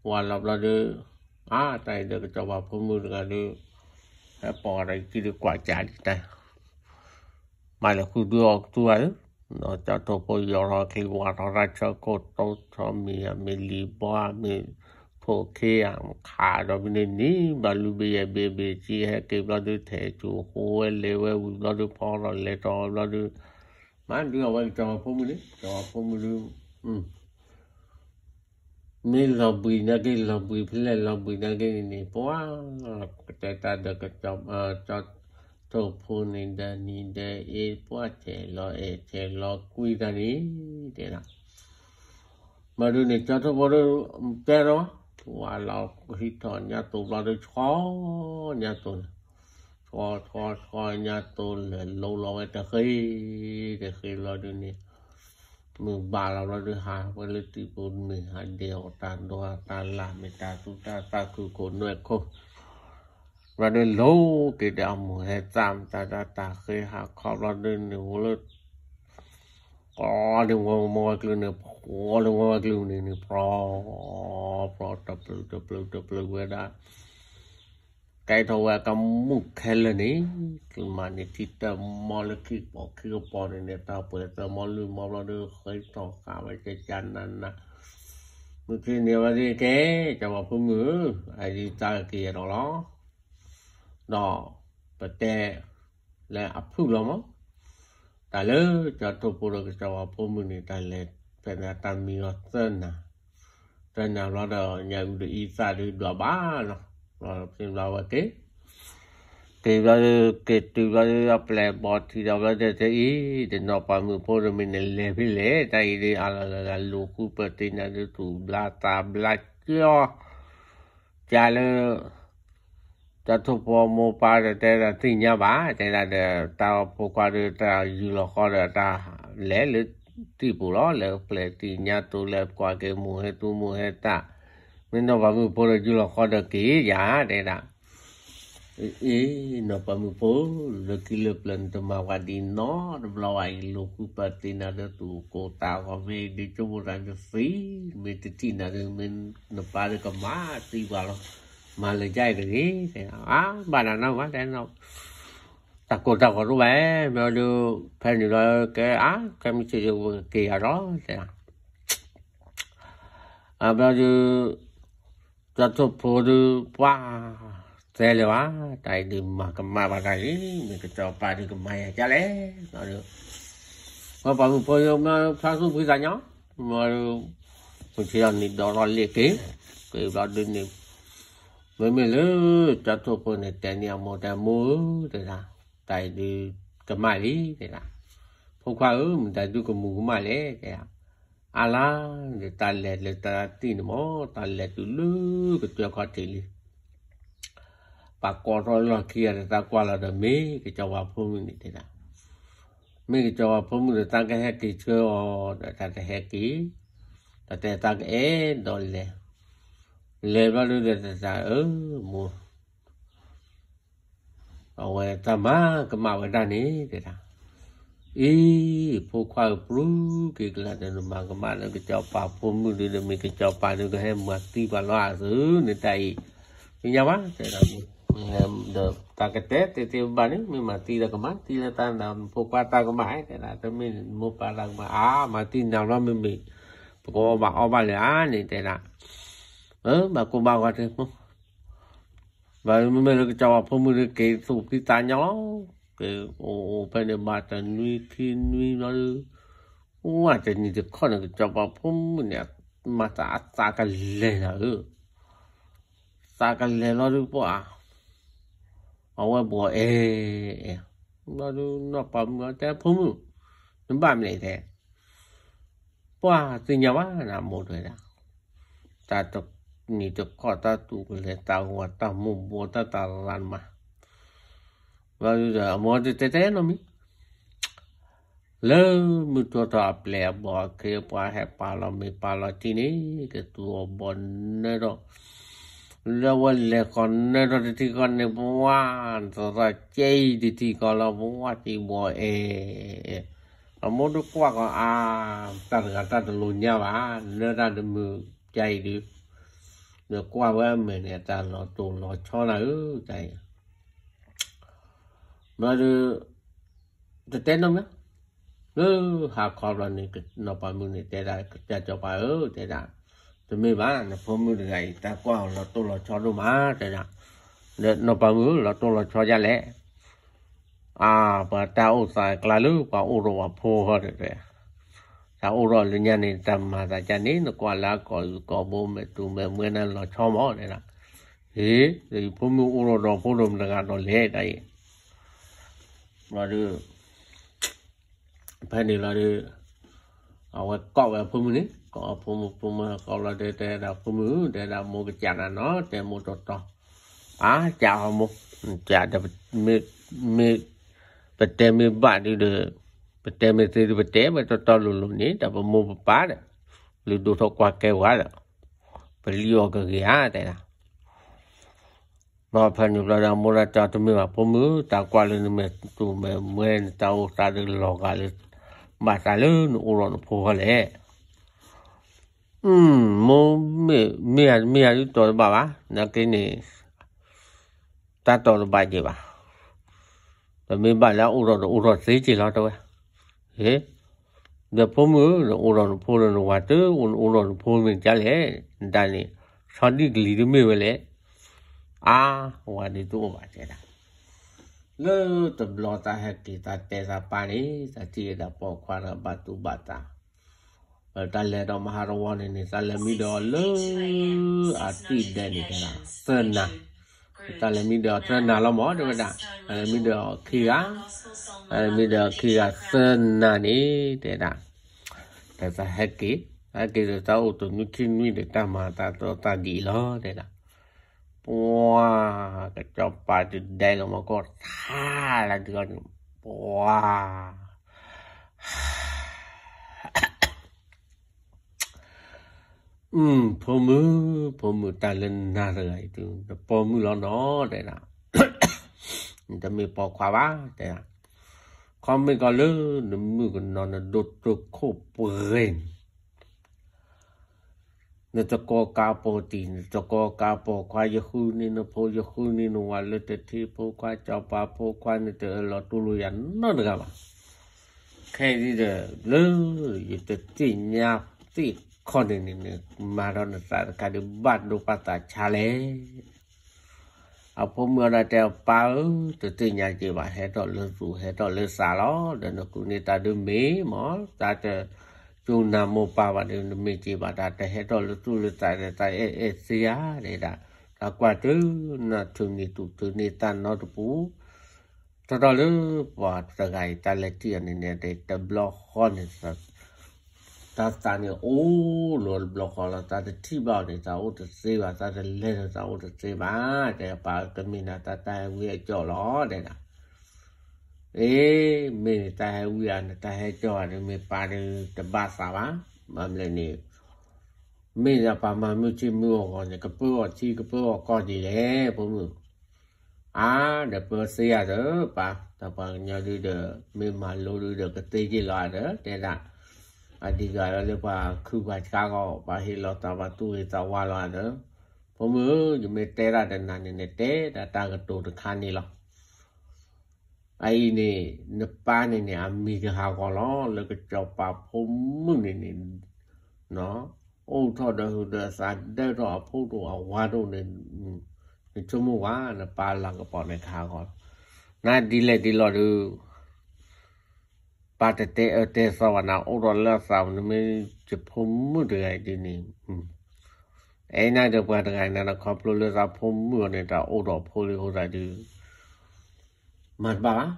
ဝါလီၤဘျီဒီး အါ တၢ်အံၤဒီးကစီၤပၤဖိမုၣ်တဂၤဒီး ဟဲပိာ်ဒီးကံၢ်ဒီးကွၢ်ကၠးဒ်တၢ် မၤလၢဃုဒုအီၣ်ကသူဧါ, ဒီးကၠီထိၣ်ဖိယီၤထီၣ်ချံဝါထီၣ်တၢ်ဆၢကိၢ်တိၢ်ထီၣ်မ့ၤအမ့ၢ်လံၤဘီမ့ၢ်ဖိၣ်ခ့ဧါ ခးဒီးမ့ၢ်န့ၣ်န့ၣ် ဘၣ်လူၤဘ့ၣ်ယဲၢ်ဘ့ၣ်ဘ့ၣ်ကံဟဲက့ၤဘျီဒုး ထဲးဆူၣ်ဃိဝဲလဲၤဝဲဝံၤဘျီဒုး ဖီထီၣ်လဲၤထီၣ်ဘျီဒုး မၤဒုးအဝဲကစီၤပၤဖိမုၣ်န့ၣ် ကစီၤပၤဖိမုၣ်ဒုး မ့ၢ်လီၤဘှံးနာ်က့ လီၤဘှံးဖဲလဲၣ် လီၤဘှံးနာ်က့န့ၣ်န့ၣ် ပှၤ ကတဲတၢ်ဒီးကစီၤ ကၠီထိၣ်ဖိန့ၣ် ဒီးနံၤဒီးအ့ ပှၤထဲးလီၤအဲၣ်ထဲးလီၤကွံတၢ်န့ၣ် တဲဒၣ် မၤဒုးန့ၣ် ကၠီထိၣ်ဖိဒီး တဲဒီး ဝါလီၤဟံးထီၣ်ညၣ်တိၤဘျီဒီးဆှီညၣ်တိၤန့ၣ် ဆှီဆှီဆှီညၣ်တိၤလဲၤလိလီၤဝဲတဃ့ တဃ့ဘျီဒုးန့ၣ် မုၢ်ဘၣ်လီၤဘျီဒုး ဟးဝဲလၢတံၢ်ပူၤမ့ၢ် ဟးဒ့အီၣ်တၢ်ဒိးတၢ်လၢ် မ့ၢ်တၢ်သူတၢ်သၣ်ခုခိၣ်နွဲၣ်ခိၣ် ဘျီဒုးလိၤက့ၤဒီးအမိၢ်ဟဲသၣ် မတၤတၢ်တၢ်ဃ့ဟးခီဘျီဒုးန့ၣ် အိၣ်လၢ ဃီန့ၣ်ဝဲမီဝဲကျုန့ၣ် ဃီန့ၣ်ဝဲဝဲကျုန့ၣ်န့ၣ် ပြီ ပြီ တပျုာ်တပျုာ်တပျုာ်ဝဲဒၣ် ကဲထီၣ်ဝဲကမူၣ်ခဲလၢာ်န့ၣ် ကမၤန့ၢ်ထံတၢ်မီလၢခံကပီၤခံကပီၤန့ၣ်န့ၣ် တၢ်ပှဲၤတၢ်မီလုၢ်မီဘျီဒုး ဃ့ထီၣ်ဃာ်ဝဲကကနန မုၢ်ခံန့ၣ်ဝဲဒၣ်ကဲ ကၠီဝၤဖိမုၣ်ဧၢ, အအံၤတၢ်က့ၤအဒီးလီၤ ဒီးပတဲလၢအဖုၣ်လီၤမး, တၢ်လၢကၠီထိၣ်ဖိဒီးကစၢ်ဝၤဖိမုၣ်န့ၣ် တၢ်လဲၤဖဲန့ၣ်တၢ်မံလီၤသၢနၤ, သၢနၤဘျီဒီး ညၣ်အုၣ်ဒီးအံသၣ်ဒုးဒွးဘၣ်လီၤ, ဘျီဖဲဘျီဝဲက့ၤ, က့ၤဘျီဒီး က့ၤတုၤဘျီဒီး အပျဲၢ်ဘီထံဒီးဘျီဒီး တအံၤ တနီၢ်ပှၤမုၣ်ဖိဒီးမ့ၢ်နလဲၤဖဲလဲၣ် တၢ်အံၤဒုး အလီၢ်လၢ်လၢ် လူၤဃုပၢၢ်သ့ၣ်ညါဒုး သူၣ်ဘျါသးဘျါကၠီ ကၢ်လၢ တၢ်ထိၣ်ဖိမိၢ်ပၢ်ဒီးတဲဒၣ်သ့ၣ်ညါဘၣ် တဲဒၣ်ဒီး တၢ်ဖိခွါဒီး တၢ်ယူၢ်လီၤဃီဒီးတၢ်လဲၤလၢတံၢ်ပူၤလီၤ လဲၤပျဲၢ်သ့ၣ်ညါတိၤ လဲၤကွၢ်က့ၤမိၢ်ဟဲသူမိၢ်ဟဲသၣ်, မ့ၢ်နီၢ်ပှၤမုၣ်ဖိဒီးယူၢ်လီၤဃီဒီးက့ၤယၤ တဲဒၣ် အ့ နီၢ်ပှၤမုၣ်ဖိ လၢခံလၢပျၢၤန့ၣ် တမၤဝဲဒ်နီတဘျီဘၣ်အံၤ လူၤဃုပၢၢ်သ့ၣ်ညါဒီးသူၣ်ကိၢ်သးဂီၤ မ့ၢ်ဒ်ကၠိမိၣ်သးကသံ မ့ၢ်တထံၣ်နၤဒီး မ့ၢ်နပၢ်ဒီးကမၤသံပှၤလီၤ, မၤလၢယါအံၤတဂ့ၤ တဲ အါ ဘၣ်နၤနီၢ်ဝဲ တဲနီၢ် တၢ်ကိၢ်တၢ်ဂီၤတအိၣ်ဘၣ် ဘျီဒုး ဖဲန့ၣ်ဘျီကဲ အါ ကဲမုၢ်ဆ့ၣ်ဒီးက့ၤယၤဒီး တဲ အဘျီဒုး ကၠီထိၣ်ဖိဒုး ပှၤ တဲလၢၤဘၣ် တၢ်အံၤဒုးမၤကမၣ်ဘၣ်တၢ်အံၤ မ့ၢ်ကစီၤပၤဒုးကမၤယၤဒ်လဲၣ် ဘျီဒုး ပှၤမုၣ်ဖိယိမ့ၢ်ဖျါသူၣ်ဖှံသးညီ ဘျီဒုး မုၢ်ဆ့ၣ်ဒီးနံၤဒီးထီၣ်လ့ၣ်က့ၤ က့ၤဘျီဒုးန့ၣ် မ့မ့ၢ်လၢ ကၠီထိၣ်ဖိန့ၣ် တဲန့ၢ်အမိၢ်တဲမိၢ်ဧၢ တဲဒၣ် တၢ်အံၤဒုးကမၣ်လံ တဲဒၣ် ဖိခွါဧၢ မတၤဒုးကမူၤကမၣ်လဲၣ် တဲဒၣ် အါလါ ဒီးတၢ်လဲၤလၢတၢ်သံၣ်န့ၣ်မ့ၢ် တၢ်လဲၤတုၤလၢကစၢၢ်ခီၣ်ထံးလံ ပှၤကိးထီၣ်လီၢ်ခံဂၤဒီး တၢ်ကွၢ်လီၤဒီး မ့ၢ်ကစီၤပၤဖိမုၣ်န့ၣ်တဲဒၣ် မ့ၢ်ကစီၤပၤဖိမုၣ်ဒီး တၢ်ကဟဲက့ၤဆှၢအီၤဒီး တၢ်တဟဲက့ၤ တၢ်တဲတၢ်ကအဲၣ်ဒိးလဲၤ လဲၤဘျီဒုးဒီးတၢ်အၢ မိၢ် အဝဲတၢ်မၤကမၣ်ဝဲဒၣ်န့ၣ် တဲဒၣ်, အံၤ ဖိခွါဧၢ ပြုက့ၤကလၢ် တမၤကမၣ်လၢကစီၤပၤဖိမုၣ်ဒုး ဒီးမ့ၢ်ကစီၤပၤဒုး ကဟဲမၤသံပှၤလီၤအသုးန့ၣ်တၢ်အံၤ, သ့ၣ်ညါဘၣ် တဲဒၣ်, ဒီးတၢ်ကတဲသ့သ့ဘၣ်န့ၣ် မ့ၢ်မၤသံဒီးကမၣ် သံလၢတၢ်နၤ ဖိခွါတၢ်ကမၣ် တဲဒၣ်, တမ့ၢ်မိၢ်ပၢ်တၢ်ကမၣ် အါ မၤသံနၤဘျီမ့မ့ၢ် ပကအီၣ်ဘၣ်အီဘၣ်လၢၤဧါန့ၣ် တဲဒၣ်, အၢ ဘၣ်ကိၢ်ဘၣ်ဂီၤတမီၤ ဘၣ်မ့မ့ၢ်လၢကစီၤပၤဖိမုၣ်ဒုး က့ၤသူၣ်ဖှံသးညီလီၤ, က့ၤအိၣ်အိၣ်ဖဲန့ၣ် ဘၣ်တနွံခံနွံဘျီဒုး, ဝဲတနံၤတခီန့ၣ် ကစီၤပၤဖိမုၣ်န့ၣ် မၤသးအသးကလဲၤနၤဧၢ, သးကလဲၤလီၤဒုးပှၤ အဝဲဘှီၣ်အဲၣ်အဲၣ်, ဘျီဒုးနီၢ်ပၤမုၣ်တဲ ဖိမုၣ်, နဘၣ်မနုၤလဲၣ်တဲ, ပှၤသ့ၣ်ညါဘၣ်နမိၢ်တဲဒၣ်, တၢ်တနံၤတခီတၢ်သူၣ်ကလဲၤတၢ်ဂီၤတၢ်မိၢ်ဘှီၣ်တၢ်သးရၤမး, ဘျီဒုးဒီးအမိၢ်တတဲတဲနီတမံၤ လၢမုၢ်ထီၣ်ထီၣ်အပျဲၢ်အဘီၣ်အခ့အပှၤဟဲပာ်လီၤမ့ၤပာ်လီၤထံန့ၣ် ကသူအီၤဘီၣ်နၢထီၣ်, လၢဝဲလဲၤဃီၤနၢထီၣ်တထံဃီန့ၣ် ပှၤ သရၣ်ကဲအံၤတထံဃီလီၤ ပှၤက့ၤဘှီၣ်အဲၣ်အဲၣ်, အမိၢ်တကွၢ်ဃီၤအါ, တၢ်တဂၤတၢ်တလိၤညါဘၣ် နၢတၢ်တမုာ်ကဲအံၤဒုး, ဒီးကွၢ်ဝဲအမဲာ်န့ၣ် တၢ်လီၤတိၢ်လီၤဆီနၤဧၢ တၢ်အံၤ ဘျီဒုး တတဲနီတမံၤ, လၢဟါခီဘျီန့ၣ် နီၢ်ပၤမုၣ်န့ၣ်တဲဒၣ် ကစၢ်စီၤပၤဧၢ တဲဒၣ်, တမ့ၢ်ဘၣ် နဖိမုၣ်တဂၤအံၤ တၢ်ကွၢ်အီၤလီၤတိၢ်လီၤဆီဒိၣ်မး တဲဒၣ်, ဒီးနီၢ်ပၤမုၣ်လီၤတိၢ်လီၤဆီဒ်လဲၣ်, အါ ပှၤတၢ်အိၣ်သးကျါလၢပှၤအိၣ်ဒီးပှၤဖိဃီဒီး တၢ်အိၣ်ဒီးလၢညါန့ၣ် တၢ်မၤသးကါန့ၣ် နကွၢ်လၢအကိာ်အုးကိာ်ဘိမဲာ်တူၤမဲာ်မွဲနၤလီၤဆီမး တဲဒၣ်, ဟ့ၣ် ယဖိမုၣ်အိၣ်ဒီးဒီးဖိဒိၣ်မတဂၤဒီးလဲၣ် တၢ်အံၤ, ဘျီဒုး ဖဲန့ၣ်လီၤဒုး အဝဲကိးဝဲအဖိမုၣ်န့ၣ် ကိးအဖိမုၣ် ဖိမုၣ်ကိးလီၤဒုး တဲဒၣ်ဖိမုၣ်ဧၢ တဲဒၣ်မိၢ်ကစၢ်နၤနီၤ တဲမိၢ်တီတီ, အါ ကၢ်အီၤမိၢ်, ကၢ်ဒီး မ့ၢ် ပတဲမ့ၢ်ဘၣ်ဒုးဒီး ပတဲမ့ၢ်သ့ဒုး ပတဲဝဲတီတီလိၤလိၤန့ၣ် ဒီးပမိၢ်ပပၢ်ဒီး လုၢ်ဒိၣ်ထီၣ်ကွၢ်ကဲဝဲဒီး ပလံၣ်အီၤကဂ့ၤဧါ တဲဒၣ် ဘျီဖဲန့ၣ်ဘျီဒီး မိၢ်ဒၣ်တဲတမ့ၢ်ဘၣ် ဖိမုၣ်ဧၢ တၢ်ကွၢ်လၢနမဲာ်တူၤမဲာ်မွဲ နတၢ်အိၣ်သးဒုးလီၤဂာ်လၢ ဘၣ်သးလၢနအိၣ်ဒီးနဖိဃီလဲၣ်. မိၢ်မ့ၢ် မ့ၢ်ယၤဒုးတီၤတဘၣ်ဘၣ် နာ်က့န့ၣ် တၢ်တီၤတဘၣ်က့ၤဘၣ်. ပမ့ၢ်ဘၣ်လၢအအိၣ်ဒီးဒီးအိၣ်ထီၣ်သ့က့ၤလီၤတဲဝဲ. ဟ့ၣ် ဒီးဖိမုၣ်ဧၢ နအိၣ်ဒီးနဖိဒီးနဝၤတအိၣ် နအိၣ်ဒီးနဖိမ့ၢ်ကလဲၣ် နတၢ်န့ၣ် ဆီဒံၣ်ကလံၤတမ့ၢ်ဝဲလဲၣ်. အါ ဝၤဒုးတအိၣ်ဘၣ်တဲဒၣ်. လၢတဘျီတၢ်ဟဲက့ၤတၢ်တဲတၢ်ပာ်န့ၣ် တၢ်ထံၣ်ဝဲဒၣ်ပိာ်ခွါဒီးဘၣ်တူၢ်ဘၣ်တၢ် တၢ်လဲၤဒီးမဟါတဝီန့ၣ်န့ၣ် တၢ်လဲၤမံဒီးအီၤလၢ အတံၢ်ဒဲးန့ၣ်တဲဒၣ် သၢနၤ, တၢ်လဲၤမံဒီးအီၤသၢနၤလီၤမး တဲဝဲဒၣ်, တၢ်လဲၤမံဒီးအီၤခံဂၤ, တၢ်လဲၤမံဒီးအီၤခံဂၤသၢနၤန့ၣ် တဲဒၣ်, တၢ်သးဟဲက့ၤ, ဟဲက့ၤဒီးတၢ်အိၣ်တနွံခံနွံဒီး တၢ်မၤတၢ်တီတၢ်ဒံးလီၤ တဲဒၣ်, ပှၤ ကစီၤပၤတဒဲလီၤမးကီၢ်ထါလၢဒုးအီၤန့ၣ်, ပှၤ ဖိမုၣ်, ဖိမုၣ်တၢ်လၢနၤတဂၤအံၤတုၤ နပိာ်မုၣ်လီၤနီၤ တဲဒၣ်, နတမ့ၢ်ပိာ်ခွါဘၣ် တဲဒၣ်, ခီမ့ၢ်ကီးလၢနမုၣ်ကနီၤနဒိၣ်တုာ်ခိၣ်ပှဲၤန့ၣ် နတကိးကးပိာ်တံၢ် နတကိးကးပိာ်ခွါ ယဃုန့ၢ်နဖိ ယဃုန့ၢ်နဝၤလၢတထံဖိခွါ စီၤပၤဖိခွါ နတအၢၣ်လီၤတူၢ်လိာ်ယၤနီတဂၤဘၣ်. ခဲအံၤဒီး လၢယတသ့ၣ်ညါသ့ၣ်ခီန့ၣ်န့ၣ် နမၤဒီးနသးတခါဒီး ဘၣ်ဒိဘၣ်သးဆါလဲၣ်. အဖိမုၣ်အဒၣ်တဲအပၢ်ဧၢ, တသ့ၣ်ညါက့ၤဘၣ် ဟဲထီၣ်လၢသူၣ်ဟဲထီၣ်လၢသးလီၤ. ဒီးနဃုန့ၢ်တၢ်ဒုးမ့ၢ်မး တၢ်တစူၢ်နၤမိၢ်ပၢ်ဘၣ်ဒီး နမ့ၢ်က့ၤဘၣ်တၢ်တဟဲထီၣ်လၢသူၣ်လၢသးဒီး တၢ်အဲၣ်အဲၣ်သ့ဧါ တဲဒၣ်, တၢ်ကွၢ်တုၤနၤထုးန့ၢ်သူၣ်ထုးန့ၢ်သးနီတပူၤ ထီထီၣ်လၢပှၤတဂၤအံၤ တၢ်လဲၤထံၣ်အီၤန့ၣ်န့ၣ် တဘျီဃီန့ၣ် တၢ်သးန့ၣ်အိၣ်လီၤတဘျီဃီလီၤ. တၢ်တထံၣ်ဘၣ်အီၤန့ၣ် တၢ်အိၣ်တသ့ဘၣ်, တၢ်တလဲၤဒီးတၢ်အိၣ်တသ့ဘၣ်. တဲပၢ်ဧၢ ကမ့ၢ်နၤတၢ်တၢ်ဟဲဝံအကၠီၣ်လီၤ တဲဒၣ်. အ့ မ့ၢ်နတၢ်ဟဲဝံဧါ နတၢ်ဟဲကၠီၣ်ဧါန့ၣ် မ့ၢ်ပၢ်ဒီးတဘၣ်သးဘၣ်. မ့ၢ်မနုၤလဲၣ်န့ၣ် မ့ၢ်ဒ်ပှၤမၤမုၢ်ထံမုၢ်အဂီၢ်န့ၣ် ကပၢအီၤထံကပၢအီၤကီၢ်ဒ်လဲၣ် ဖိမုၣ်. အါ ဒီးပၢသ့ယၤဒီးပၢ် တၢ်ပှၤကညီဒုဒီး မ့ၢ်မၤလိဒုဒီးကသ့က့ၤလီၤဒီး တဲဒၣ် အဒံးဂၤလၢပှၤခုပှၤဆါဂီၢ် ပှၤဟ့ၣ်လီၤသးပှၤသူၣ်ဂ့ၤသးဝါလီၤဒီး ဖိမုၣ်ဧၢ ယမ့ၢ်တဲဒၣ်တနၤန့ၣ်န့ၣ် တဲဒၣ်တၢ်ကတိၤတခါန့ၣ်လီၤ. အအံၤန့ၣ် နပၢ်န့ၣ်န့ၣ် အမံၤကဟးဂီၤလီၤ လၢကစီၤပၤဖိမုၣ်န့ၣ်န့ၣ် အိၣ်ထီၣ်ဒီးဟုးဒီးသးဒၢထီၣ်အဖိဒိၣ်အဝါဒိၣ်န့ၣ် နဆိကမိၣ်ဝဲ နပၢ်လၤကပီၤန့ၣ်ကဟးဂီၤလီၤ. နဒ်လဲၣ်ဒ်လဲၣ်ဒီး ပၢ်တတဲအၢတဲသီဘၣ်နၤ အိၣ်ဒီးလၢအသး နမ့ၢ်ယဖိမုၣ်တဂၤအံၤဒ်န့ၣ် အဲၣ်နၤဒီးပှၤတဂၤအံၤနၤ ခီဖျိလၢသးဖိမုၣ်အီၤန့ၣ် တၢ်အိၣ်ဒီးဖိလံအဃိသတးဒီး မၤတဘၣ်ဘၣ်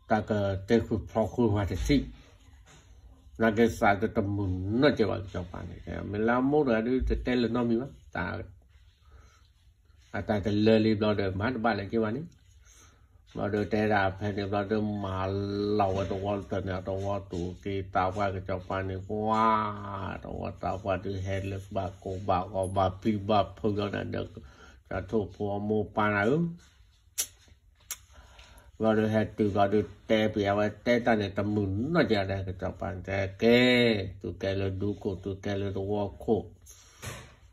တၢ်ကတဲဃုာ်ဖျီဃုာ်ပှၤတထံၣ် နာ်က့သးကတမုာ်နီတစဲးဘၣ် ကစီၤပၤန့ၣ် မ့ၢ်လၢအမိၢ်တဂၤဒုး တတဲလၢၤနီတမံၤဘၣ် တၢ် အတၢ်တလၢလံဘျီဒီး မၤတဘၣ်လၢၤက့ၤဘၣ်န့ၣ် ဘျီဒီးတဲဒၣ်ဖဲန့ၣ်ဘျီဒီး မၤလီၤဝဲတဝီတဖျၢၣ်န့ၣ် တဝီတူာ်က့ၤသးပှၢ် ကစီၤပၤန့ၣ် ပှၤ တဝီသးပှၢ်ဒုးဟဲလၢဘၣ်ကိၢ်ဘၣ်ဂီၤ ဘၣ်ဖံးဘၣ်ဖုးလီၤန့ၣ်ဒီး ကၠီထိၣ်ဖိအမိၢ်ပၢ်နၤဧၢ ဘျီဒီးဟဲတုၤဘျီဒီးတဲပျးဝဲတဲတၢ်န့ၣ် တမုာ်နီတစဲးဒီး ကစီၤပၤန့ၣ်တဲကဲ သုကဲလၢဒူခိၣ် သုကဲလၢတဝီခိၣ်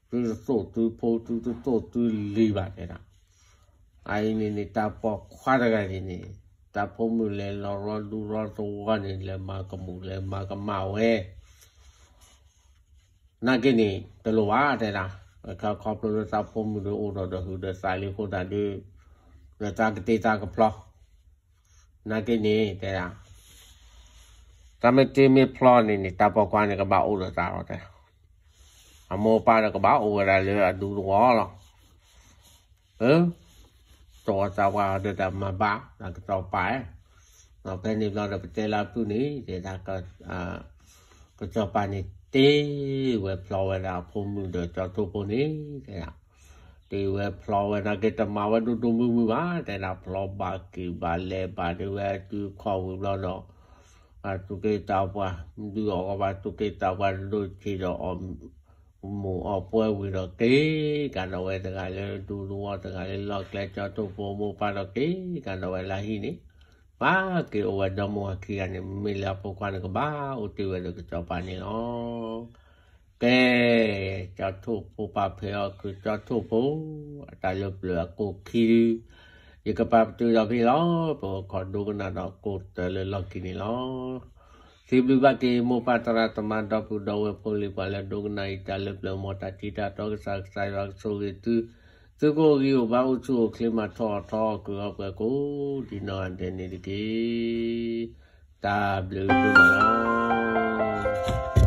သုတသိၣ်သုဖိ သုတသိၣ်သုလံၤဘၣ်တဲဒၣ် အအံၤန့ၣ်န့ၣ် တၢ်ပိာ်ခွါတဂၤန့ၣ်န့ၣ် တၢ်ဖိမုၣ်လဲၤလီၤရီဒူရီသဝီန့ၣ် လဲၤမၤကမူၣ်လဲၤမၤကမၣ်ဝဲ နာ်က့န့ၣ် တလိၣ်ဘၣ်တဲဒၣ် အခီဖျိလၢသးဖိမုၣ်ဒီးအိၣ်ဒီးဒီးဟုးဒီးသးလံအဃိသတးဒီး ဒီးတၢ်ကတ့တၢ်ကဖျီ နာ်က့န့ၣ်တဲဒၣ် တၢ်မ့ၢ်တ့မ့ၢ်ဖျီန့ၣ်န့ၣ် တၢ်ပိာ်ခွါန့ၣ် ကဘၣ်အိၣ်ဒီးသးလီၤတဲ အမိၢ်အပၢ်ဒီးကဘၣ်အိၣ်ဝဲဒၣ်လၢအဒူသဝီလီၤ အၢ တဝီသးပှၢ်ဒီးတၢ်မၤဘၣ် တၢ်ကစီၤပၤ ဖဲန့ၣ်ဘျီဒီးပတဲလၢအပုၢ်န့ၣ် တဲဒၣ် ကစီၤပၤန့ၣ်တ့ဝဲဖျီဝဲဒၣ်အဖိမုၣ်ဒီးကၠီထိၣ်ဖိန့ၣ် တဲဒၣ် တ့ဝဲဖျီဝဲနာ်က့တမၤဝဲဒိၣ်ဒိၣ်မုၢ်မုၢ်ဘၣ် တဲဒၣ်ဖျီဘၣ်က့ၤဘၣ်လဲၤဘၣ်ဒ်ဝဲအစုအခီၣ်ဝံၤဘျီဒီး သူၣ်က့သးပှၢ် ဒုးအီၣ်ကဘၣ်သူၣ်က့သးပှၢ်ဒိၣ်ဆံးဒီးအီၣ်မူးအီၣ်ပွဲဝံၤဒီးက့ၤကဒီးဝဲတဂၤလၢဒူသဝီတဂၤလၢလီၢ်ကျဲ ကၠီထိၣ်ဖိမိၢ်ပၢ်ဒီးက့ၤကဒီးဝဲလၢဟံၣ်န့ၣ် ဘၣ်က့ၤအိၣ်ဝဲဒီမိၢ်ဝၤခံဂၤန့ၣ် မ့မ့ၢ်လၢအဖိခွါန့ၣ် ကဘၣ်အိၣ်တ့ၢ်ဝဲဒီးကစီၤပၤန့ၣ်လီၤ. ကဲ ကၠီထိၣ်ဖိပၢ်ဖဲအီၣ်ခုး ကၠီထိၣ်ဖိ အတၢ်လၢပျၢၤအကိၣ်ခံဒု ယကပာ်ပတုာ်ဒီးဖဲလီၤ. ပကခိးဒိကနၣ်ဒီးကိးတၢ်လၢလီၢ်ခံန့ၣ်လီၤ. စံးဘျုးဘၣ်က့ၤမိၢ်ပၢ်သရၣ်သမါဒီပုၢ်ဒီဝဲၢ်ဖိလံၤပှၤလၢဒိကနၣ်အံၤတၢ်လၢပျၢၤ မ်တၢ်ထံတၢ်တီကစၢ် ကစၢ်ယွၤကဆိၣ်ဂ့ၤသု သုကအိၣ်ဂံၢ်အိၣ်ဘါအိၣ်ဆူၣ်အိၣ်ချ့မၤထီၣ်ထီအီၣ်ကုၢ်အီပှဲၤကိးဒံးနီၢ်ဂၤဒဲးန့ၣ်တက့ၢ်. တၢ်ဘျုးဒိၣ်မးလီၤ.